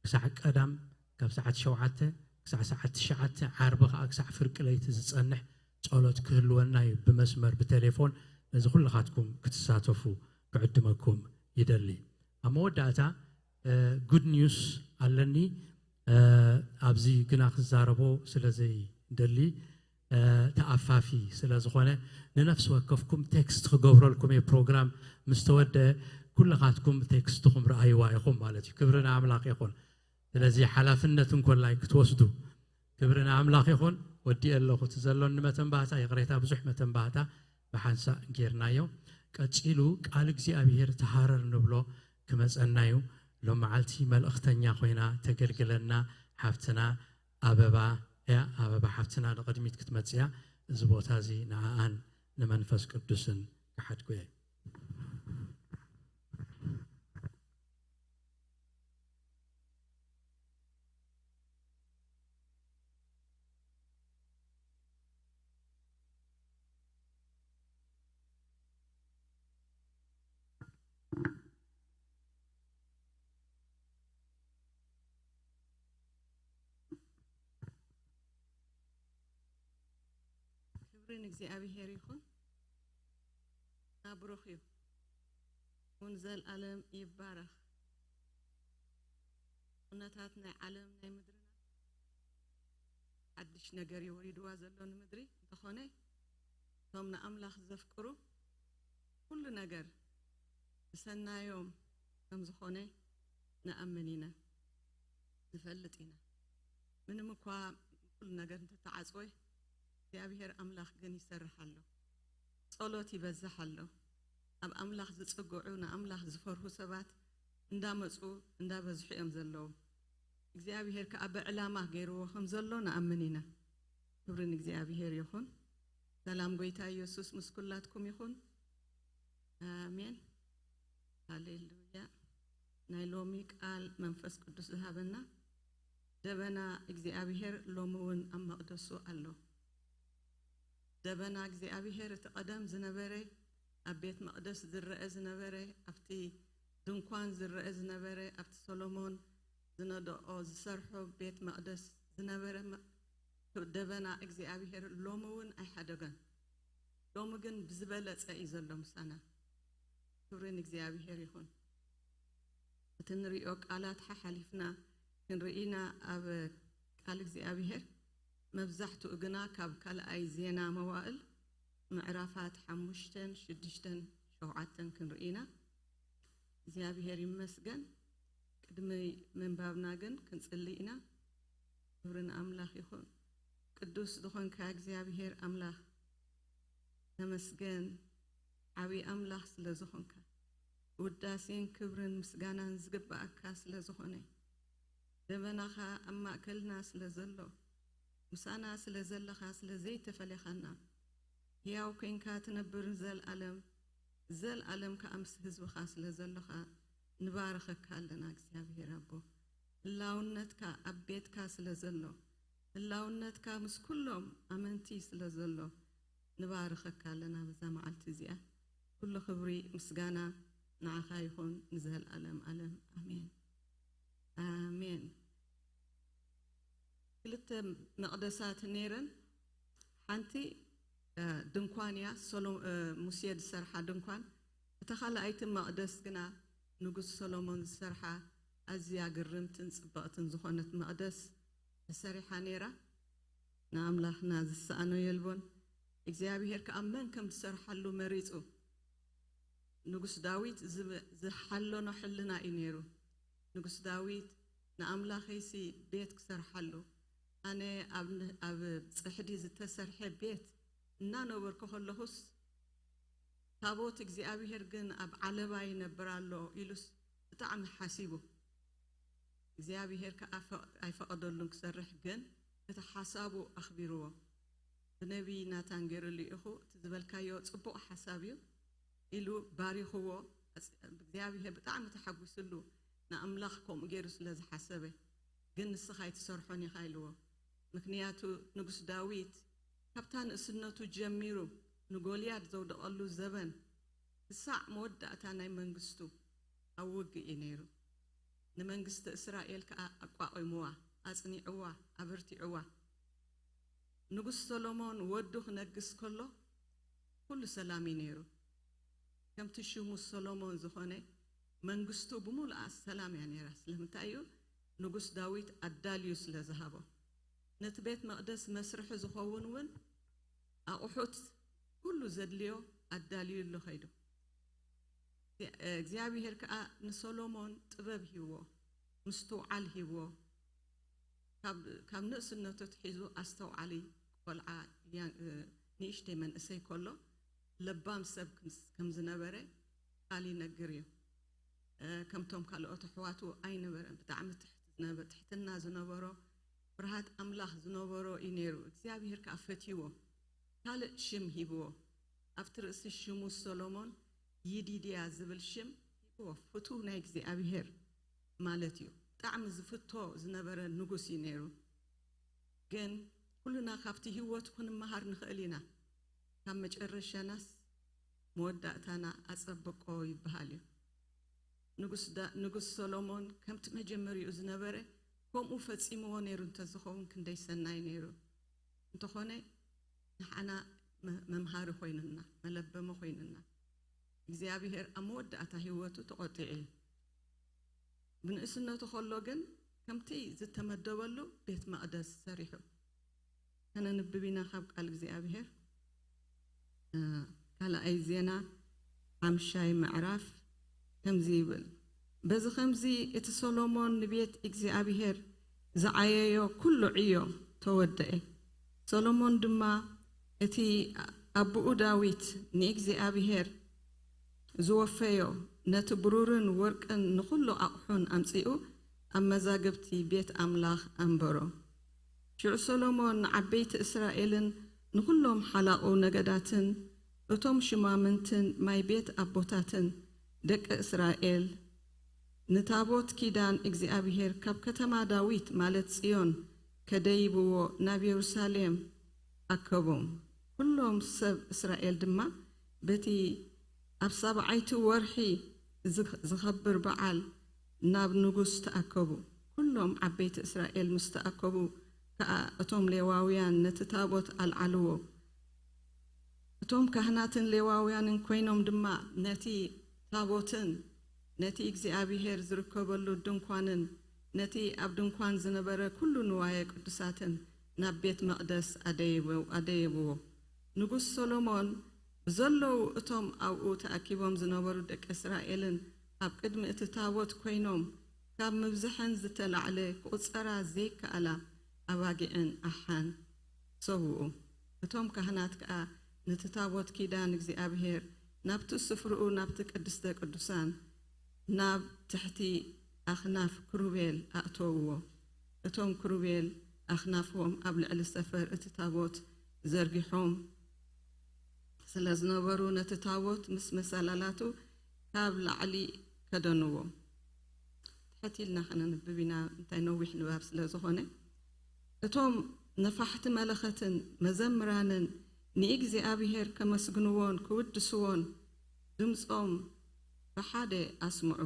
ክሳዕ ቀዳም፣ ካብ ሰዓት ሸውዓተ ክሳዕ ሰዓት ትሽዓተ፣ ዓርቢ ኸኣ ክሳዕ ፍርቂ ለይቲ ዝጸንሕ ጸሎት ክህልወና እዩ ብመስመር ብቴሌፎን። ነዚ ኩልኻትኩም ክትሳተፉ ክዕድመኩም ይደሊ። ኣብ መወዳእታ ጉድ ኒውስ ኣለኒ። ኣብዚ ግና ክዛረቦ ስለ ዘይደሊ ተኣፋፊ ስለ ዝኾነ፣ ንነፍሲ ወከፍኩም ቴክስት ክገብረልኩም እየ። ፕሮግራም ምስ ተወደአ ኩልኻትኩም ቴክስትኹም ረኣይዋ ኢኹም ማለት እዩ። ክብሪ ንኣምላኽ ይኹን። ስለዚ ሓላፍነት እንኮላይ ክትወስዱ፣ ክብሪ ንኣምላኽ ይኹን። ወዲኤ ኣለኹ። እቲ ዘሎኒ መተንባህታ፣ ይቕሬታ፣ ብዙሕ መተንባህታ ብሓንሳእ ጌርናዮ። ቀጺሉ ቃል እግዚኣብሔር ተሃረር ንብሎ ክመጸና እዩ። ሎም መዓልቲ መልእኽተኛ ኮይና ተገልግለና ሓፍትና ኣበባ እያ። ኣበባ ሓፍትና ንቕድሚት ክትመጽእ እያ። እዚ ቦታ እዚ ንኣኣን ንመንፈስ ቅዱስን ክሓድጎ እየ። ክብሪ ንእግዚኣብሔር ይኹን። ብሩኽ እዩ። እውን ዘልኣለም ይባረኽ። ኩነታት ናይ ዓለም ናይ ምድርና ሓድሽ ነገር እዩ ወሪድዋ ዘሎ ንምድሪ። እንተኾነ እቶም ንኣምላኽ ዘፍቅሩ ኩሉ ነገር ብሰናዮም ከም ዝኾነ ንኣምን ኢና፣ ንፈልጥ ኢና። ምንም እኳ ኩሉ ነገር እንተተዓጽወ፣ እግዚኣብሔር ኣምላኽ ግን ይሰርሕ ኣሎ። ጸሎት ይበዝሕ ኣሎ። ኣብ ኣምላኽ ዝጽግዑ፣ ንኣምላኽ ዝፈርሁ ሰባት እንዳመጹ እንዳበዝሑ እዮም ዘለዉ። እግዚኣብሔር ከኣ ብዕላማ ገይርዎ ከም ዘሎ ንኣምን ኢና። ክብሪ ንእግዚኣብሔር ይኹን። ሰላም ጎይታ ኢየሱስ ምስ ኩላትኩም ይኹን። ኣሜን። ሃሌሉያ። ናይ ሎሚ ቃል መንፈስ ቅዱስ ዝሃበና ደበና እግዚኣብሔር ሎሚ እውን ኣብ መቕደሱ ኣሎ። ደበና እግዚኣብሔር እቲ ቀደም ዝነበረ ኣብ ቤት መቕደስ ዝረአ ዝነበረ ኣብቲ ድንኳን ዝረአ ዝነበረ ኣብቲ ሰሎሞን ዝነድኦ ዝሰርሖ ቤት መቕደስ ዝነበረ መ- ደበና እግዚኣብሔር ሎሚ እውን ኣይሓደገን። ሎሚ ግን ብዝበለጸ እዩ ዘሎ ምሳና። ክብሪ ንእግዚኣብሔር ይኹን። እቲ ንሪኦ ቃላት ሓሓሊፍና ክንርኢና ኣብ ቃል እግዚኣብሔር መብዛሕትኡ ግና ካብ ካልኣይ ዜና መዋእል ምዕራፋት ሓሙሽተን ሽዱሽተን ሸውዓተን ክንርኢና እግዚኣብሔር ይመስገን። ቅድሚ ምንባብና ግን ክንጽሊ ኢና። ክብሪ ንኣምላኽ ይኹን። ቅዱስ ዝኾንካ እግዚኣብሔር ኣምላኽ ተመስገን። ዓብዪ ኣምላኽ ስለ ዝኾንካ፣ ውዳሴን ክብርን ምስጋናን ዝግብኣካ ስለ ዝኾነ፣ ደበናኻ ኣብ ማእከልና ስለ ዘሎ፣ ምሳና ስለ ዘለኻ፣ ስለ ዘይተፈለኻና፣ ህያው ኮይንካ ትነብር ንዘልኣለም፣ ዘልኣለም ከኣ ምስ ህዝብኻ ስለ ዘለኻ ንባርኸካ ኣለና እግዚኣብሔር ኣቦ። ህላውነትካ ኣብ ቤትካ ስለ ዘሎ፣ ህላውነትካ ምስ ኩሎም ኣመንቲ ስለ ዘሎ ንባርኸካ ኣለና በዛ መዓልቲ እዚኣ። ኩሉ ክብሪ ምስጋና ንዓኻ ይኹን ንዘልኣለም ኣለም ኣሜን። ኣሜን። ክልተ መቕደሳት ነይረን። ሓንቲ ድንኳን እያ፣ ሙሴ ዝሰርሓ ድንኳን። እታ ካልኣይቲ መቕደስ ግና ንጉስ ሰሎሞን ዝሰርሓ ኣዝያ ግርምትን ጽብቕትን ዝኾነት መቕደስ ተሰሪሓ ነይራ። ንኣምላኽና ዝሰኣኖ የልቦን። እግዚኣብሔር ከኣ መን ከም ዝሰርሓሉ መሪጹ። ንጉስ ዳዊት ዝሓለኖ ሕልና እዩ ነይሩ። ንጉስ ዳዊት ንኣምላኸይሲ ቤት ክሰርሓሉ፣ ኣነ ኣብ ን- ኣብ ጽሕዲ ዝተሰርሐ ቤት እናነበርኩ ከለኹስ፣ ታቦት እግዚኣብሔር ግን ኣብ ዓለባ ይነብር ኣሎ ኢሉስ ብጣዕሚ ሓሲቡ። እግዚኣብሔር ከኣ ፈ- ኣይፈቐደሉን ክሰርሕ፣ ግን እቲ ሓሳቡ ኣኽቢርዎ። ብነቢይ ናታን ገይሩ ልኢኹ፣ እቲ ዝበልካዮ ጽቡቕ ሓሳብ እዩ ኢሉ ባሪኽዎ። ኣጽ- እግዚኣብሔር ብጣዕሚ ተሓጒስሉ፣ ንኣምላኽ ከምኡ ገይሩ ስለ ዝሓሰበ። ግን ንስኻ ኣይትሰርሖን ኢኻ ኢልዎ። ምኽንያቱ ንጉስ ዳዊት ካብታ ንእስነቱ ጀሚሩ ንጎልያድ ዘውደቐሉ ዘበን ክሳዕ መወዳእታ ናይ መንግስቱ ኣብ ውግእ እዩ ነይሩ። ንመንግስቲ እስራኤል ከኣ ኣቋቒምዋ፣ ኣጽኒዕዋ፣ ኣበርቲዕዋ። ንጉስ ሰሎሞን ወዱ ክነግስ ከሎ ኩሉ ሰላም እዩ ነይሩ። ከምቲ ሽሙ ሰሎሞን ዝኾነ መንግስቱ ብምሉኣ ሰላም እያ ነይራ። ስለምንታይ እዩ? ንጉስ ዳዊት ኣዳልዩ ስለ ዝሃቦ። ነቲ ቤት መቕደስ መስርሒ ዝኸውን እውን ኣቑሑት ኩሉ ዘድልዮ ኣዳልዩ ኣሎ ከይዱ። እግዚኣብሔር ከኣ ንሰሎሞን ጥበብ ሂብዎ፣ ምስትውዓል ሂብዎ። ካብ ካብ ንእስነቱ ኣትሒዙ ኣስተውዓሊ ቆልዓ፣ ያ- እ፣ ንእሽተይ መንእሰይ ከሎ ለባም ሰብ ክምስ- ከም ዝነበረ ቃል ይነግር እዩ። እ፣ ከምቶም ካልኦት ኣሕዋቱ ኣይነበረን። ብጣዕሚ ትሕቲ ዝነበ- ትሕትና ዝነበሮ፣ ፍርሃት ኣምላኽ ዝነበሮ እዩ ነይሩ። እግዚኣብሔር ከኣ ፈትይዎ፣ ካልእ ሽም ሂብዎ። ኣብቲ ርእሲ ሽሙ ሰሎሞን ይዲድያ ዝብል ሽም ሂብዎ። ፍቱው ናይ እግዚኣብሔር ማለት እዩ። ብጣዕሚ ዝፍቶ ዝነበረ ንጉስ እዩ ነይሩ። ግን ኩልና ካብቲ ህይወቱ ክንመሃር ንኽእል ኢና። ካብ መጨረሻናስ መወዳእታና ኣጸብቆ ይበሃል እዩ። ንጉስ ዳ- ንጉስ ሰሎሞን ከምቲ መጀመሪኡ ዝነበረ ከምኡ ፈጺምዎ ነይሩ እንተዝኸውን ክንደይ ሰናይ ነይሩ። እንተኾነ ንሓና መ- መምሃሪ ኮይኑና፣ መለበሚ ኮይኑና። እግዚኣብሔር ኣብ መወዳእታ ህይወቱ ተቖጢዑ እዩ። ብንእስነቱ ከሎ ግን ከምቲ ዝተመደበሉ ቤት መቕደስ ሰሪሑ። ከነንብብ ኢና ካብ ቃል እግዚኣብሔር። እ፣ ካልኣይ ዜና ሓምሻይ ምዕራፍ ከምዚ ይብል። በዚ ኸምዚ እቲ ሰሎሞን ንቤት እግዚኣብሔር ዝዓየዮ ኩሉ ዕዮ ተወደአ። ሰሎሞን ድማ እቲ ኣቦኡ ዳዊት ንእግዚኣብሔር ዝወፈዮ ነቲ ብሩርን ወርቅን ንኹሉ ኣቕሑን ኣምጺኡ ኣብ መዛግብቲ ቤት ኣምላኽ ኣንበሮ። ሽዑ ሰሎሞን ንዓበይቲ እስራኤልን ንኹሎም ሓላቑ ነገዳትን እቶም ሽማምንትን ማይ ቤት ኣቦታትን ደቂ እስራኤል ንታቦት ኪዳን እግዚኣብሔር ካብ ከተማ ዳዊት ማለት ጽዮን ከደይብዎ ናብ የሩሳሌም ኣከቦም። ኩሎም ሰብ እስራኤል ድማ በቲ ኣብ ሳብዓይቲ ወርሒ ዝኽ- ዝኸብር በዓል ናብ ንጉስ ተኣከቡ። ኩሎም ዓበይቲ እስራኤል ምስ ተኣከቡ ከኣ እቶም ሌዋውያን ነቲ ታቦት ኣልዓልዎ። እቶም ካህናትን ሌዋውያንን ኮይኖም ድማ ነቲ ታቦትን ነቲ እግዚኣብሔር ዝርከበሉ ድንኳንን ነቲ ኣብ ድንኳን ዝነበረ ኩሉ ንዋየ ቅዱሳትን ናብ ቤት መቕደስ ኣደይበው- ኣደየብዎ። ንጉስ ሰሎሞን ብዘለዉ እቶም ኣብኡ ተኣኪቦም ዝነበሩ ደቂ እስራኤልን ኣብ ቅድሚ እቲ ታቦት ኮይኖም ካብ ምብዝሐን ዝተላዕለ ክቑጸራ ዘይከኣላ ኣባጊዕን ኣሓን ሰውኡ። እቶም ካህናት ከኣ ነቲ ታቦት ኪዳን እግዚኣብሔር ናብቲ ስፍርኡ ናብቲ ቅድስተ ቅዱሳን ናብ ትሕቲ ኣኽናፍ ክሩቤል ኣእተውዎ። እቶም ክሩቤል ኣኽናፍዎም ኣብ ልዕሊ ሰፈር እቲ ታቦት ዘርጊሖም ስለ ዝነበሩ ነቲ ታቦት ምስ መሰላላቱ ካብ ላዕሊ ከደንዎ። ትሕት ኢልና ከነንብብ ኢና፣ እንታይ ነዊሕ ንባብ ስለ ዝኾነ። እቶም ነፋሕቲ መለኸትን መዘምራንን ንእግዚኣብሔር ከመስግንዎን ክውድስዎን ድምጾም ብሓደ ኣስምዑ።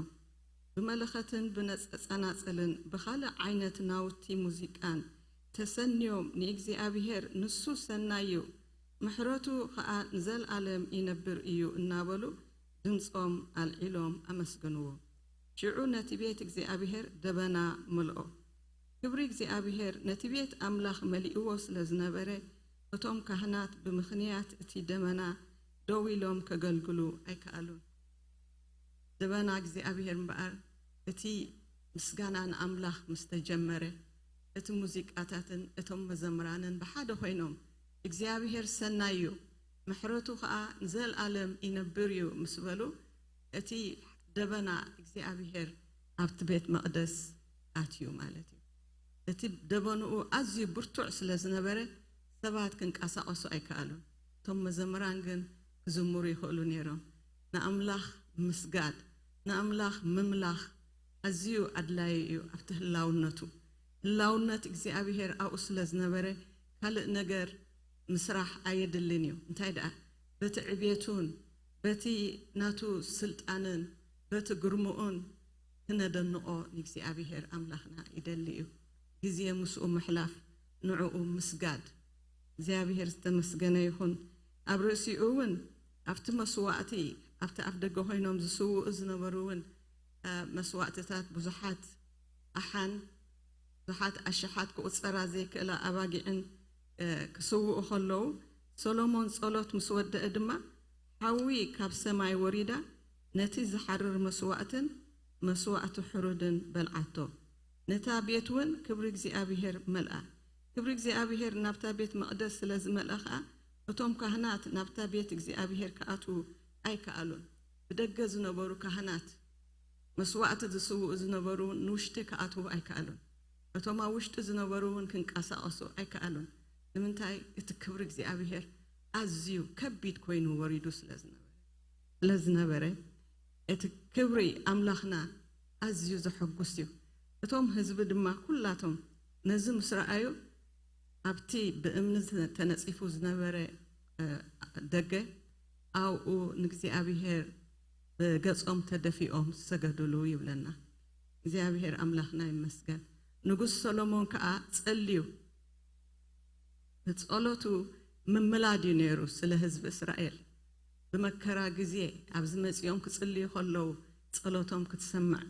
ብመለኸትን ብነጸ- ጸናጽልን ብኻልእ ዓይነት ናውቲ ሙዚቃን ተሰንዮም ንእግዚኣብሔር ንሱ ሰናይ እዩ፣ ምሕረቱ ኸኣ ንዘልኣለም ይነብር እዩ እናበሉ ድምጾም ኣልዒሎም ኣመስገንዎ። ሽዑ ነቲ ቤት እግዚኣብሔር ደበና መልኦ። ክብሪ እግዚኣብሔር ነቲ ቤት ኣምላኽ መሊእዎ ስለ ዝነበረ፣ እቶም ካህናት ብምኽንያት እቲ ደመና ደው ኢሎም ከገልግሉ ኣይከኣሉን። ደበና እግዚኣብሔር እምበኣር እቲ ምስጋና ንኣምላኽ ምስ ተጀመረ፣ እቲ ሙዚቃታትን እቶም መዘምራንን ብሓደ ኮይኖም እግዚኣብሔር ሰናይ እዩ፣ ምሕረቱ ኸኣ ንዘልኣለም ይነብር እዩ ምስ በሉ እቲ ደበና እግዚኣብሔር ኣብቲ ቤት መቕደስ ኣትዩ ማለት እዩ። እቲ ደበንኡ ኣዝዩ ብርቱዕ ስለ ዝነበረ ሰባት ክንቀሳቐሱ ኣይከኣሉን። እቶም መዘምራን ግን ክዝምሩ ይኽእሉ ነይሮም። ንኣምላኽ ምስጋድ፣ ንኣምላኽ ምምላኽ ኣዝዩ ኣድላዪ እዩ። ኣብቲ ህላውነቱ፣ ህላውነት እግዚኣብሔር ኣብኡ ስለ ዝነበረ ካልእ ነገር ምስራሕ ኣየድልን እዩ። እንታይ ደኣ በቲ ዕቤቱን በቲ ናቱ ስልጣንን በቲ ግርምኡን ክነደንቖ ንእግዚኣብሔር ኣምላኽና ይደሊ እዩ። ግዜ ምስኡ ምሕላፍ፣ ንዕኡ ምስጋድ። እግዚኣብሔር ዝተመስገነ ይኹን። ኣብ ርእሲኡ እውን ኣብቲ መስዋእቲ ኣብቲ ኣፍ ደገ ኮይኖም ዝስውኡ ዝነበሩ እውን መስዋእትታት ብዙሓት ኣሓን ብዙሓት ኣሽሓት ክቑጸራ ዘይክእላ ኣባጊዕን ክስውኡ ከለዉ፣ ሰሎሞን ጸሎት ምስ ወደአ ድማ፣ ሓዊ ካብ ሰማይ ወሪዳ ነቲ ዝሓርር መስዋእትን መስዋእቲ ሕሩድን በልዓቶ። ነታ ቤት እውን ክብሪ እግዚኣብሄር መልኣ። ክብሪ እግዚኣብሄር ናብታ ቤት መቕደስ ስለ ዝመልኣ ኸኣ፣ እቶም ካህናት ናብታ ቤት እግዚኣብሄር ክኣትዉ ኣይከኣሉን። ብደገ ዝነበሩ ካህናት መስዋእቲ ዝስውኡ ዝነበሩ እውን ንውሽጢ ክኣትዉ ኣይከኣሉን። እቶም ኣብ ውሽጢ ዝነበሩ እውን ክንቀሳቐሱ ኣይከኣሉን። ንምንታይ? እቲ ክብሪ እግዚኣብሔር ኣዝዩ ከቢድ ኮይኑ ወሪዱ ስለ ዝነበረ፣ ስለ ዝነበረ እቲ ክብሪ ኣምላኽና ኣዝዩ ዘሐጉስ እዩ። እቶም ህዝቢ ድማ ኩላቶም ነዚ ምስ ረኣዩ ኣብቲ ብእምኒ ተነጺፉ ዝነበረ ደገ ኣብኡ ንእግዚኣብሔር ብገጾም ተደፊኦም ዝሰገዱሉ ይብለና። እግዚኣብሔር ኣምላኽና ይመስገን። ንጉስ ሰሎሞን ከኣ ጸልዩ ብጸሎቱ ምምላድ እዩ ነይሩ ስለ ህዝቢ እስራኤል። ብመከራ ግዜ ኣብዚ መጺኦም ክጽልዩ ከለዉ ጸሎቶም ክትሰምዕ፣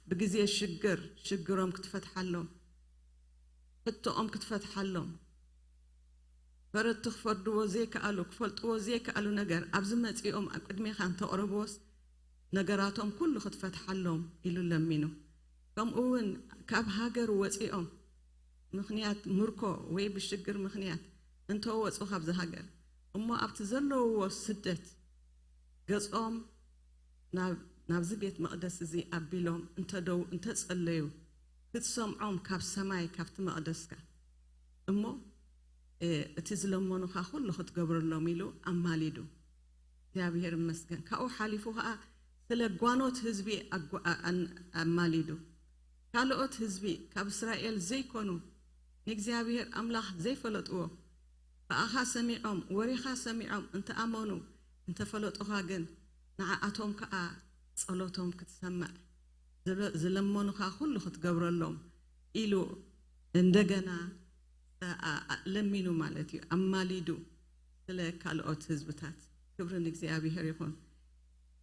ብግዜ ሽግር ሽግሮም ክትፈትሓሎም፣ ሕቶኦም ክትፈትሓሎም፣ ፈረድቲ ክፈርድዎ ዘይከኣሉ፣ ክፈልጥዎ ዘይከኣሉ ነገር ኣብዚ መጺኦም ኣብ ቅድሜኻ እንተቕረብዎስ፣ ነገራቶም ኩሉ ክትፈትሓሎም ኢሉ ለሚኑ። ከምኡ እውን ካብ ሃገር ወጺኦም ምኽንያት ምርኮ ወይ ብሽግር ምኽንያት እንተወጹ ካብዚ ሃገር፣ እሞ ኣብቲ ዘለውዎ ስደት ገጾም ናብ፣ ናብዚ ቤት መቕደስ እዚ ኣቢሎም እንተደው፣ እንተጸለዩ፣ ክትሰምዖም ካብ ሰማይ፣ ካብቲ መቕደስካ፣ እሞ፣ እ፣ እቲ ዝለመኑኻ ኩሉ ክትገብረሎም ኢሉ ኣማሊዱ። እግዚኣብሔር ይመስገን። ካብኡ ሓሊፉ ኸኣ ስለ ጓኖት ህዝቢ ኣጓ-፣ ኣ-፣ ኣን-፣ ኣማሊዱ። ካልኦት ህዝቢ፣ ካብ እስራኤል ዘይኮኑ፣ ንእግዚኣብሔር ኣምላኽ ዘይፈለጥዎ፣ ብኣኻ ሰሚዖም፣ ወሬኻ ሰሚዖም እንተኣመኑ፣ እንተፈለጡኻ ግን፣ ንዓኣቶም ከኣ ጸሎቶም ክትሰምዕ፣ ዝለ-፣ ዝለመኑኻ ኩሉ ክትገብረሎም ኢሉ እንደገና ኣ-፣ ኣ-፣ ለሚኑ ማለት እዩ፣ ኣማሊዱ ስለ ካልኦት ህዝብታት። ክብሪ ንእግዚኣብሔር ይኹን።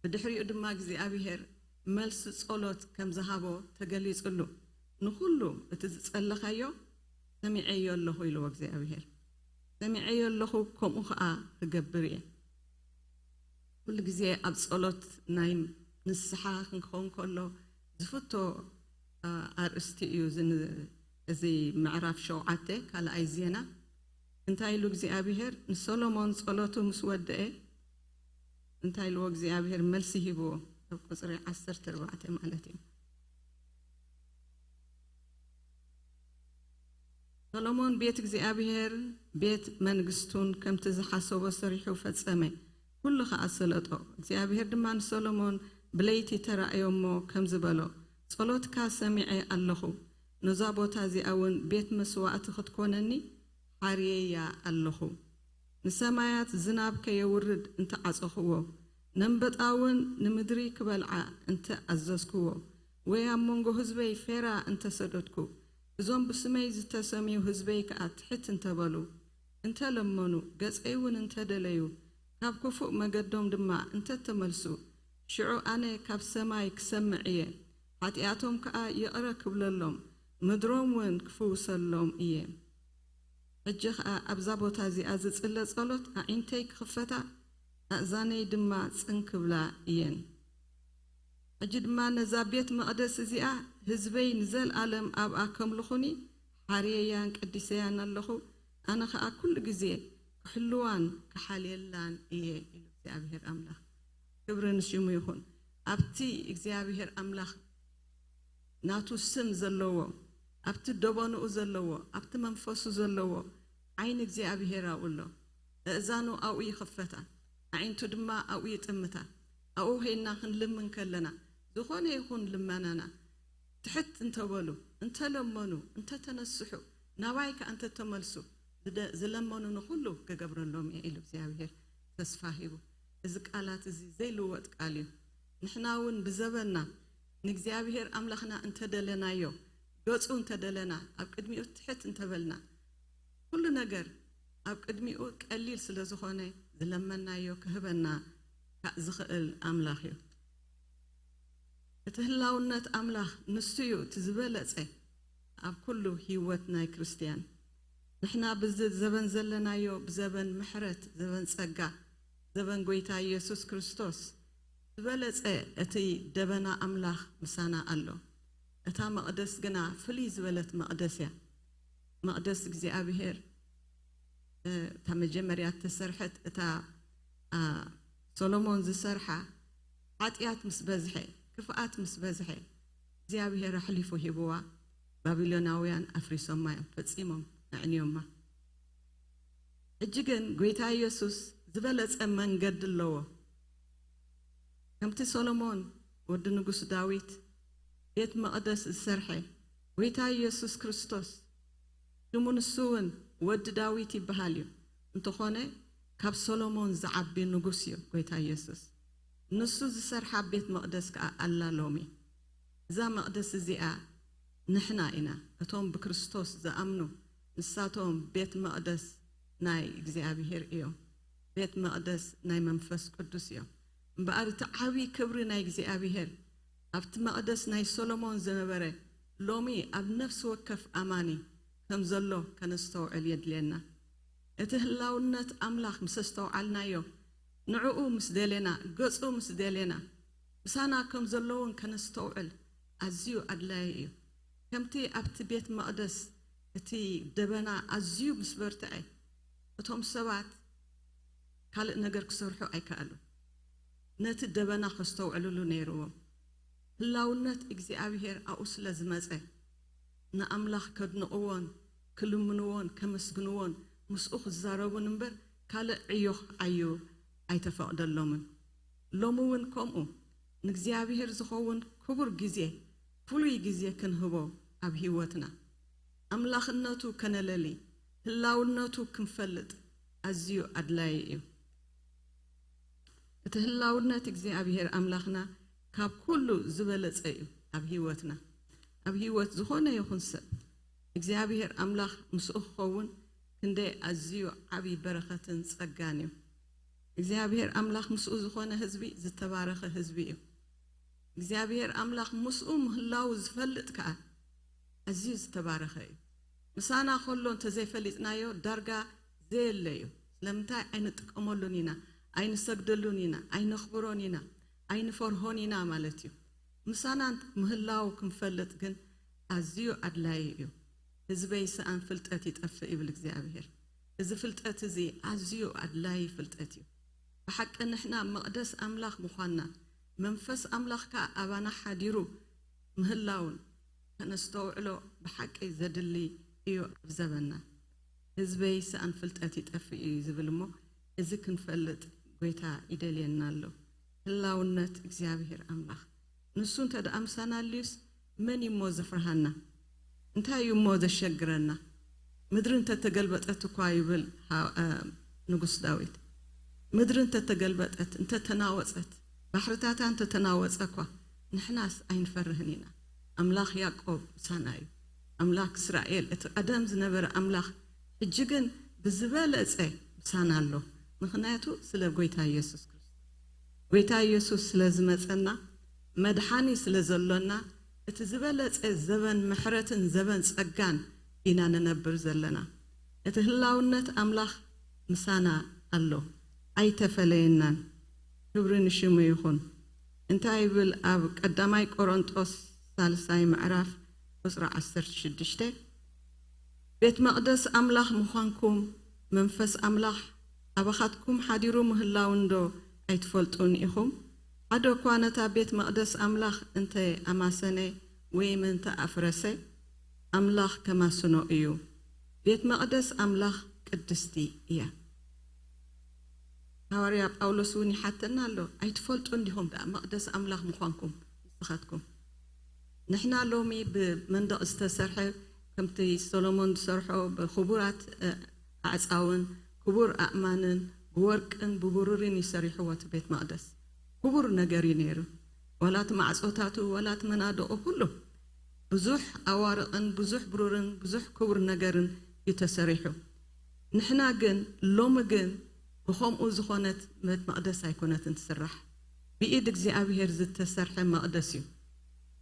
ብድሕሪኡ ድማ እግዚኣብሔር መልሲ ጸሎት ከም ዝሃቦ ተገሊጹሉ። ንኹሉ እቲ ዝጸለኻዮ ሰሚዐዮ ኣለኹ ኢልዎ እግዚኣብሔር። ሰሚዐዮ ኣለኹ፣ ከምኡ ኸኣ ክገብር እየ። ኩሉ ግዜ ኣብ ጸሎት ናይ ንስሓ ክንከውን ከሎ ዝፍቶ፣ ኣ-፣ ኣርእስቲ እዩ እዚ ን-፣ እዚ ምዕራፍ ሸውዓተ ካልኣይ ዜና። እንታይ ኢሉ እግዚኣብሔር ንሰሎሞን ጸሎቱ ምስ ወደአ፣ እንታይ ኢልዎ እግዚኣብሔር መልሲ ሂብዎ? ኣብ ቁጽሪ ዓሰርተ ኣርባዕተ ማለት እዩ። ሰሎሞን ቤት እግዚኣብሔር፣ ቤት መንግስቱን ከምቲ ዝሓሰቦ ሰሪሑ ፈጸመ፣ ኩሉ ኸኣ ሰለጦ። እግዚኣብሔር ድማ ንሰሎሞን ብለይቲ ተራእዮ እሞ ከምዚ በሎ፣ ጸሎትካ ሰሚዐ ኣለኹ፣ ነዛ ቦታ እዚኣ እውን ቤት መስዋእቲ ክትኮነኒ ሓርየያ ኣለኹ። ንሰማያት ዝናብ ከየውርድ እንተ ዓጸኽዎ፣ ነንበጣ እውን ንምድሪ ክበልዓ እንተ ኣዘዝክዎ፣ ወይ ኣብ መንጎ ህዝበይ ፌራ እንተ ሰደድኩ፣ እዞም ብስመይ ዝተሰምዩ ህዝበይ ከኣ ትሕት እንተ በሉ፣ እንተ ለመኑ፣ ገጸይ እውን እንተ ደለዩ፣ ካብ ክፉእ መገዶም ድማ እንተ ተመልሱ፣ ሽዑ ኣነ ካብ ሰማይ ክሰምዕ እየ፣ ሓጢኣቶም ከኣ ይቕረ ክብለሎም፣ ምድሮም እውን ክፍውሰሎም እየ። ሕጂ ኸኣ ኣብዛ ቦታ እዚኣ ዝጽለ ጸሎት ኣዒንተይ ክኽፈታ፣ ኣእዛነይ ድማ ጽን ክብላ እየን። ሕጂ ድማ ነዛ ቤት መቕደስ እዚኣ ህዝበይ ንዘልኣለም ኣብኣ ከምልኹኒ ሓርየያን ቀዲሰያን ኣለኹ፣ ኣነ ኸኣ ኩሉ ግዜ ክሕልዋን ክሓልየላን እየ ኢሉ እግዚኣብሔር ኣምላኽ። ክብሪ ንሽሙ ይኹን። ኣብቲ እግዚኣብሔር ኣምላኽ ናቱ ስም ዘለዎ፣ ኣብቲ ደበንኡ ዘለዎ፣ ኣብቲ መንፈሱ ዘለዎ ዓይኒ እግዚኣብሔር ኣብኡ ኣሎ። ኣእዛኑ ኣብኡ ይኽፈታ፣ ኣዒንቱ ድማ ኣብኡ ይጥምታ። ኣብኡ ሄና ክንልምን ከለና፣ ዝኾነ ይኹን ልመናና ትሕት እንተበሉ፣ እንተለመኑ፣ እንተተነስሑ፣ ናባይ ከኣ እንተተመልሱ፣ ዝደ-፣ ዝለመኑኒ ኩሉ ክገብረሎም እየ ኢሉ እግዚኣብሔር ተስፋ ሂቡ። እዚ ቃላት እዚ ዘይልወጥ ቃል እዩ። ንሕና እውን ብዘበንና ንእግዚኣብሔር ኣምላኽና እንተደለናዮ፣ ገጹ እንተደለና፣ ኣብ ቅድሚኡ ትሕት እንተበልና፣ ኩሉ ነገር ኣብ ቅድሚኡ ቀሊል ስለ ዝኾነ፣ ዝለመናዮ ክህበና ከ-፣ ዝኽእል ኣምላኽ እዩ። እቲ ህላውነት ኣምላኽ ንሱ እዩ እቲ ዝበለጸ ኣብ ኩሉ ህይወት ናይ ክርስትያን። ንሕና ብዚ ዘበን ዘለናዮ ብዘበን ምሕረት፣ ዘበን ጸጋ፣ ዘበን ጐይታ ኢየሱስ ክርስቶስ ዝበለጸ እቲ ደበና ኣምላኽ ምሳና ኣሎ። እታ መቕደስ ግና ፍልይ ዝበለት መቕደስ እያ። መቕደስ እግዚኣብሔር፣ እ፣ እታ መጀመርያ እተሰርሐት፣ እታ፣ አ፣ ሶሎሞን ዝሰርሓ፣ ሓጢኣት ምስ በዝሐ፣ ክፍኣት ምስ በዝሐ፣ እግዚኣብሔር ኣሕሊፉ ሂብዋ፣ ባቢሎናውያን ኣፍሪሶማ እዮም፣ ፈጺሞም ኣዕንዮማ። ሕጂ ግን ጐይታ ኢየሱስ ዝበለጸ መንገዲ ኣለዎ። ከምቲ ሶሎሞን ወዲ ንጉስ ዳዊት ቤት መቕደስ ዝሰርሐ ጐይታ ኢየሱስ ክርስቶስ፣ ሽሙ ንሱ እውን ወዲ ዳዊት ይበሃል እዩ። እንተኾነ ካብ ሶሎሞን ዝዓቢ ንጉስ እዩ ጐይታ ኢየሱስ። ንሱ ዝሰርሓ ቤት መቕደስ ከኣ ኣላ ሎሚ። እዛ መቕደስ እዚኣ ንሕና ኢና፣ እቶም ብክርስቶስ ዝኣምኑ፣ ንሳቶም ቤት መቕደስ ናይ እግዚኣብሔር እዮም። ቤት መቕደስ ናይ መንፈስ ቅዱስ እዮም። እምበኣር እቲ ዓብዪ ክብሪ ናይ እግዚኣብሔር ኣብቲ መቕደስ ናይ ሶሎሞን ዝነበረ ሎሚ ኣብ ነፍሲ ወከፍ ኣማኒ ከም ዘሎ ከነስተውዕል የድልየና። እቲ ህላውነት ኣምላኽ ምስ ኣስተውዓልናዮ፣ ንዕኡ ምስ ደሌና፣ ገጹ ምስ ደሌና፣ ምሳና ከም ዘለውን ከነስተውዕል ኣዝዩ ኣድላዪ እዩ። ከምቲ ኣብቲ ቤት መቕደስ እቲ ደበና ኣዝዩ ምስ በርትዐ፣ እቶም ሰባት ካልእ ነገር ክሰርሑ ኣይከኣሉን። ነቲ ደበና ከስተውዕልሉ ነይርዎም። ህላውነት እግዚኣብሔር ኣብኡ ስለ ዝመጸ፣ ንኣምላኽ ከድንቕዎን ክልምንዎን ከመስግንዎን ምስኡ ክዛረቡን እምበር ካልእ ዕዮ ክዓዩ ኣይተፈቕደሎምን። ሎሚ እውን ከምኡ ንእግዚኣብሔር ዝኸውን ክቡር ግዜ፣ ፍሉይ ግዜ ክንህቦ ኣብ ህይወትና። ኣምላኽነቱ ከነለሊ፣ ህላውነቱ ክንፈልጥ ኣዝዩ ኣድላዪ እዩ። እቲ ህላውነት እግዚኣብሔር ኣምላኽና ካብ ኩሉ ዝበለጸ እዩ። ኣብ ህይወትና፣ ኣብ ህይወት ዝኾነ ይኹን ሰብ እግዚኣብሔር ኣምላኽ ምስኡ ክኸውን ክንደይ ኣዝዩ ዓብዪ በረኸትን ጸጋን እዩ። እግዚኣብሔር ኣምላኽ ምስኡ ዝኾነ ህዝቢ ዝተባረኸ ህዝቢ እዩ። እግዚኣብሔር ኣምላኽ ምስኡ ምህላው ዝፈልጥ ከኣ ኣዝዩ ዝተባረኸ እዩ። ምሳና ከሎ እንተዘይፈሊጥናዮ ዳርጋ ዘየለ እዩ። ስለምንታይ? ኣይንጥቀመሉን ኢና፣ ኣይንሰግደሉን ኢና፣ ኣይነኽብሮን ኢና፣ ኣይንፈርሆን ኢና ማለት እዩ። ምሳና ምህላው ክንፈልጥ ግን ኣዝዩ ኣድላዪ እዩ። ህዝበይ ሰኣን ፍልጠት ይጠፍእ ይብል እግዚኣብሔር። እዚ ፍልጠት እዚ ኣዝዩ ኣድላዪ ፍልጠት እዩ። ብሓቂ ንሕና መቕደስ ኣምላኽ ምዃንና፣ መንፈስ ኣምላኽ ከኣ ኣባና ሓዲሩ ምህላውን ከነስተውዕሎ ብሓቂ ዘድሊ እዩ ኣብ ዘበንና። ህዝበይ ሰኣን ፍልጠት ይጠፍእ እዩ ዝብል እሞ፣ እዚ ክንፈልጥ ጐይታ ይደልየና ኣሎ። ህላውነት እግዚኣብሔር ኣምላኽ ንሱ እንተ ደኣ ምሳና ኣልዩስ፣ መን እዩ እሞ ዘፍርሃና? እንታይ እዩ እሞ ዘሸግረና? ምድሪ እንተ ተገልበጠት እኳ ይብል ሃ-፣ እ፣ ንጉስ ዳዊት፣ ምድሪ እንተ ተገልበጠት፣ እንተ ተናወጸት፣ ባሕርታታ እንተ ተናወጸ እኳ፣ ንሕናስ ኣይንፈርህን ኢና። ኣምላኽ ያዕቆብ ምሳና እዩ። ኣምላኽ እስራኤል፣ እቲ ቀደም ዝነበረ ኣምላኽ፣ ሕጂ ግን ብዝበለጸ ምሳና ኣሎ። ምኽንያቱ ስለ ጐይታ ኢየሱስ ክርስቶስ። ጐይታ ኢየሱስ ስለ ዝመጸና፣ መድሓኒ ስለ ዘሎና፣ እቲ ዝበለጸ ዘበን ምሕረትን ዘበን ጸጋን ኢና ንነብር ዘለና። እቲ ህላውነት ኣምላኽ ምሳና ኣሎ፣ ኣይተፈለየናን። ክብሪ ንሽሙ ይኹን። እንታይ ይብል ኣብ ቀዳማይ ቆሮንጦስ ሳልሳይ ምዕራፍ ቁጽሪ ዓሰርተ ሽዱሽተ? ቤት መቕደስ ኣምላኽ ምዃንኩም፣ መንፈስ ኣምላኽ ኣባኻትኩም ሓዲሩ ምህላው እንዶ ኣይትፈልጡን ኢኹም? ሓደ እኳ ነታ ቤት መቕደስ ኣምላኽ እንተ ኣማሰነ ወይም እንተ ኣፍረሰ፣ ኣምላኽ ከማስኖ እዩ። ቤት መቕደስ ኣምላኽ ቅድስቲ እያ። ሃዋርያ ጳውሎስ እውን ይሓተና ኣሎ፣ ኣይትፈልጡ እንዲኹም ደኣ መቕደስ ኣምላኽ ምዃንኩም ንስኻትኩም? ንሕና ሎሚ ብመንደቕ ዝተሰርሐ፣ ከምቲ ሰሎሞን ዝሰርሖ ብክቡራት ኣዕፃውን ክቡር ኣእማንን ብወርቅን ብብሩርን ይሰሪሕዎ እቲ ቤት መቕደስ። ክቡር ነገር እዩ ነይሩ። ዋላ እቲ ማዕፆታቱ ዋላ እቲ መናድቑ ኩሉ ብዙሕ ኣዋርቕን ብዙሕ ብሩርን ብዙሕ ክቡር ነገርን እዩ ተሰሪሑ። ንሕና ግን ሎሚ ግን ብኸምኡ ዝኾነት ቤት መቕደስ ኣይኮነትን ትስራሕ። ብኢድ እግዚኣብሔር ዝተሰርሐ መቕደስ እዩ።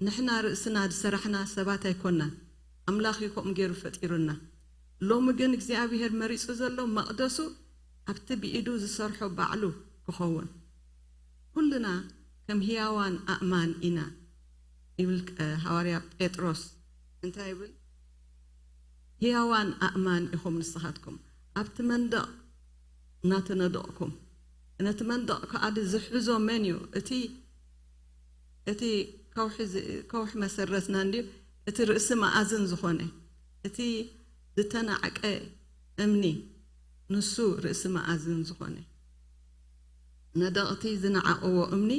ንሕና ርእስና ዝሰራሕና ሰባት ኣይኮናን። ኣምላኽ እዩ ከምኡ ገይሩ ፈጢሩና። ሎሚ ግን እግዚኣብሔር መሪጹ ዘሎ መቕደሱ ኣብቲ ብኢዱ ዝሰርሖ ባዕሉ ክኸውን። ኩልና ከም ህያዋን ኣእማን ኢና ይብል ሃዋርያ ጴጥሮስ። እንታይ ይብል? ህያዋን ኣእማን ኢኹም ንስኻትኩም ኣብቲ መንደቕ እናተነደቕኩም። ነቲ መንደቕ ከኣ ዝሕዞ መን እዩ? እቲ እቲ ከውሒ መሰረትና እንድዩ፣ እቲ ርእሲ መኣዝን ዝኾነ፣ እቲ ዝተናዕቀ እምኒ፣ ንሱ ርእሲ መኣዝን ዝኾነ። ነደቕቲ ዝነዓቕዎ እምኒ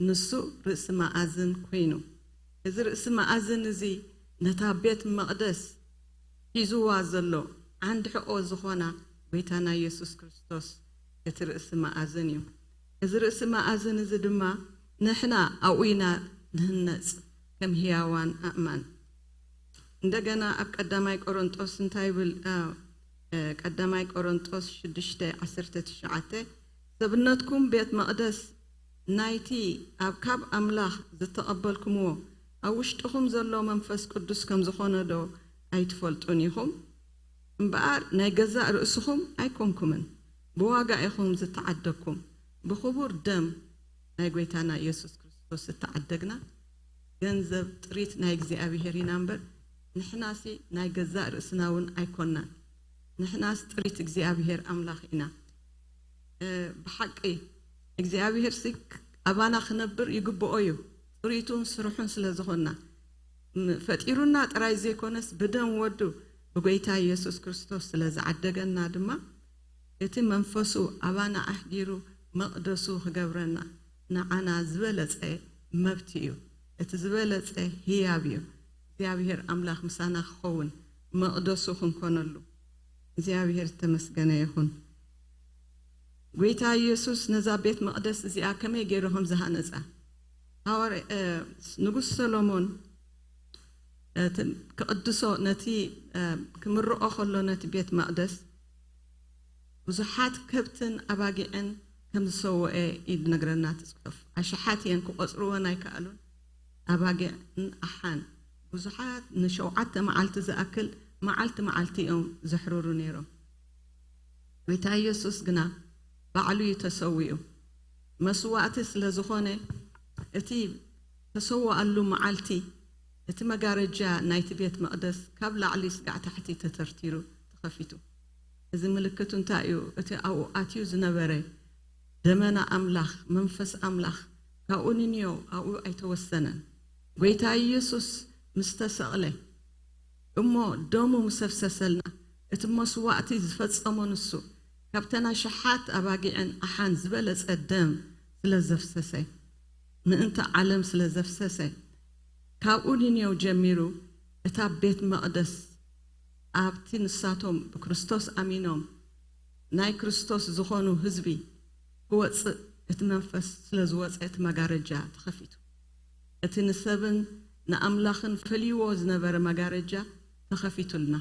ንሱ ርእሲ መኣዝን ኮይኑ፣ እዚ ርእሲ መኣዝን እዚ ነታ ቤት መቕደስ ሒዝዋ ዘሎ ዓንዲ ሕቖ ዝኾና ጎይታና የሱስ ክርስቶስ እቲ ርእሲ መኣዝን እዩ። እዚ ርእሲ መኣዝን እዚ ድማ ንሕና ኣብኡ ኢና ንህነጽ ከም ህያዋን ኣእማን። እንደገና ኣብ ቀዳማይ ቆሮንጦስ እንታይ ይብል? ቀዳማይ ቆሮንጦስ ሽዱሽተ ዓሰርተ ትሽዓተ፣ ሰብነትኩም ቤት መቕደስ ናይቲ ኣብ ካብ ኣምላኽ ዝተቐበልኩምዎ ኣብ ውሽጥኹም ዘሎ መንፈስ ቅዱስ ከም ዝኾነ ዶ ኣይትፈልጡን ኢኹም? እምበኣር ናይ ገዛእ ርእስኹም ኣይኮንኩምን፣ ብዋጋ ኢኹም ዝተዓደግኩም፣ ብኽቡር ደም ናይ ጎይታና ኢየሱስ ክርስቶስ ዝተዓደግና። ገንዘብ ጥሪት ናይ እግዚኣብሔር ኢና እምበር ንሕናሲ ናይ ገዛእ ርእስና እውን ኣይኮናን። ንሕናስ ጥሪት እግዚኣብሔር ኣምላኽ ኢና። ብሓቂ እግዚኣብሔር ሲ ኣባና ክነብር ይግብኦ እዩ። ጥሪቱን ስርሑን ስለ ዝኾንና፣ ፈጢሩና ጥራይ ዘይኮነስ ብደም ወዱ ብጎይታ ኢየሱስ ክርስቶስ ስለ ዝዓደገና ድማ እቲ መንፈሱ ኣባና ኣሕዲሩ መቕደሱ ክገብረና ንዓና ዝበለጸ መብት እዩ። እቲ ዝበለጸ ህያብ እዩ። እግዚኣብሔር ኣምላኽ ምሳና ክኸውን መቕደሱ ክንኮነሉ እግዚኣብሔር ዝተመስገነ ይኹን። ጎይታ ኢየሱስ ነዛ ቤት መቕደስ እዚኣ ከመይ ገይሩ ከም ዝሃነጻ፣ ንጉስ ሰሎሞን ክቕድሶ፣ ነቲ ክምርቖ ከሎ ነቲ ቤት መቕደስ ብዙሓት ከብትን ኣባጊዕን ከም ዝሰወኤ እዩ ዝነግረና እቲ ጽሑፍ። ኣሽሓት እየን፣ ክቆጽርወን ኣይከኣሉን። ኣባጊዕን ኣሓን ብዙሓት ንሸውዓተ መዓልቲ ዝኣክል መዓልቲ መዓልቲ እዮም ዘሕርሩ ነይሮም። ጎይታ ኢየሱስ ግና ባዕሉ እዩ ተሰዊኡ። መስዋእቲ ስለ ዝኾነ እቲ ተሰዋኣሉ መዓልቲ እቲ መጋረጃ ናይቲ ቤት መቕደስ ካብ ላዕሊ ስጋዕ ታሕቲ ተተርቲሩ ተኸፊቱ። እዚ ምልክቱ እንታይ እዩ? እቲ ኣብኡ ኣትዩ ዝነበረ ደመና ኣምላኽ፣ መንፈስ ኣምላኽ ካብኡ ንንዮ ኣብኡ ኣይተወሰነን። ጎይታ ኢየሱስ ምስ ተሰቕለ እሞ ደሙ ምስ ኣፍሰሰልና፣ እቲ መስዋእቲ ዝፈጸሞ ንሱ፣ ካብተን ኣሽሓት ኣባጊዕን ኣሓን ዝበለጸ ደም ስለ ዘፍሰሰ፣ ምእንቲ ዓለም ስለ ዘፍሰሰ፣ ካብኡ ንንዮ ጀሚሩ እታ ቤት መቕደስ ኣብቲ ንሳቶም ብክርስቶስ ኣሚኖም ናይ ክርስቶስ ዝኾኑ ህዝቢ ክወጽእ እቲ መንፈስ ስለ ዝወጸ እቲ መጋረጃ ተኸፊቱ። እቲ ንሰብን ንኣምላኽን ፈልይዎ ዝነበረ መጋረጃ ተኸፊቱልና።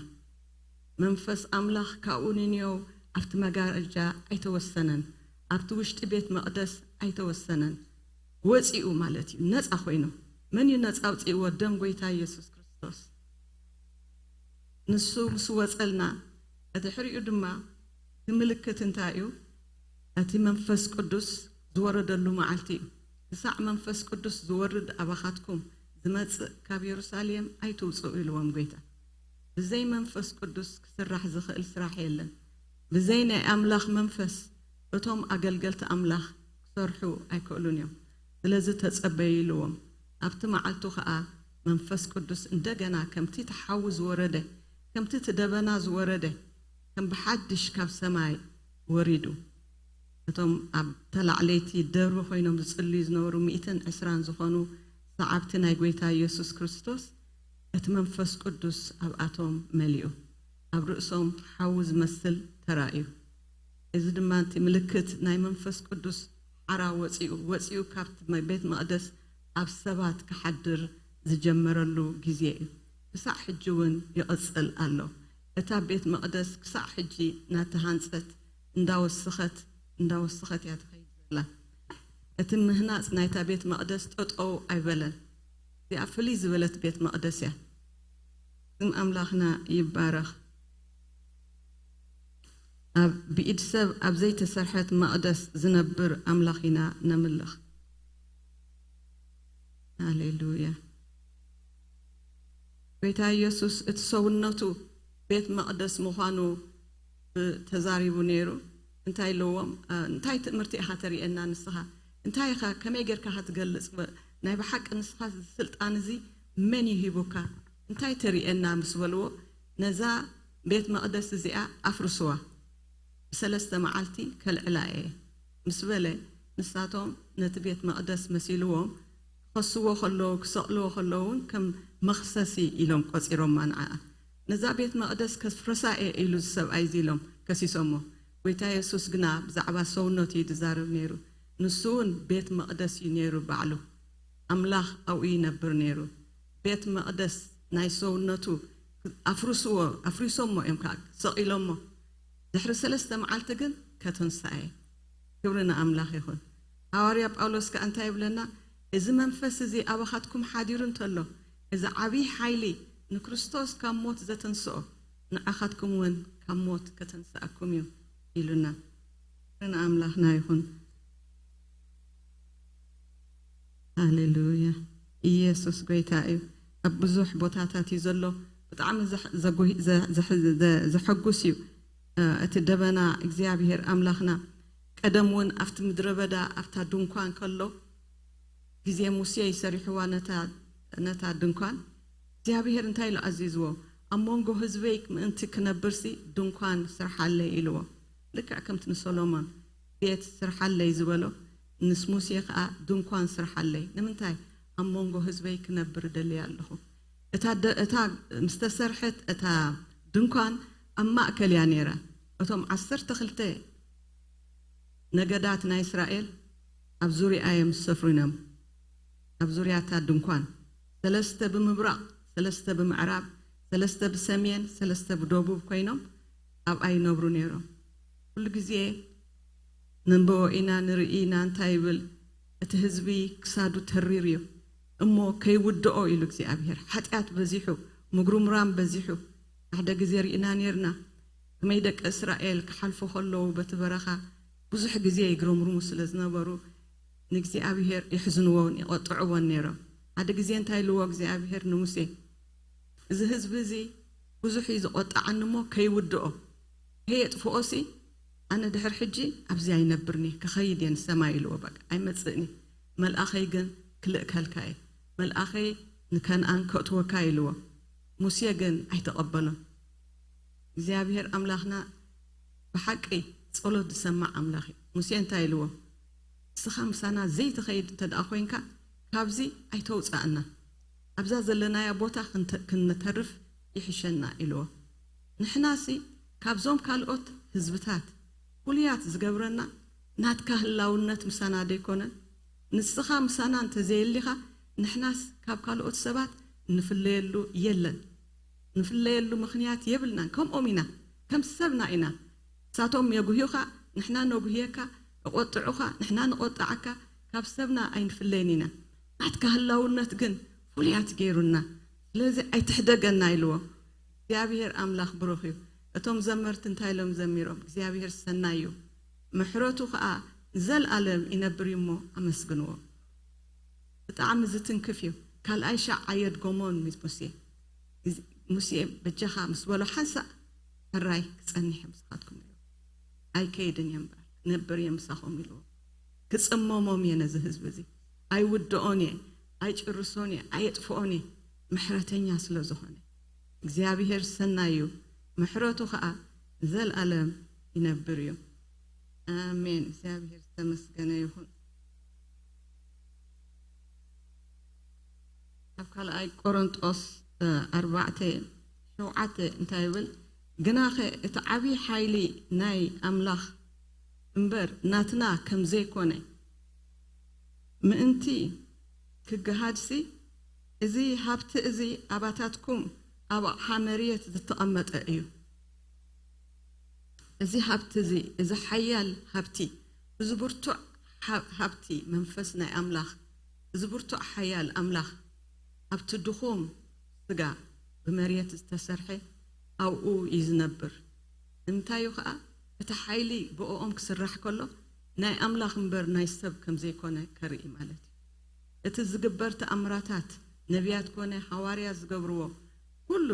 መንፈስ ኣምላኽ ካብኡ ንንዮ ኣብቲ መጋረጃ ኣይተወሰነን፣ ኣብቲ ውሽጢ ቤት መቕደስ ኣይተወሰነን። ወጺኡ ማለት እዩ፣ ነጻ ኮይኑ። መን እዩ ነጻ ኣውጺእዎ? ደም ጎይታ ኢየሱስ ክርስቶስ። ንሱ ምስ ወጸልና፣ ድሕሪኡ ድማ እቲ ምልክት እንታይ እዩ? እቲ መንፈስ ቅዱስ ዝወረደሉ መዓልቲ እዩ። ክሳዕ መንፈስ ቅዱስ ዝወርድ ኣባኻትኩም ዝመጽእ ካብ የሩሳሌም ኣይትውጽኡ ኢልዎም ጎይታ። ብዘይ መንፈስ ቅዱስ ክስራሕ ዝኽእል ስራሕ የለን። ብዘይ ናይ ኣምላኽ መንፈስ እቶም ኣገልገልቲ ኣምላኽ ክሰርሑ ኣይክእሉን እዮም። ስለዚ ተጸበዩ ኢልዎም። ኣብቲ መዓልቱ ኸኣ መንፈስ ቅዱስ እንደገና ከምቲ እቲ ሓዊ ዝወረደ፣ ከምቲ እቲ ደበና ዝወረደ፣ ከም ብሓድሽ ካብ ሰማይ ወሪዱ። እቶም ኣብ ተላዕለይቲ ደብሪ ኮይኖም ዝጽልዩ ዝነበሩ ሚእትን ዕስራን ዝኾኑ ሰዓብቲ ናይ ጎይታ ኢየሱስ ክርስቶስ፣ እቲ መንፈስ ቅዱስ ኣብኣቶም መሊኡ፣ ኣብ ርእሶም ሓዊ ዝመስል ተራእዩ። እዚ ድማ እቲ ምልክት ናይ መንፈስ ቅዱስ ሓራ ወጺኡ፣ ወጺኡ ካብቲ መ-፣ ቤት መቕደስ ኣብ ሰባት ክሓድር ዝጀመረሉ ግዜ እዩ። ክሳዕ ሕጂ እውን ይቕጽል ኣሎ። እታ ቤት መቕደስ ክሳዕ ሕጂ እናተሃንጸት፣ እንዳወሰኸት፣ እንዳወሰኸት እያ ትኸይድ ዘላ። እቲ ምህናጽ ናይታ ቤት መቕደስ ጠጠው ኣይበለን። እዚኣ ፍልይ ዝበለት ቤት መቕደስ እያ። ስም ኣምላኽና ይባረኽ። ኣብ ብኢድ ሰብ ኣብ ዘይተሰርሐት መቕደስ ዝነብር ኣምላኽ ኢና ነምልኽ። ሃሌሉያ። ጎይታ ኢየሱስ እቲ ሰውነቱ ቤት መቕደስ ምዃኑ ተዛሪቡ ነይሩ። እንታይ ኢልዎም? "እ፣ እንታይ ትእምርቲ ኢኻ ተርእየና ንስኻ? እንታይ ኢኻ፣ ከመይ ጌርካ ኢኻ ትገልጽ? ብ-፣ ናይ ብሓቂ ንስኻ እዚ ስልጣን እዚ መን እዩ ሂቡካ? እንታይ ተርእየና?" ምስ በልዎ፣ "ነዛ ቤት መቕደስ እዚኣ ኣፍርስዋ፣ ብሰለስተ መዓልቲ ከልዕላ እየ" ምስ በለ፣ ንሳቶም ነቲ ቤት መቕደስ መሲልዎም ክኸስዎ ከለዉ፣ ክሰቕልዎ ከለዉ እውን ከም መኽሰሲ ኢሎም ቆጺሮማ ንዓኣ። "ነዛ ቤት መቕደስ ከፍርሳ እየ" ኢሉ እዚ ሰብኣይ እዚ ኢሎም ከሲሶሞ። ጎይታ የሱስ ግና ብዛዕባ ሰውነቱ እዩ ዝዛረብ ነይሩ። ንሱ እውን ቤት መቕደስ እዩ ነይሩ ባዕሉ። ኣምላኽ ኣብኡ ይነብር ነይሩ። ቤት መቕደስ ናይ ሰውነቱ ኣፍርስዎ፣ ኣፍሪሶሞ እዮም ከዓ ሰቒሎሞ። ድሕሪ ሰለስተ መዓልቲ ግን ከተንስኣ እየ። ክብሪ ንኣምላኽ ይኹን። ሃዋርያ ጳውሎስ ከኣ እንታይ ይብለና? "እዚ መንፈስ እዚ ኣባኻትኩም ሓዲሩ እንተሎ፣ እዚ ዓብዪ ሓይሊ ንክርስቶስ ካብ ሞት ዘተንስኦ፣ ንዓኻትኩም እውን ካብ ሞት ከተንስኣኩም እዩ" ኢሉና። ክብሪ ንኣምላኽና ይኹን። ሃሌሉያ። ኢየሱስ ጎይታ እዩ። ኣብ ብዙሕ ቦታታት እዩ ዘሎ። ብጣዕሚ ዘሕ-፣ ዘጉሂ-፣ ዘ-፣ ዘሕ-፣ ዘ-፣ ዘሐጉስ እዩ። እ፣ እቲ ደበና እግዚኣብሔር ኣምላኽና ቀደም እውን ኣብቲ ምድረ በዳ ኣብታ ድንኳን ከሎ፣ ግዜ ሙሴ ይሰሪሕዋ ነታ፣ ነታ ድንኳን። እግዚኣብሔር እንታይ ኢሉ ኣዚዝዎ? "ኣብ መንጎ ህዝበይ ምእንቲ ክነብርሲ ድንኳን ስርሓለይ" ኢልዎ። ልክዕ ከምቲ ንሰሎሞን ቤት ስርሓለይ ዝበሎ፣ ምስ ሙሴ ኸኣ ድንኳን ስርሓለይ። ንምንታይ? ኣብ መንጎ ህዝበይ ክነብር እደሊ ኣለኹ። እታ ደ-፣ እታ ምስ ተሰርሐት እታ ድንኳን ኣብ ማእከል እያ ነይራ። እቶም ዓሰርተ ክልተ ነገዳት ናይ እስራኤል ኣብ ዙርያ እዮም ዝሰፍሩ ነይሮም። ኣብ ዙርያ እታ ድንኳን፣ ሰለስተ ብምብራቕ፣ ሰለስተ ብምዕራብ፣ ሰለስተ ብሰሜን፣ ሰለስተ ብደቡብ ኮይኖም ኣብኣ ይነብሩ ነይሮም። ኩሉ ግዜ ነንብቦ ኢና፣ ንርኢ ኢና፣ እንታይ ይብል? እቲ ህዝቢ ክሳዱ ተሪር እዩ እሞ ከይውድኦ ኢሉ እግዚኣብሔር። ሓጢኣት በዚሑ፣ ምጉርምራም በዚሑ። ሓደ ግዜ ርኢና ነይርና፣ ከመይ ደቂ እስራኤል ክሓልፉ ከለዉ በቲ በረኻ ብዙሕ ግዜ ይግረምርሙ ስለ ዝነበሩ፣ ንእግዚኣብሔር የሕዝንዎን ይቆጥዕዎን ነይሮም። ሓደ ግዜ እንታይ ኢልዎ እግዚኣብሔር ንሙሴ? "እዚ ህዝቢ እዚ ብዙሕ እዩ ዝቆጣዓኒ እሞ ከይውድኦ፣ ከየጥፍኦሲ፣ ኣነ ድሕር ሕጂ ኣብዚ ኣይነብርኒ፣ ክኸይድ እየ ንሰማይ" ኢልዎ። በቃ ኣይመጽእኒ፣ መልኣኸይ ግን ክልእከልካ እየ፣ መልኣኸይ ንከነኣን ከእትወካ ኢልዎ። ሙሴ ግን ኣይተቐበሎን። እግዚኣብሔር ኣምላኽና ብሓቂ ጸሎት ዝሰማዕ ኣምላኽ እዩ። ሙሴ እንታይ ኢልዎ? "ንስኻ ምሳና ዘይትኸይድ እንተ ደኣ ኮይንካ፣ ካብዚ ኣይተውጽኣና። ኣብዛ ዘለናያ ቦታ ክንተ-፣ ክንተርፍ ይሕሸና" ኢልዎ። ንሕናሲ ካብዞም ካልኦት ህዝብታት ፍሉያት ዝገብረና ናትካ ህላውነት ምሳና ደይኮነን? ንስኻ ምሳና እንተዘየሊኻ፣ ንሕናስ ካብ ካልኦት ሰባት ንፍለየሉ የለን። ንፍለየሉ ምኽንያት የብልናን። ከምኦም ኢና፣ ከም ሰብና ኢና። ንሳቶም የጉህዩኻ፣ ንሕና ነጉህየካ፣ ይቆጥዑኻ፣ ንሕና ንቆጥዓካ፣ ካብ ሰብና ኣይንፍለይን ኢና። ናትካ ህላውነት ግን ፍሉያት ገይሩና። ስለዚ ኣይትሕደገና ኢልዎ። እግዚኣብሔር ኣምላኽ ብሩኽ እዩ። እቶም ዘመርቲ እንታይ ኢሎም ዘሚሮም? እግዚኣብሔር ሰናይ እዩ፣ ምሕረቱ ኸኣ ንዘለኣለም ይነብር እዩ እሞ ኣመስግንዎ። ብጣዕሚ ዝትንክፍ እዩ። ካልኣይ ሻዕ ኣየድገሞን ምስ ሙሴ። ግዝ-፣ ሙሴ በጃኻ ምስ በሎ ሓንሳእ ሕራይ ክጸንሕ እየ ምሳኻትኩም ነይሩ። ኣይከይድን እየ እምበር ክነብር እየ ምሳኹም ኢልዎ። ክጽመሞም እየ ነዚ ህዝቢ እዚ። ኣይውድኦን እየ፣ ኣይጭርሶን እየ፣ ኣየጥፍኦን እየ። ምሕረተኛ ስለ ዝኾነ እግዚኣብሔር ሰናይ እዩ፣ ምሕረቱ ኸኣ ዘልኣለም ይነብር እዩ። ኣሜን። እግዚኣብሔር ዝተመስገነ ይኹን። ኣብ ካልኣይ ቆሮንጦስ ኣርባዕተ ሸውዓተ እንታይ ይብል? ግናኸ እቲ ዓብዪ ሓይሊ ናይ ኣምላኽ እምበር ናትና ከም ዘይኮነ ምእንቲ ክገሃድሲ፣ እዚ ሃብቲ እዚ ኣባታትኩም ኣብ ኣቕሓ መሬት ዝተቐመጠ እዩ። እዚ ሃብቲ እዚ፣ እዚ ሓያል ሃብቲ፣ እዚ ብርቱዕ ሃ- ሃብቲ መንፈስ ናይ ኣምላኽ፣ እዚ ብርቱዕ ሓያል ኣምላኽ ኣብቲ ድኹም ስጋ ብመሬት ዝተሰርሐ ኣብኡ እዩ ዝነብር። ንምንታይ እዩ ኸኣ? እቲ ሓይሊ ብእኦም ክስራሕ ከሎ ናይ ኣምላኽ እምበር ናይ ሰብ ከም ዘይኮነ ከርኢ ማለት እዩ። እቲ ዝግበር ተኣምራታት ነቢያት ኮነ ሃዋርያ ዝገብርዎ ኩሉ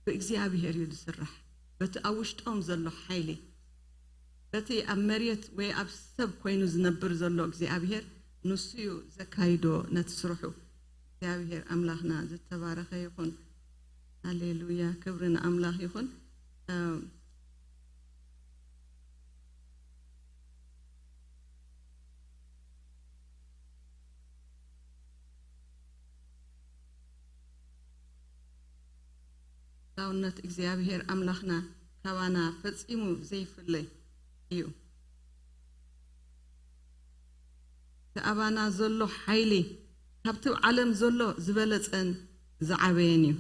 ብእግዚኣብሔር እዩ ዝስራሕ። በቲ ኣብ ውሽጦም ዘሎ ሓይሊ፣ በቲ ኣብ መሬት ወይ ኣብ ሰብ ኮይኑ ዝነብር ዘሎ እግዚኣብሔር ንሱ እዩ ዘካይዶ ነቲ ስርሑ። እግዚኣብሔር ኣምላኽና ዝተባረኸ ይኹን። ሃሌሉያ፣ ክብሪ ንኣምላኽ ይኹን። ዳውነት እግዚኣብሔር ኣምላኽና ካባና ፈጺሙ ዘይፍለ እዩ። እቲ ኣባና ዘሎ ሓይሊ ካብቲ ዓለም ዘሎ ዝበለጸን ዝዓበየን እዩ።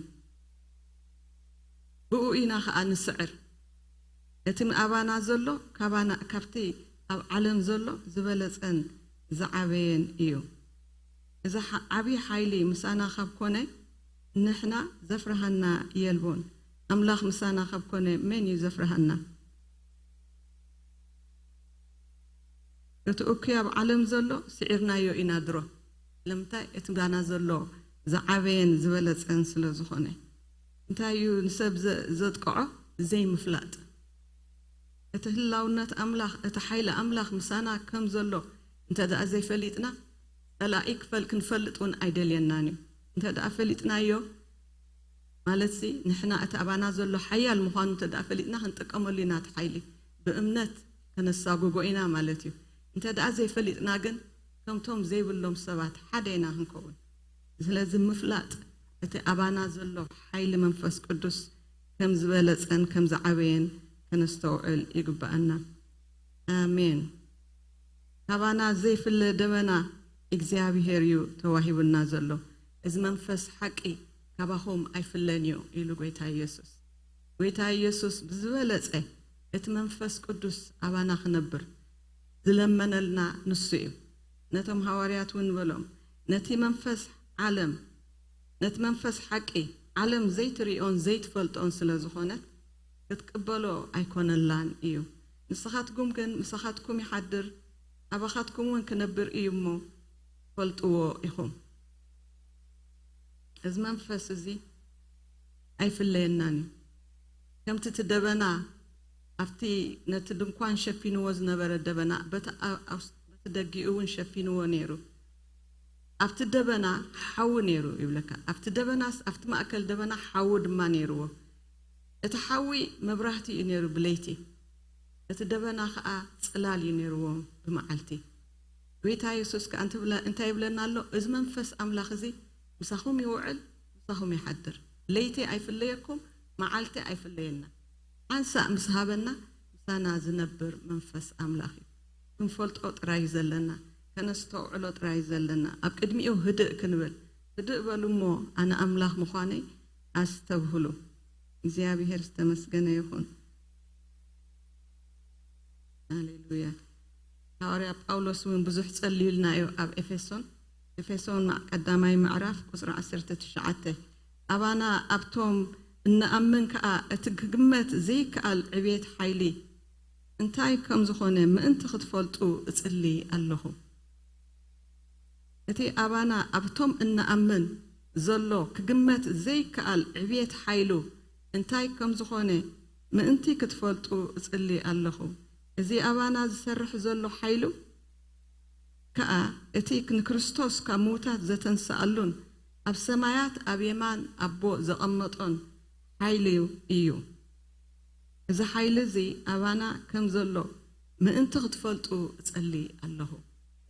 ብኡ ኢና ኸኣ ንስዕር። እቲ ኣባና ዘሎ ካባና ካብቲ ኣብ ዓለም ዘሎ ዝበለጸን ዝዓበየን እዩ። እዚ ዓብዪ ሓይሊ ምሳና ካብ ኮነ ንሕና ዘፍርሃና የልቦን። ኣምላኽ ምሳና ካብ ኮነ መን እዩ ዘፍርሃና? እቲ እኩይ ኣብ ዓለም ዘሎ ስዒርናዮ ኢና ድሮ። ስለምንታይ? እቲ ባና ዘሎ ዝዓበየን ዝበለጸን ስለ ዝኾነ። እንታይ እዩ ንሰብ ዘጥቅዖ? ዘይምፍላጥ። እቲ ህላውነት ኣምላኽ፣ እቲ ሓይሊ ኣምላኽ ምሳና ከም ዘሎ እንተ ደኣ ዘይፈሊጥና፣ ጸላኢ ክፈል ክንፈልጥ እውን ኣይደልየናን እዩ። እንተ ደኣ ፈሊጥናዮ፣ ማለትሲ ንሕና እቲ ኣባና ዘሎ ሓያል ምዃኑ እንተ ደኣ ፈሊጥና ክንጥቀመሉ ኢና። እቲ ሓይሊ ብእምነት ከነሳጉጎ ኢና ማለት እዩ። እንተ ደኣ ዘይፈሊጥና ግን ከምቶም ዘይብሎም ሰባት ሓደ ኢና ክንከውን። ስለዚ ምፍላጥ እቲ ኣባና ዘሎ ሓይሊ መንፈስ ቅዱስ ከም ዝበለጸን ከም ዝዓበየን ከነስተውዕል ይግብኣና። ኣሜን። ካባና ዘይፍለ ደበና እግዚኣብሔር እዩ ተዋሂቡና ዘሎ። እዚ መንፈስ ሓቂ ካባኹም ኣይፍለን እዩ ኢሉ ጎይታ ኢየሱስ። ጎይታ ኢየሱስ ብዝበለጸ እቲ መንፈስ ቅዱስ ኣባና ክነብር ዝለመነልና ንሱ እዩ። ነቶም ሃዋርያት እውን በሎም፣ ነቲ መንፈስ ዓለም፣ ነቲ መንፈስ ሓቂ ዓለም ዘይትሪኦን ዘይትፈልጦን ስለ ዝኾነት ክትቅበሎ ኣይኮነላን እዩ። ንስኻትኩም ግን ምሳኻትኩም ይሓድር፣ ኣባኻትኩም እውን ክነብር እዩ እሞ ፈልጥዎ ኢኹም። እዚ መንፈስ እዚ ኣይፍለየናን እዩ። ከምቲ እቲ ደበና ኣብቲ ነቲ ድንኳን ሸፊንዎ ዝነበረ ደበና በቲ ኣ- ኣውስ- በቲ ደጊኡ እውን ሸፊንዎ ነይሩ። ኣብቲ ደበና ሓዊ ነይሩ ይብለካ። ኣብቲ ደበናስ ኣብቲ ማእከል ደበና ሓዊ ድማ ነይርዎ። እቲ ሓዊ መብራህቲ እዩ ነይሩ ብለይቲ፣ እቲ ደበና ኸኣ ጽላል እዩ ነይርዎ ብመዓልቲ። ጎይታ የሱስ ከኣ እንትብለ- እንታይ ይብለና ኣሎ? እዚ መንፈስ ኣምላኽ እዚ ምሳኹም ይውዕል፣ ምሳኹም ይሓድር። ለይቲ ኣይፍለየኩም፣ መዓልቲ ኣይፍለየና። ሓንሳእ ምስ ሃበና ምሳና ዝነብር መንፈስ ኣምላኽ እዩ። ክንፈልጦ ጥራይ እዩ ዘለና፣ ከነስተውዕሎ ጥራይ እዩ ዘለና። ኣብ ቅድሚኡ ህድእ ክንብል፣ ህድእ በሉ እሞ ኣነ ኣምላኽ ምዃነይ ኣስተብህሉ። እግዚኣብሔር ዝተመስገነ ይኹን። ሃሌሉያ። ሃዋርያ ጳውሎስ እውን ብዙሕ ጸልዩልና እዩ ኣብ ኤፌሶን። ኤፌሶን ማ- ቀዳማይ ምዕራፍ ቁጽሪ ዓሰርተ ትሽዓተ፣ ኣባና ኣብቶም እንኣምን ከኣ እቲ ክግመት ዘይከኣል ዕቤት ሓይሊ እንታይ ከም ዝኾነ ምእንቲ ክትፈልጡ እጽሊ ኣለኹ። እቲ ኣባና ኣብቶም እንኣምን ዘሎ ክግመት ዘይከኣል ዕብየት ሓይሉ እንታይ ከም ዝኾነ ምእንቲ ክትፈልጡ እጽሊ ኣለኹ። እዚ ኣባና ዝሰርሕ ዘሎ ሓይሉ ከኣ እቲ ንክርስቶስ ካብ ምዉታት ዘተንስኣሉን ኣብ ሰማያት ኣብ የማን ኣቦ ዘቐመጦን ሓይሉ እዩ። እዚ ሓይሊ እዚ ኣባና ከም ዘሎ ምእንቲ ክትፈልጡ እጸሊ ኣለኹ።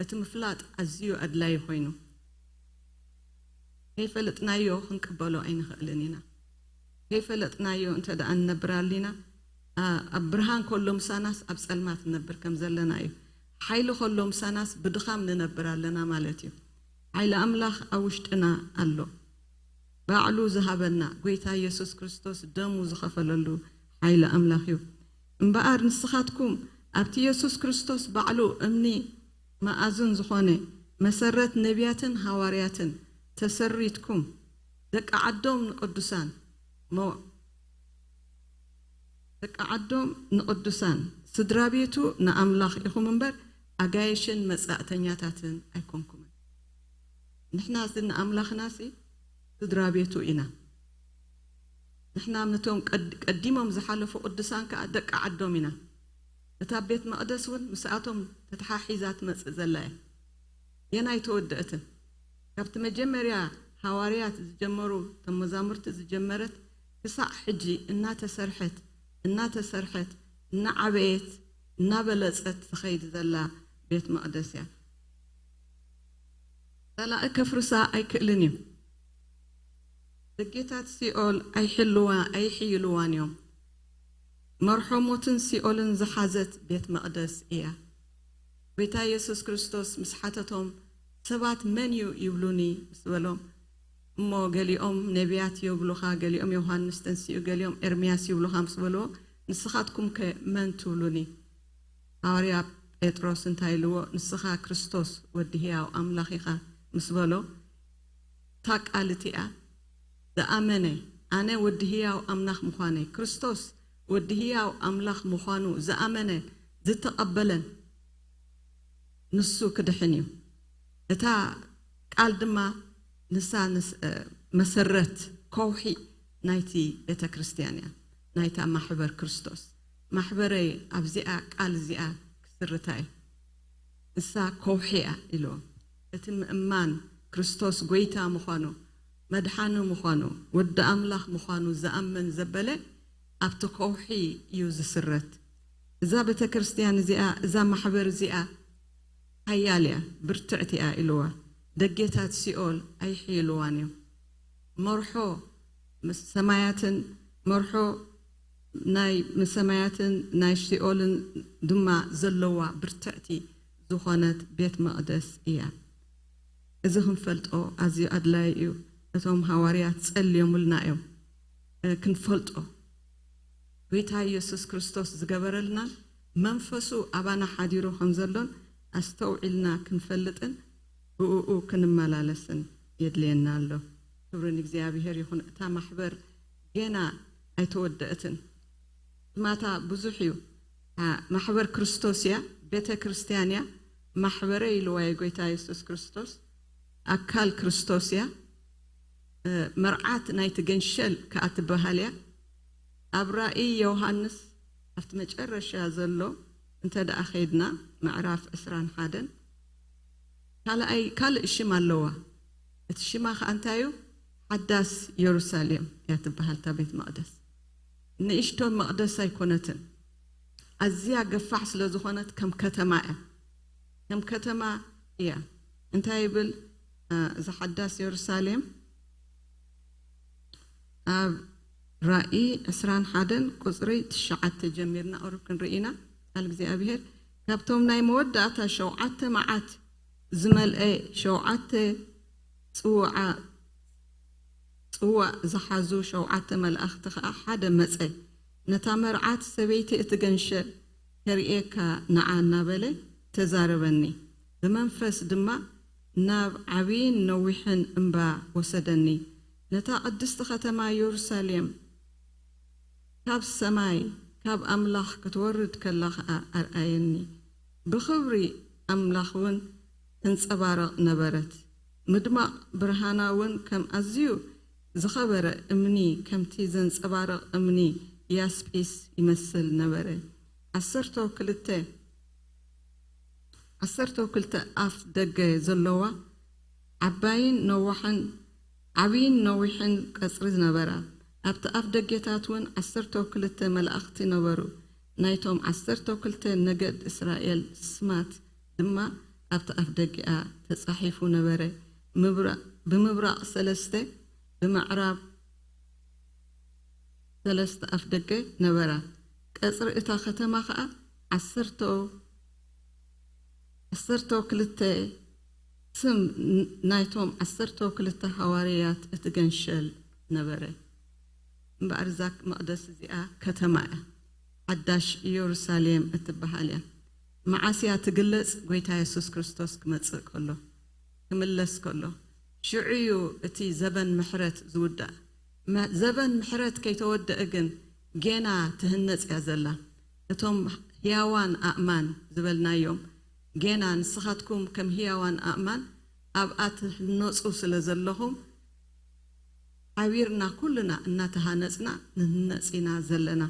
እቲ ምፍላጥ ኣዝዩ ኣድላዪ ኮይኑ፣ ከይፈለጥናዮ ክንቅበሎ ኣይንኽእልን ኢና። ከይፈለጥናዮ እንተ ደኣ ንነብር ኣሊና፣ ኣ-፣ ኣብ ብርሃን ከሎ ምሳናስ ኣብ ጸልማት ንነብር ከም ዘለና እዩ። ሓይሊ ከሎ ምሳናስ ብድኻም ንነብር ኣለና ማለት እዩ። ሓይሊ ኣምላኽ ኣብ ውሽጥና ኣሎ። ባዕሉ ዝሃበና ጐይታ ኢየሱስ ክርስቶስ ደሙ ዝኸፈለሉ ሓይሊ ኣምላኽ እዩ። እምበኣር ንስኻትኩም ኣብቲ ኢየሱስ ክርስቶስ ባዕሉ እምኒ መኣዝን ዝኾነ መሰረት ነቢያትን ሃዋርያትን ተሰሪትኩም፣ ደቂ ዓዶም ንቅዱሳን፣ ሞ-፣ ደቂ ዓዶም ንቅዱሳን፣ ስድራ ቤቱ ንኣምላኽ ኢኹም እምበር፣ ኣጋይሽን መጻእተኛታትን ኣይኮንኩምን። ንሕና እዚ ንኣምላኽና ሲ ስድራ ቤቱ ኢና። ንሕና ነቶም ቀድ-፣ ቀዲሞም ዝሓለፉ ቅዱሳን ከኣ ደቂ ዓዶም ኢና። እታ ቤት መቕደስ እውን ምስኣቶም ተተሓሒዛ ትመጽእ ዘላ እያ። ገና ኣይተወደአትን። ካብቲ መጀመርያ ሃዋርያት ዝጀመሩ፣ እቶም መዛሙርቲ ዝጀመረት፣ ክሳዕ ሕጂ እናተሰርሐት፣ እናተሰርሐት፣ እናዓበየት፣ እናበለጸት ትኸይድ ዘላ ቤት መቕደስ እያ። ጸላኢ ከፍርሳ ኣይክእልን እዩ። ደጌታት ሲኦል ኣይሕልዋ-፣ ኣይሕይልዋን እዮም። መርሖ ሞትን ሲኦልን ዝሓዘት ቤት መቕደስ እያ። ጐይታ ኢየሱስ ክርስቶስ ምስ ሓተቶም፣ ሰባት መን እዩ ይብሉኒ? ምስ በሎም፣ እሞ ገሊኦም ነቢያት ይብሉኻ፣ ገሊኦም ዮሃንስ ተንሲኡ፣ ገሊኦም ኤርምያስ ይብሉኻ ምስ በልዎ፣ ንስኻትኩም ከ መን ትብሉኒ? ሃዋርያ ጴጥሮስ እንታይ ኢልዎ? ንስኻ ክርስቶስ ወዲ ህያው ኣምላኽ ኢኻ ምስ በሎ፣ እታ ቃል እቲኣ ዝኣመነ፣ ኣነ ወዲ ህያው ኣምላኽ ምዃነይ፣ ክርስቶስ ወዲ ህያው ኣምላኽ ምዃኑ ዝኣመነ ዝተቐበለን ንሱ ክድሕን እዩ። እታ ቃል ድማ ንሳ ንስ-፣ እ፣ መሰረት ከውሒ ናይቲ ቤተ ክርስቲያን እያ፣ ናይታ ማሕበር ክርስቶስ። ማሕበረይ ኣብዚኣ ቃል እዚኣ ክስርታ እዩ። ንሳ ከውሒ እያ ኢልዎ። እቲ ምእማን ክርስቶስ ጐይታ ምዃኑ፣ መድሓኒ ምዃኑ፣ ወዲ ኣምላኽ ምዃኑ ዝኣምን ዘበለ ኣብቲ ከውሒ እዩ ዝስረት። እዛ ቤተ ክርስቲያን እዚኣ፣ እዛ ማሕበር እዚኣ ሓያል እያ፣ ብርትዕቲ እያ ኢልዋ። ደጌታት ሲኦል ኣይሕይልዋን እዮም። መርሖ ምስ ሰማያትን መርሖ ናይ ምስ ሰማያትን ናይ ሲኦልን ድማ ዘለዋ ብርትዕቲ ዝኾነት ቤት መቕደስ እያ። እዚ ክንፈልጦ ኣዝዩ ኣድላዪ እዩ። እቶም ሃዋርያት ጸልዮምልና እዮም፣ እ፣ ክንፈልጦ። ጐይታ ኢየሱስ ክርስቶስ ዝገበረልናን መንፈሱ ኣባና ሓዲሩ ከም ዘሎን ኣስተውዒልና ክንፈልጥን ብእኡ ክንመላለስን የድልየና ኣሎ። ክብሪ ንእግዚኣብሔር ይኹን። እታ ማሕበር ገና ኣይተወደአትን። ትማታ ብዙሕ እዩ። አ፣ ማሕበር ክርስቶስ እያ፣ ቤተ ክርስቲያን እያ፣ ማሕበረ ኢልዋ እዩ ጐይታ የሱስ ክርስቶስ። ኣካል ክርስቶስ እያ። እ፣ መርዓት ናይቲ ገንሸል ከኣ ትበሃል እያ። ኣብ ራእይ ዮሃንስ ኣብቲ መጨረሻ ዘሎ እንተ ደኣ ኸይድና፣ ምዕራፍ ዕስራን ሓደን፣ ካልኣይ፣ ካልእ ሽም ኣለዋ። እቲ ሽማ ኸኣ እንታይ እዩ? ሓዳስ የሩሳሌም እያ ትበሃል፣ እታ ቤት መቕደስ። ንእሽቶ መቕደስ ኣይኮነትን። ኣዝያ ገፋሕ ስለ ዝኾነት ከም ከተማ እያ። ከም ከተማ እያ። እንታይ ይብል? እ፣ እዛ ሓዳስ የሩሳሌም ኣብ ራእይ ዕስራን ሓደን ቁጽሪ ትሽዓተ ጀሚርና ቁሩብ ክንርኢ ኢና። ቃል እግዚኣብሔር፣ ካብቶም ናይ መወዳእታ ሸውዓተ መዓት ዝመልአ ሸውዓተ ጽዋዓ-፣ ጽዋእ ዝሓዙ ሸውዓተ መላእኽቲ ኸኣ ሓደ መጸ። ነታ መርዓት ሰበይቲ እቲ ገንሸል ከርእየካ ንዓ እናበለ ተዛረበኒ። ብመንፈስ ድማ ናብ ዓብይን ነዊሕን እምባ ወሰደኒ። ነታ ቅድስቲ ከተማ የሩሳሌም ካብ ሰማይ፣ ካብ ኣምላኽ ክትወርድ ከላ ኸኣ ኣርኣየኒ። ብኽብሪ ኣምላኽ እውን ትንጸባረቕ ነበረት። ምድማቕ ብርሃና እውን ከም ኣዝዩ ዝኸበረ እምኒ፣ ከምቲ ዘንጸባርቕ እምኒ ያስጲስ ይመስል ነበረ። ዓሰርተው ክልተ ዓሰርተው ክልተ ኣፍ ደገ ዘለዋ ዓባይን ነዋሕን ዓብይን ነዊሕን ቀጽሪ ነበራ። ኣብቲ ኣፍ ደጌታት እውን ዓሰርተው ክልተ መላእኽቲ ነበሩ። ናይቶም ዓሰርተው ክልተ ነገድ እስራኤል ስማት ድማ ኣብቲ ኣፍ ደጌኣ ተጻሒፉ ነበረ። ምብራ-፣ ብምብራቕ ሰለስተ፣ ብምዕራብ ሰለስተ ኣፍ ደገ ነበራ። ቀጽሪ እታ ከተማ ኸኣ ዓሰርተው ዓሰርተው ክልተ ስም ን-፣ ናይቶም ዓሰርተው ክልተ ሃዋርያት እቲ ገንሸል ነበረ። እምበኣር እዛ መቕደስ እዚኣ ከተማ እያ። ሓዳሽ ኢየሩሳሌም እትበሃል እያ። መዓስ እያ ትግለጽ? ጎይታ የሱስ ክርስቶስ ክመጽእ ከሎ፣ ክምለስ ከሎ፣ ሽዑ እዩ እቲ ዘበን ምሕረት ዝውዳእ። መ-፣ ዘበን ምሕረት ከይተወደአ ግን ጌና ትህነጽ እያ ዘላ። እቶም ህያዋን ኣእማን ዝበልናዮም ጌና ንስኻትኩም ከም ህያዋን ኣእማን ኣብኣ ትህነጹ ስለ ዘለኹም፣ ሓቢርና ኩልና እናተሃነጽና ንህነጽ ኢና ዘለና።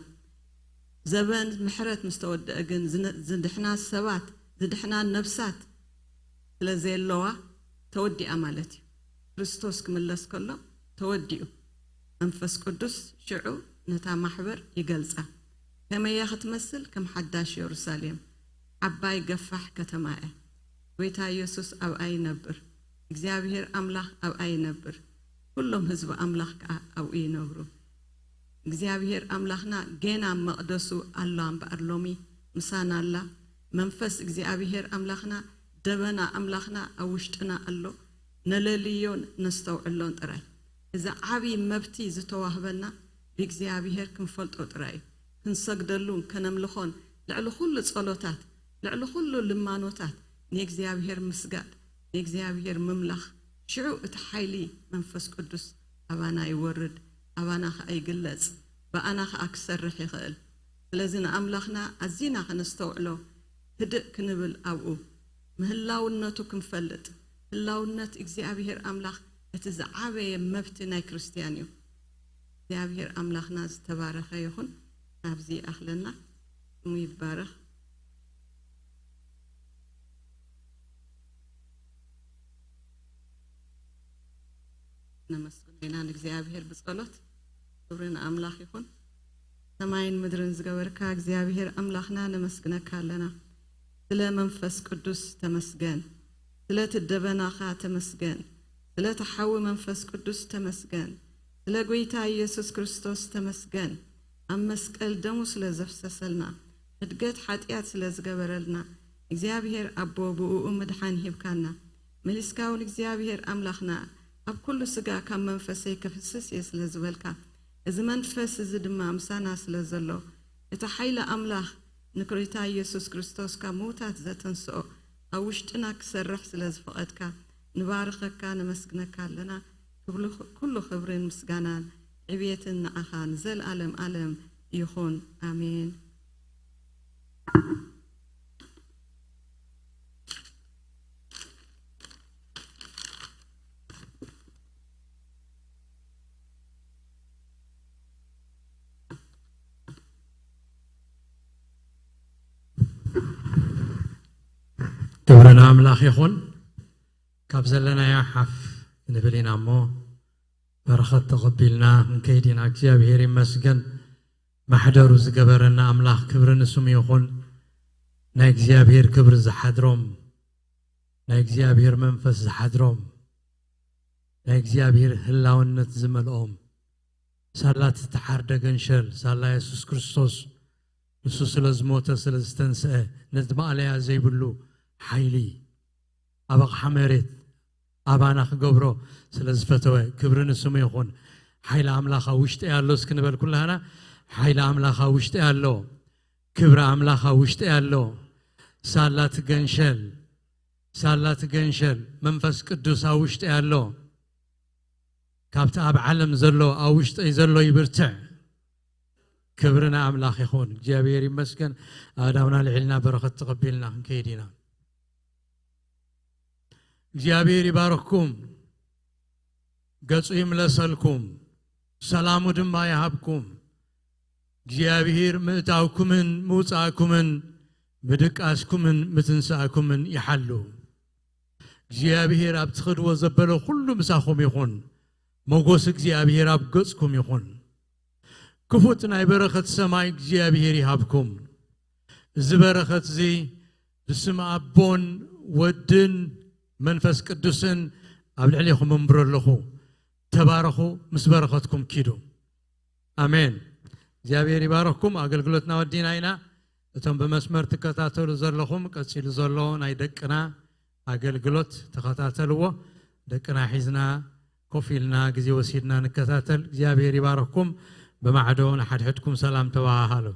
ዘበን ምሕረት ምስ ተወደአ ግን ዝነ-፣ ዝድሕና ሰባት፣ ዝድሕና ነፍሳት ስለ ዘየለዋ ተወዲኣ ማለት እዩ። ክርስቶስ ክምለስ ከሎ ተወዲኡ። መንፈስ ቅዱስ ሽዑ ነታ ማሕበር ይገልጻ። ከመይ እያ ክትመስል? ከም ሓዳሽ የሩሳሌም፣ ዓባይ ገፋሕ ከተማ እያ። ጎይታ ኢየሱስ ኣብኣ ይነብር። እግዚኣብሔር ኣምላኽ ኣብኣ ይነብር። ኩሎም ህዝቢ ኣምላኽ ከኣ ኣብኡ ይነብሩ። እግዚኣብሔር ኣምላኽና ጌና ኣብ መቕደሱ ኣሎ እምበኣር ሎሚ ምሳና ኣላ። መንፈስ እግዚኣብሔር ኣምላኽና፣ ደበና ኣምላኽና ኣብ ውሽጥና ኣሎ። ነለልዮን ነስተውዕሎን ጥራይ። እዚ ዓቢ መብቲ ዝተዋህበና ብእግዚኣብሔር ክንፈልጦ ጥራይ እዩ። ክንሰግደሉን ከነምልኾን ልዕሊ ኩሉ ጸሎታት፣ ልዕሊ ኩሉ ልማኖታት ንእግዚኣብሔር ምስጋድ፣ ንእግዚኣብሔር ምምላኽ። ሽዑ እቲ ሓይሊ መንፈስ ቅዱስ ኣባና ይወርድ፣ ኣባና ኸኣ ይግለጽ፣ ብኣና ኸኣ ክሰርሕ ይኽእል። ስለዚ ንኣምላኽና ኣዚና ከነስተውዕሎ፣ ህድእ ክንብል ኣብኡ፣ ምህላውነቱ ክንፈልጥ፣ ህላውነት እግዚኣብሔር ኣምላኽ እቲ ዝዓበየ መብቲ ናይ ክርስትያን እዩ። እግዚኣብሔር ኣምላኽና ዝተባረኸ ይኹን። ኣብዚ ይኣኽለና። ስሙ ይባረኽ። ነመስግኖ ኢና ንእግዚኣብሔር ብጸሎት። ክብሪ ንኣምላኽ ይኹን። ሰማይን ምድርን ዝገበርካ እግዚኣብሔር ኣምላኽና ነመስግነካ ኣለና። ስለ መንፈስ ቅዱስ ተመስገን። ስለ እቲ ደበናኻ ተመስገን። ስለ እቲ ሓዊ መንፈስ ቅዱስ ተመስገን። ስለ ጐይታ ኢየሱስ ክርስቶስ ተመስገን። ኣብ መስቀል ደሙ ስለ ዘፍሰሰልና፣ ሕድገት ሓጢኣት ስለ ዝገበረልና፣ እግዚኣብሔር ኣቦ ብእኡ ምድሓን ሂብካና። መሊስካ እውን እግዚኣብሔር ኣምላኽና፣ ኣብ ኩሉ ስጋ ካብ መንፈሰይ ከፍስስ እየ ስለ ዝበልካ፣ እዚ መንፈስ እዚ ድማ ምሳና ስለ ዘሎ፣ እቲ ሓይሊ ኣምላኽ ንክሪታ ኢየሱስ ክርስቶስ ካብ ምዉታት ዘተንስኦ ኣብ ውሽጥና ክሰርሕ ስለ ዝፈቐድካ፣ ንባርኸካ፣ ነመስግነካ ኣለና። ክብሉ-፣ ኩሉ ክብርን ምስጋናን ዕብየትን ንዓኻ ንዘለኣለም ኣለም ይኹን። ኣሜን። ክብሪ ንኣምላኽ ይኹን። ካብ ዘለናዮ ሓፍ ክንብል ኢና እሞ፣ በረኸት ተቐቢልና ክንከይድ ኢና። እግዚኣብሔር ይመስገን። ማሕደሩ ዝገበረና ኣምላኽ ክብሪ ንስሙ ይኹን። ናይ እግዚኣብሔር ክብሪ ዝሓድሮም፣ ናይ እግዚኣብሔር መንፈስ ዝሓድሮም፣ ናይ እግዚኣብሔር ህላውነት ዝመልኦም፣ ሳላ እተሓርደ ገንሸል፣ ሳላ የሱስ ክርስቶስ፣ ንሱ ስለ ዝሞተ፣ ስለ ዝተንስአ፣ ነቲ ማእለያ ዘይብሉ ሓይሊ ኣብ ኣቕሓ መሬት ኣባና ክገብሮ ስለ ዝፈተወ፣ ክብሪ ንስሙ ይኹን። ሓይሊ ኣምላኽ ኣብ ውሽጢ ኣሎ፣ እስኪ ንበል ኩላህና፣ ሓይሊ ኣምላኽ ኣብ ውሽጢ ኣሎ፣ ክብሪ ኣምላኽ ኣብ ውሽጢ ኣሎ። ሳላ እቲ ገንሸል፣ ሳላ እቲ ገንሸል፣ መንፈስ ቅዱስ ኣብ ውሽጢ ኣሎ። ካብቲ ኣብ ዓለም ዘሎ ኣብ ውሽጠይ ዘሎ ይብርትዕ። ክብሪ ንኣምላኽ ይኹን። እግዚኣብሔር ይመስገን። ኣእዳውና ልዒልና በረኸት ተቐቢልና ክንከይድ ኢና። እግዚኣብሔር ይባርኽኩም፣ ገጹ ይምለሰልኩም፣ ሰላሙ ድማ ይሃብኩም። እግዚኣብሔር ምእታውኩምን ምውጻእኩምን ምድቃስኩምን ምትንሳእኩምን ይሓሉ። እግዚኣብሔር ኣብ ትኸድዎ ዘበለ ኩሉ ምሳኹም ይኹን። መጎስ እግዚኣብሔር ኣብ ገጽኩም ይኹን። ክፉት ናይ በረኸት ሰማይ እግዚኣብሔር ይሃብኩም። እዚ በረኸት እዚ ብስም ኣቦን ወድን መንፈስ ቅዱስን ኣብ ልዕሌኹም እምብሮ ኣለኹ። ተባረኹ፣ ምስ በረኸትኩም ኪዱ። ኣሜን። እግዚኣብሔር ይባረኽኩም። ኣገልግሎትና ወዲና ኢና። እቶም ብመስመር ትከታተሉ ዘለኹም፣ ቀጺሉ ዘሎ ናይ ደቅና ኣገልግሎት ተኸታተልዎ። ደቅና ሒዝና ኮፍ ኢልና ግዜ ወሲድና ንከታተል። እግዚኣብሔር ይባረኽኩም። ብማዕዶ ንሓድሕድኩም ሰላም ተባሃሃሉ።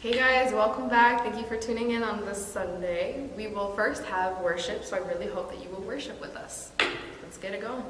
Hey guys, welcome back. Thank you for tuning in on this Sunday. We will first have worship, so I really hope that you will worship with us. Let's get it going.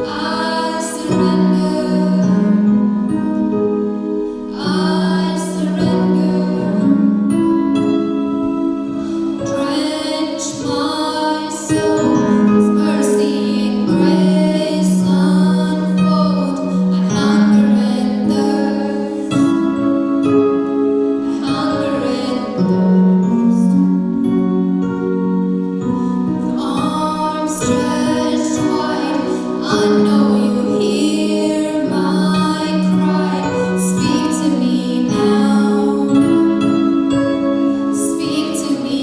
I surrender. I surrender. Drench my soul with mercy and grace unfold. I hunger and thirst. I hunger and thirst. With arms stretched wide, I know you hear my cry. Speak to me now. Speak to me.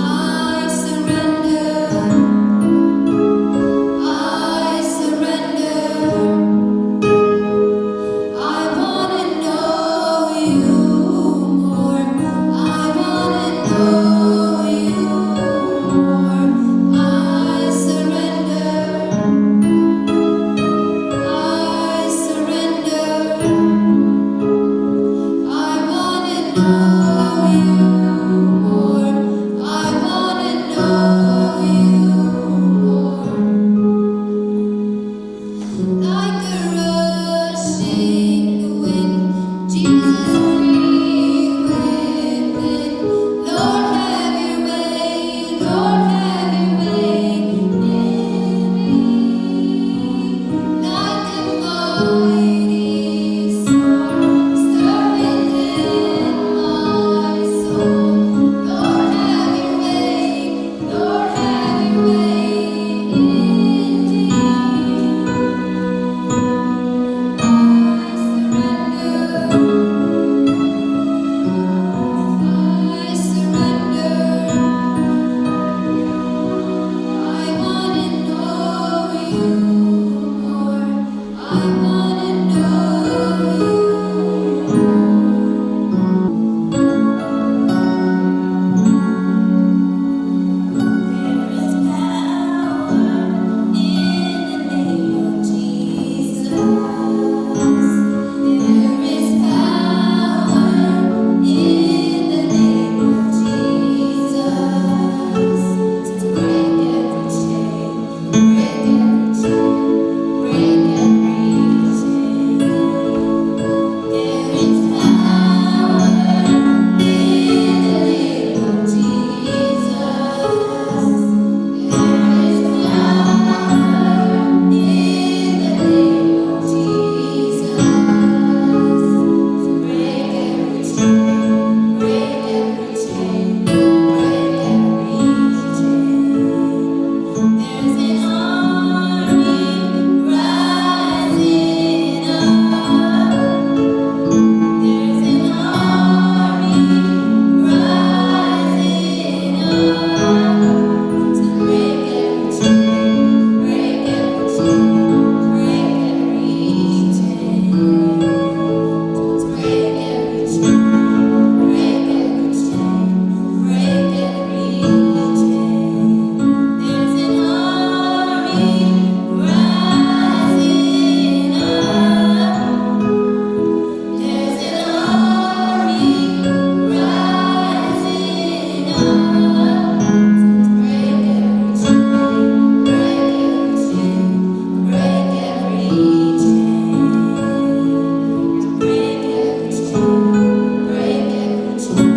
I surrender. I surrender. I wanna know you more. I wanna know you more. I surrender. I surrender. I wanna know you more. I wanna know you more. Like a rushing wind, Jesus, breathe within. Lord, have your way. Lord, have your way in me. Like a mighty storm, stir within my soul. Lord, have your way. Lord, have your way in me. I surrender. I surrender. I wanna know you more. I wanna know you more. There is power in the name of Jesus. There is power in the name of Jesus to break every chain, break every chain, break every chain. There is power in the name of Jesus. There is power in the name of Jesus to break every chain, break every chain, break every chain. There's an army rising up. There's an army rising up to break every chain, break every chain, break every chain. To break every chain, break every chain, break every chain. There's an army rising up. There's an army rising up to break every chain, break every chain, break every chain, to break every chain, break every chain,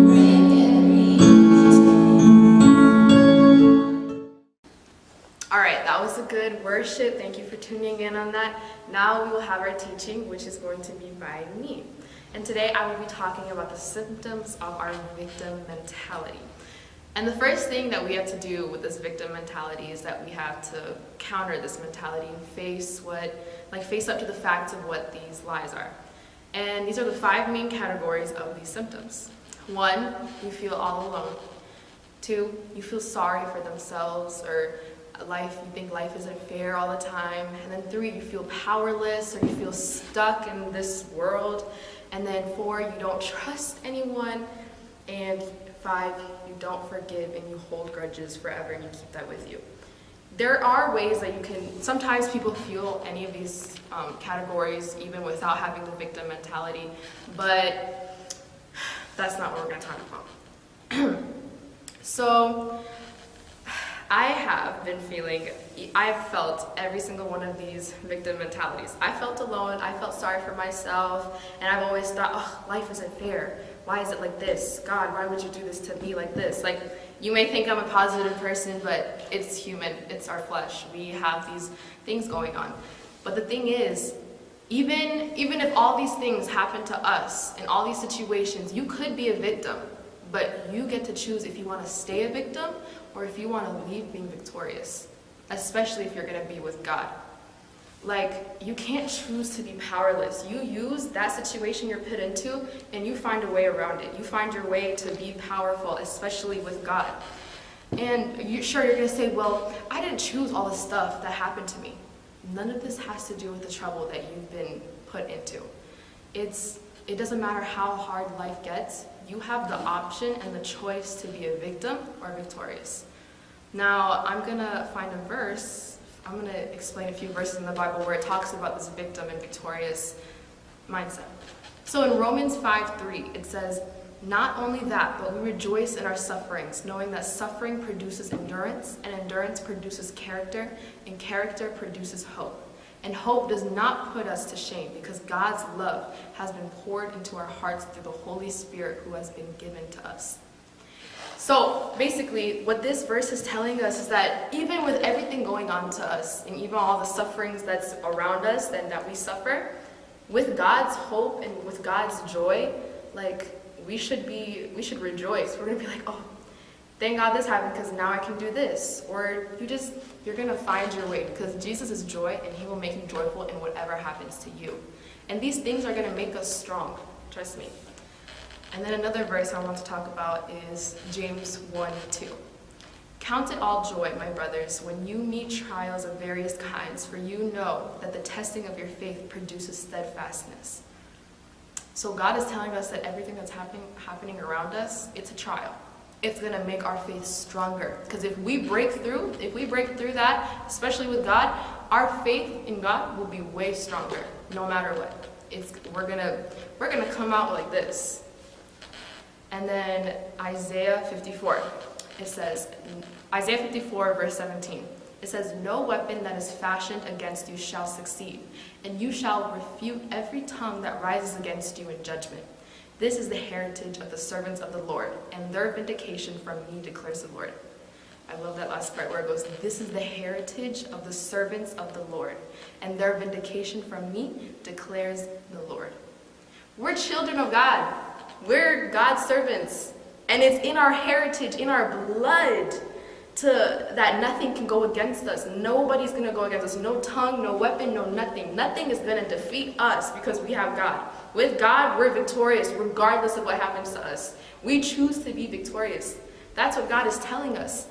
break every chain. All right, that was a good worship. Thank you for tuning in on that. Now we will have our teaching, which is going to be by me. And today I will be talking about the symptoms of our victim mentality. And the first thing that we have to do with this victim mentality is that we have to counter this mentality and face what, like, face up to the facts of what these lies are. And these are the five main categories of these symptoms. One, we feel all alone. Two, you feel sorry for themselves, or life, you think life isn't fair all the time. And then three, you feel powerless, or you feel stuck in this world. And then four, you don't trust anyone. And five, you don't forgive and you hold grudges forever and you keep that with you. There are ways that you can, sometimes people feel any of these um, categories even without having the victim mentality, but that's not what we're going to talk about. So, I have been feeling, I've felt every single one of these victim mentalities. I felt alone, I felt sorry for myself, and I've always thought, oh, life isn't fair. Why is it like this? God, why would you do this to me like this? Like, you may think I'm a positive person, but it's human, it's our flesh. We have these things going on. But the thing is, even even if all these things happen to us in all these situations, you could be a victim, but you get to choose if you want to stay a victim or if you want to leave being victorious, especially if you're going to be with God. Like, you can't choose to be powerless. You use that situation you're put into and you find a way around it. You find your way to be powerful, especially with God. And you, sure, you're going to say, well, I didn't choose all the stuff that happened to me. None of this has to do with the trouble that you've been put into. It's it doesn't matter how hard life gets, you have the option and the choice to be a victim or victorious. Now, I'm going to find a verse. I'm going to explain a few verses in the Bible where it talks about this victim and victorious mindset. So in Romans five three, it says, not only that, but we rejoice in our sufferings, knowing that suffering produces endurance, and endurance produces character, and character produces hope. And hope does not put us to shame, because God's love has been poured into our hearts through the Holy Spirit who has been given to us. So basically, what this verse is telling us is that even with everything going on to us, and even all the sufferings that's around us and that we suffer, with God's hope and with God's joy, like, we should be, we should rejoice. We're gonna be like, oh, thank God this happened, because now I can do this. Or you just, you're gonna find your way, because Jesus is joy and he will make you joyful in whatever happens to you. And these things are gonna make us strong, trust me. And then another verse I want to talk about is James one two. Count it all joy, my brothers, when you meet trials of various kinds, for you know that the testing of your faith produces steadfastness. So God is telling us that everything that's happening happening around us, it's a trial. It's gonna make our faith stronger. Because if we break through, if we break through that, especially with God, our faith in God will be way stronger, no matter what. It's we're gonna we're gonna come out like this. And then Isaiah fifty-four, it says, Isaiah fifty-four, verse seventeen, it says, no weapon that is fashioned against you shall succeed, and you shall refute every tongue that rises against you in judgment. This is the heritage of the servants of the Lord, and their vindication from me, declares the Lord. I love that last part where it goes, this is the heritage of the servants of the Lord, and their vindication from me, declares the Lord. We're children of God. We're God's servants. And it's in our heritage, in our blood, to that nothing can go against us. Nobody's gonna go against us. No tongue, no weapon, no nothing. Nothing is gonna defeat us because we have God. With God, we're victorious regardless of what happens to us. We choose to be victorious. That's what God is telling us.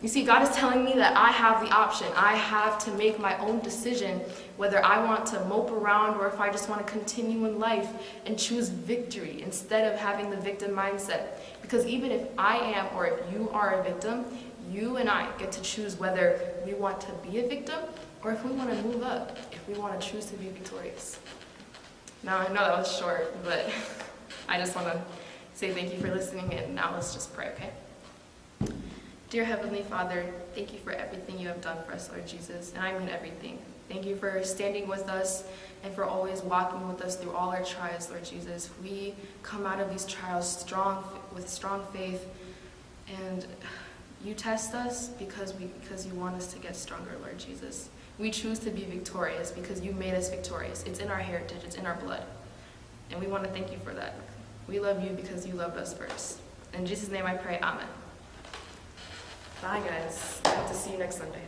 You see, God is telling me that I have the option. I have to make my own decision whether I want to mope around or if I just want to continue in life and choose victory instead of having the victim mindset. Because even if I am or if you are a victim, you and I get to choose whether we want to be a victim or if we want to move up, if we want to choose to be victorious. Now, I know that was short, but I just want to say thank you for listening, and now let's just pray, okay? Dear Heavenly Father, thank you for everything you have done for us, Lord Jesus, and I mean everything. Thank you for standing with us and for always walking with us through all our trials, Lord Jesus. We come out of these trials strong, with strong faith, and you test us because we because you want us to get stronger, Lord Jesus. We choose to be victorious because you made us victorious. It's in our heritage, it's in our blood. And we want to thank you for that. We love you because you loved us first. In Jesus' name I pray, amen. Bye, guys. I hope to see you next Sunday.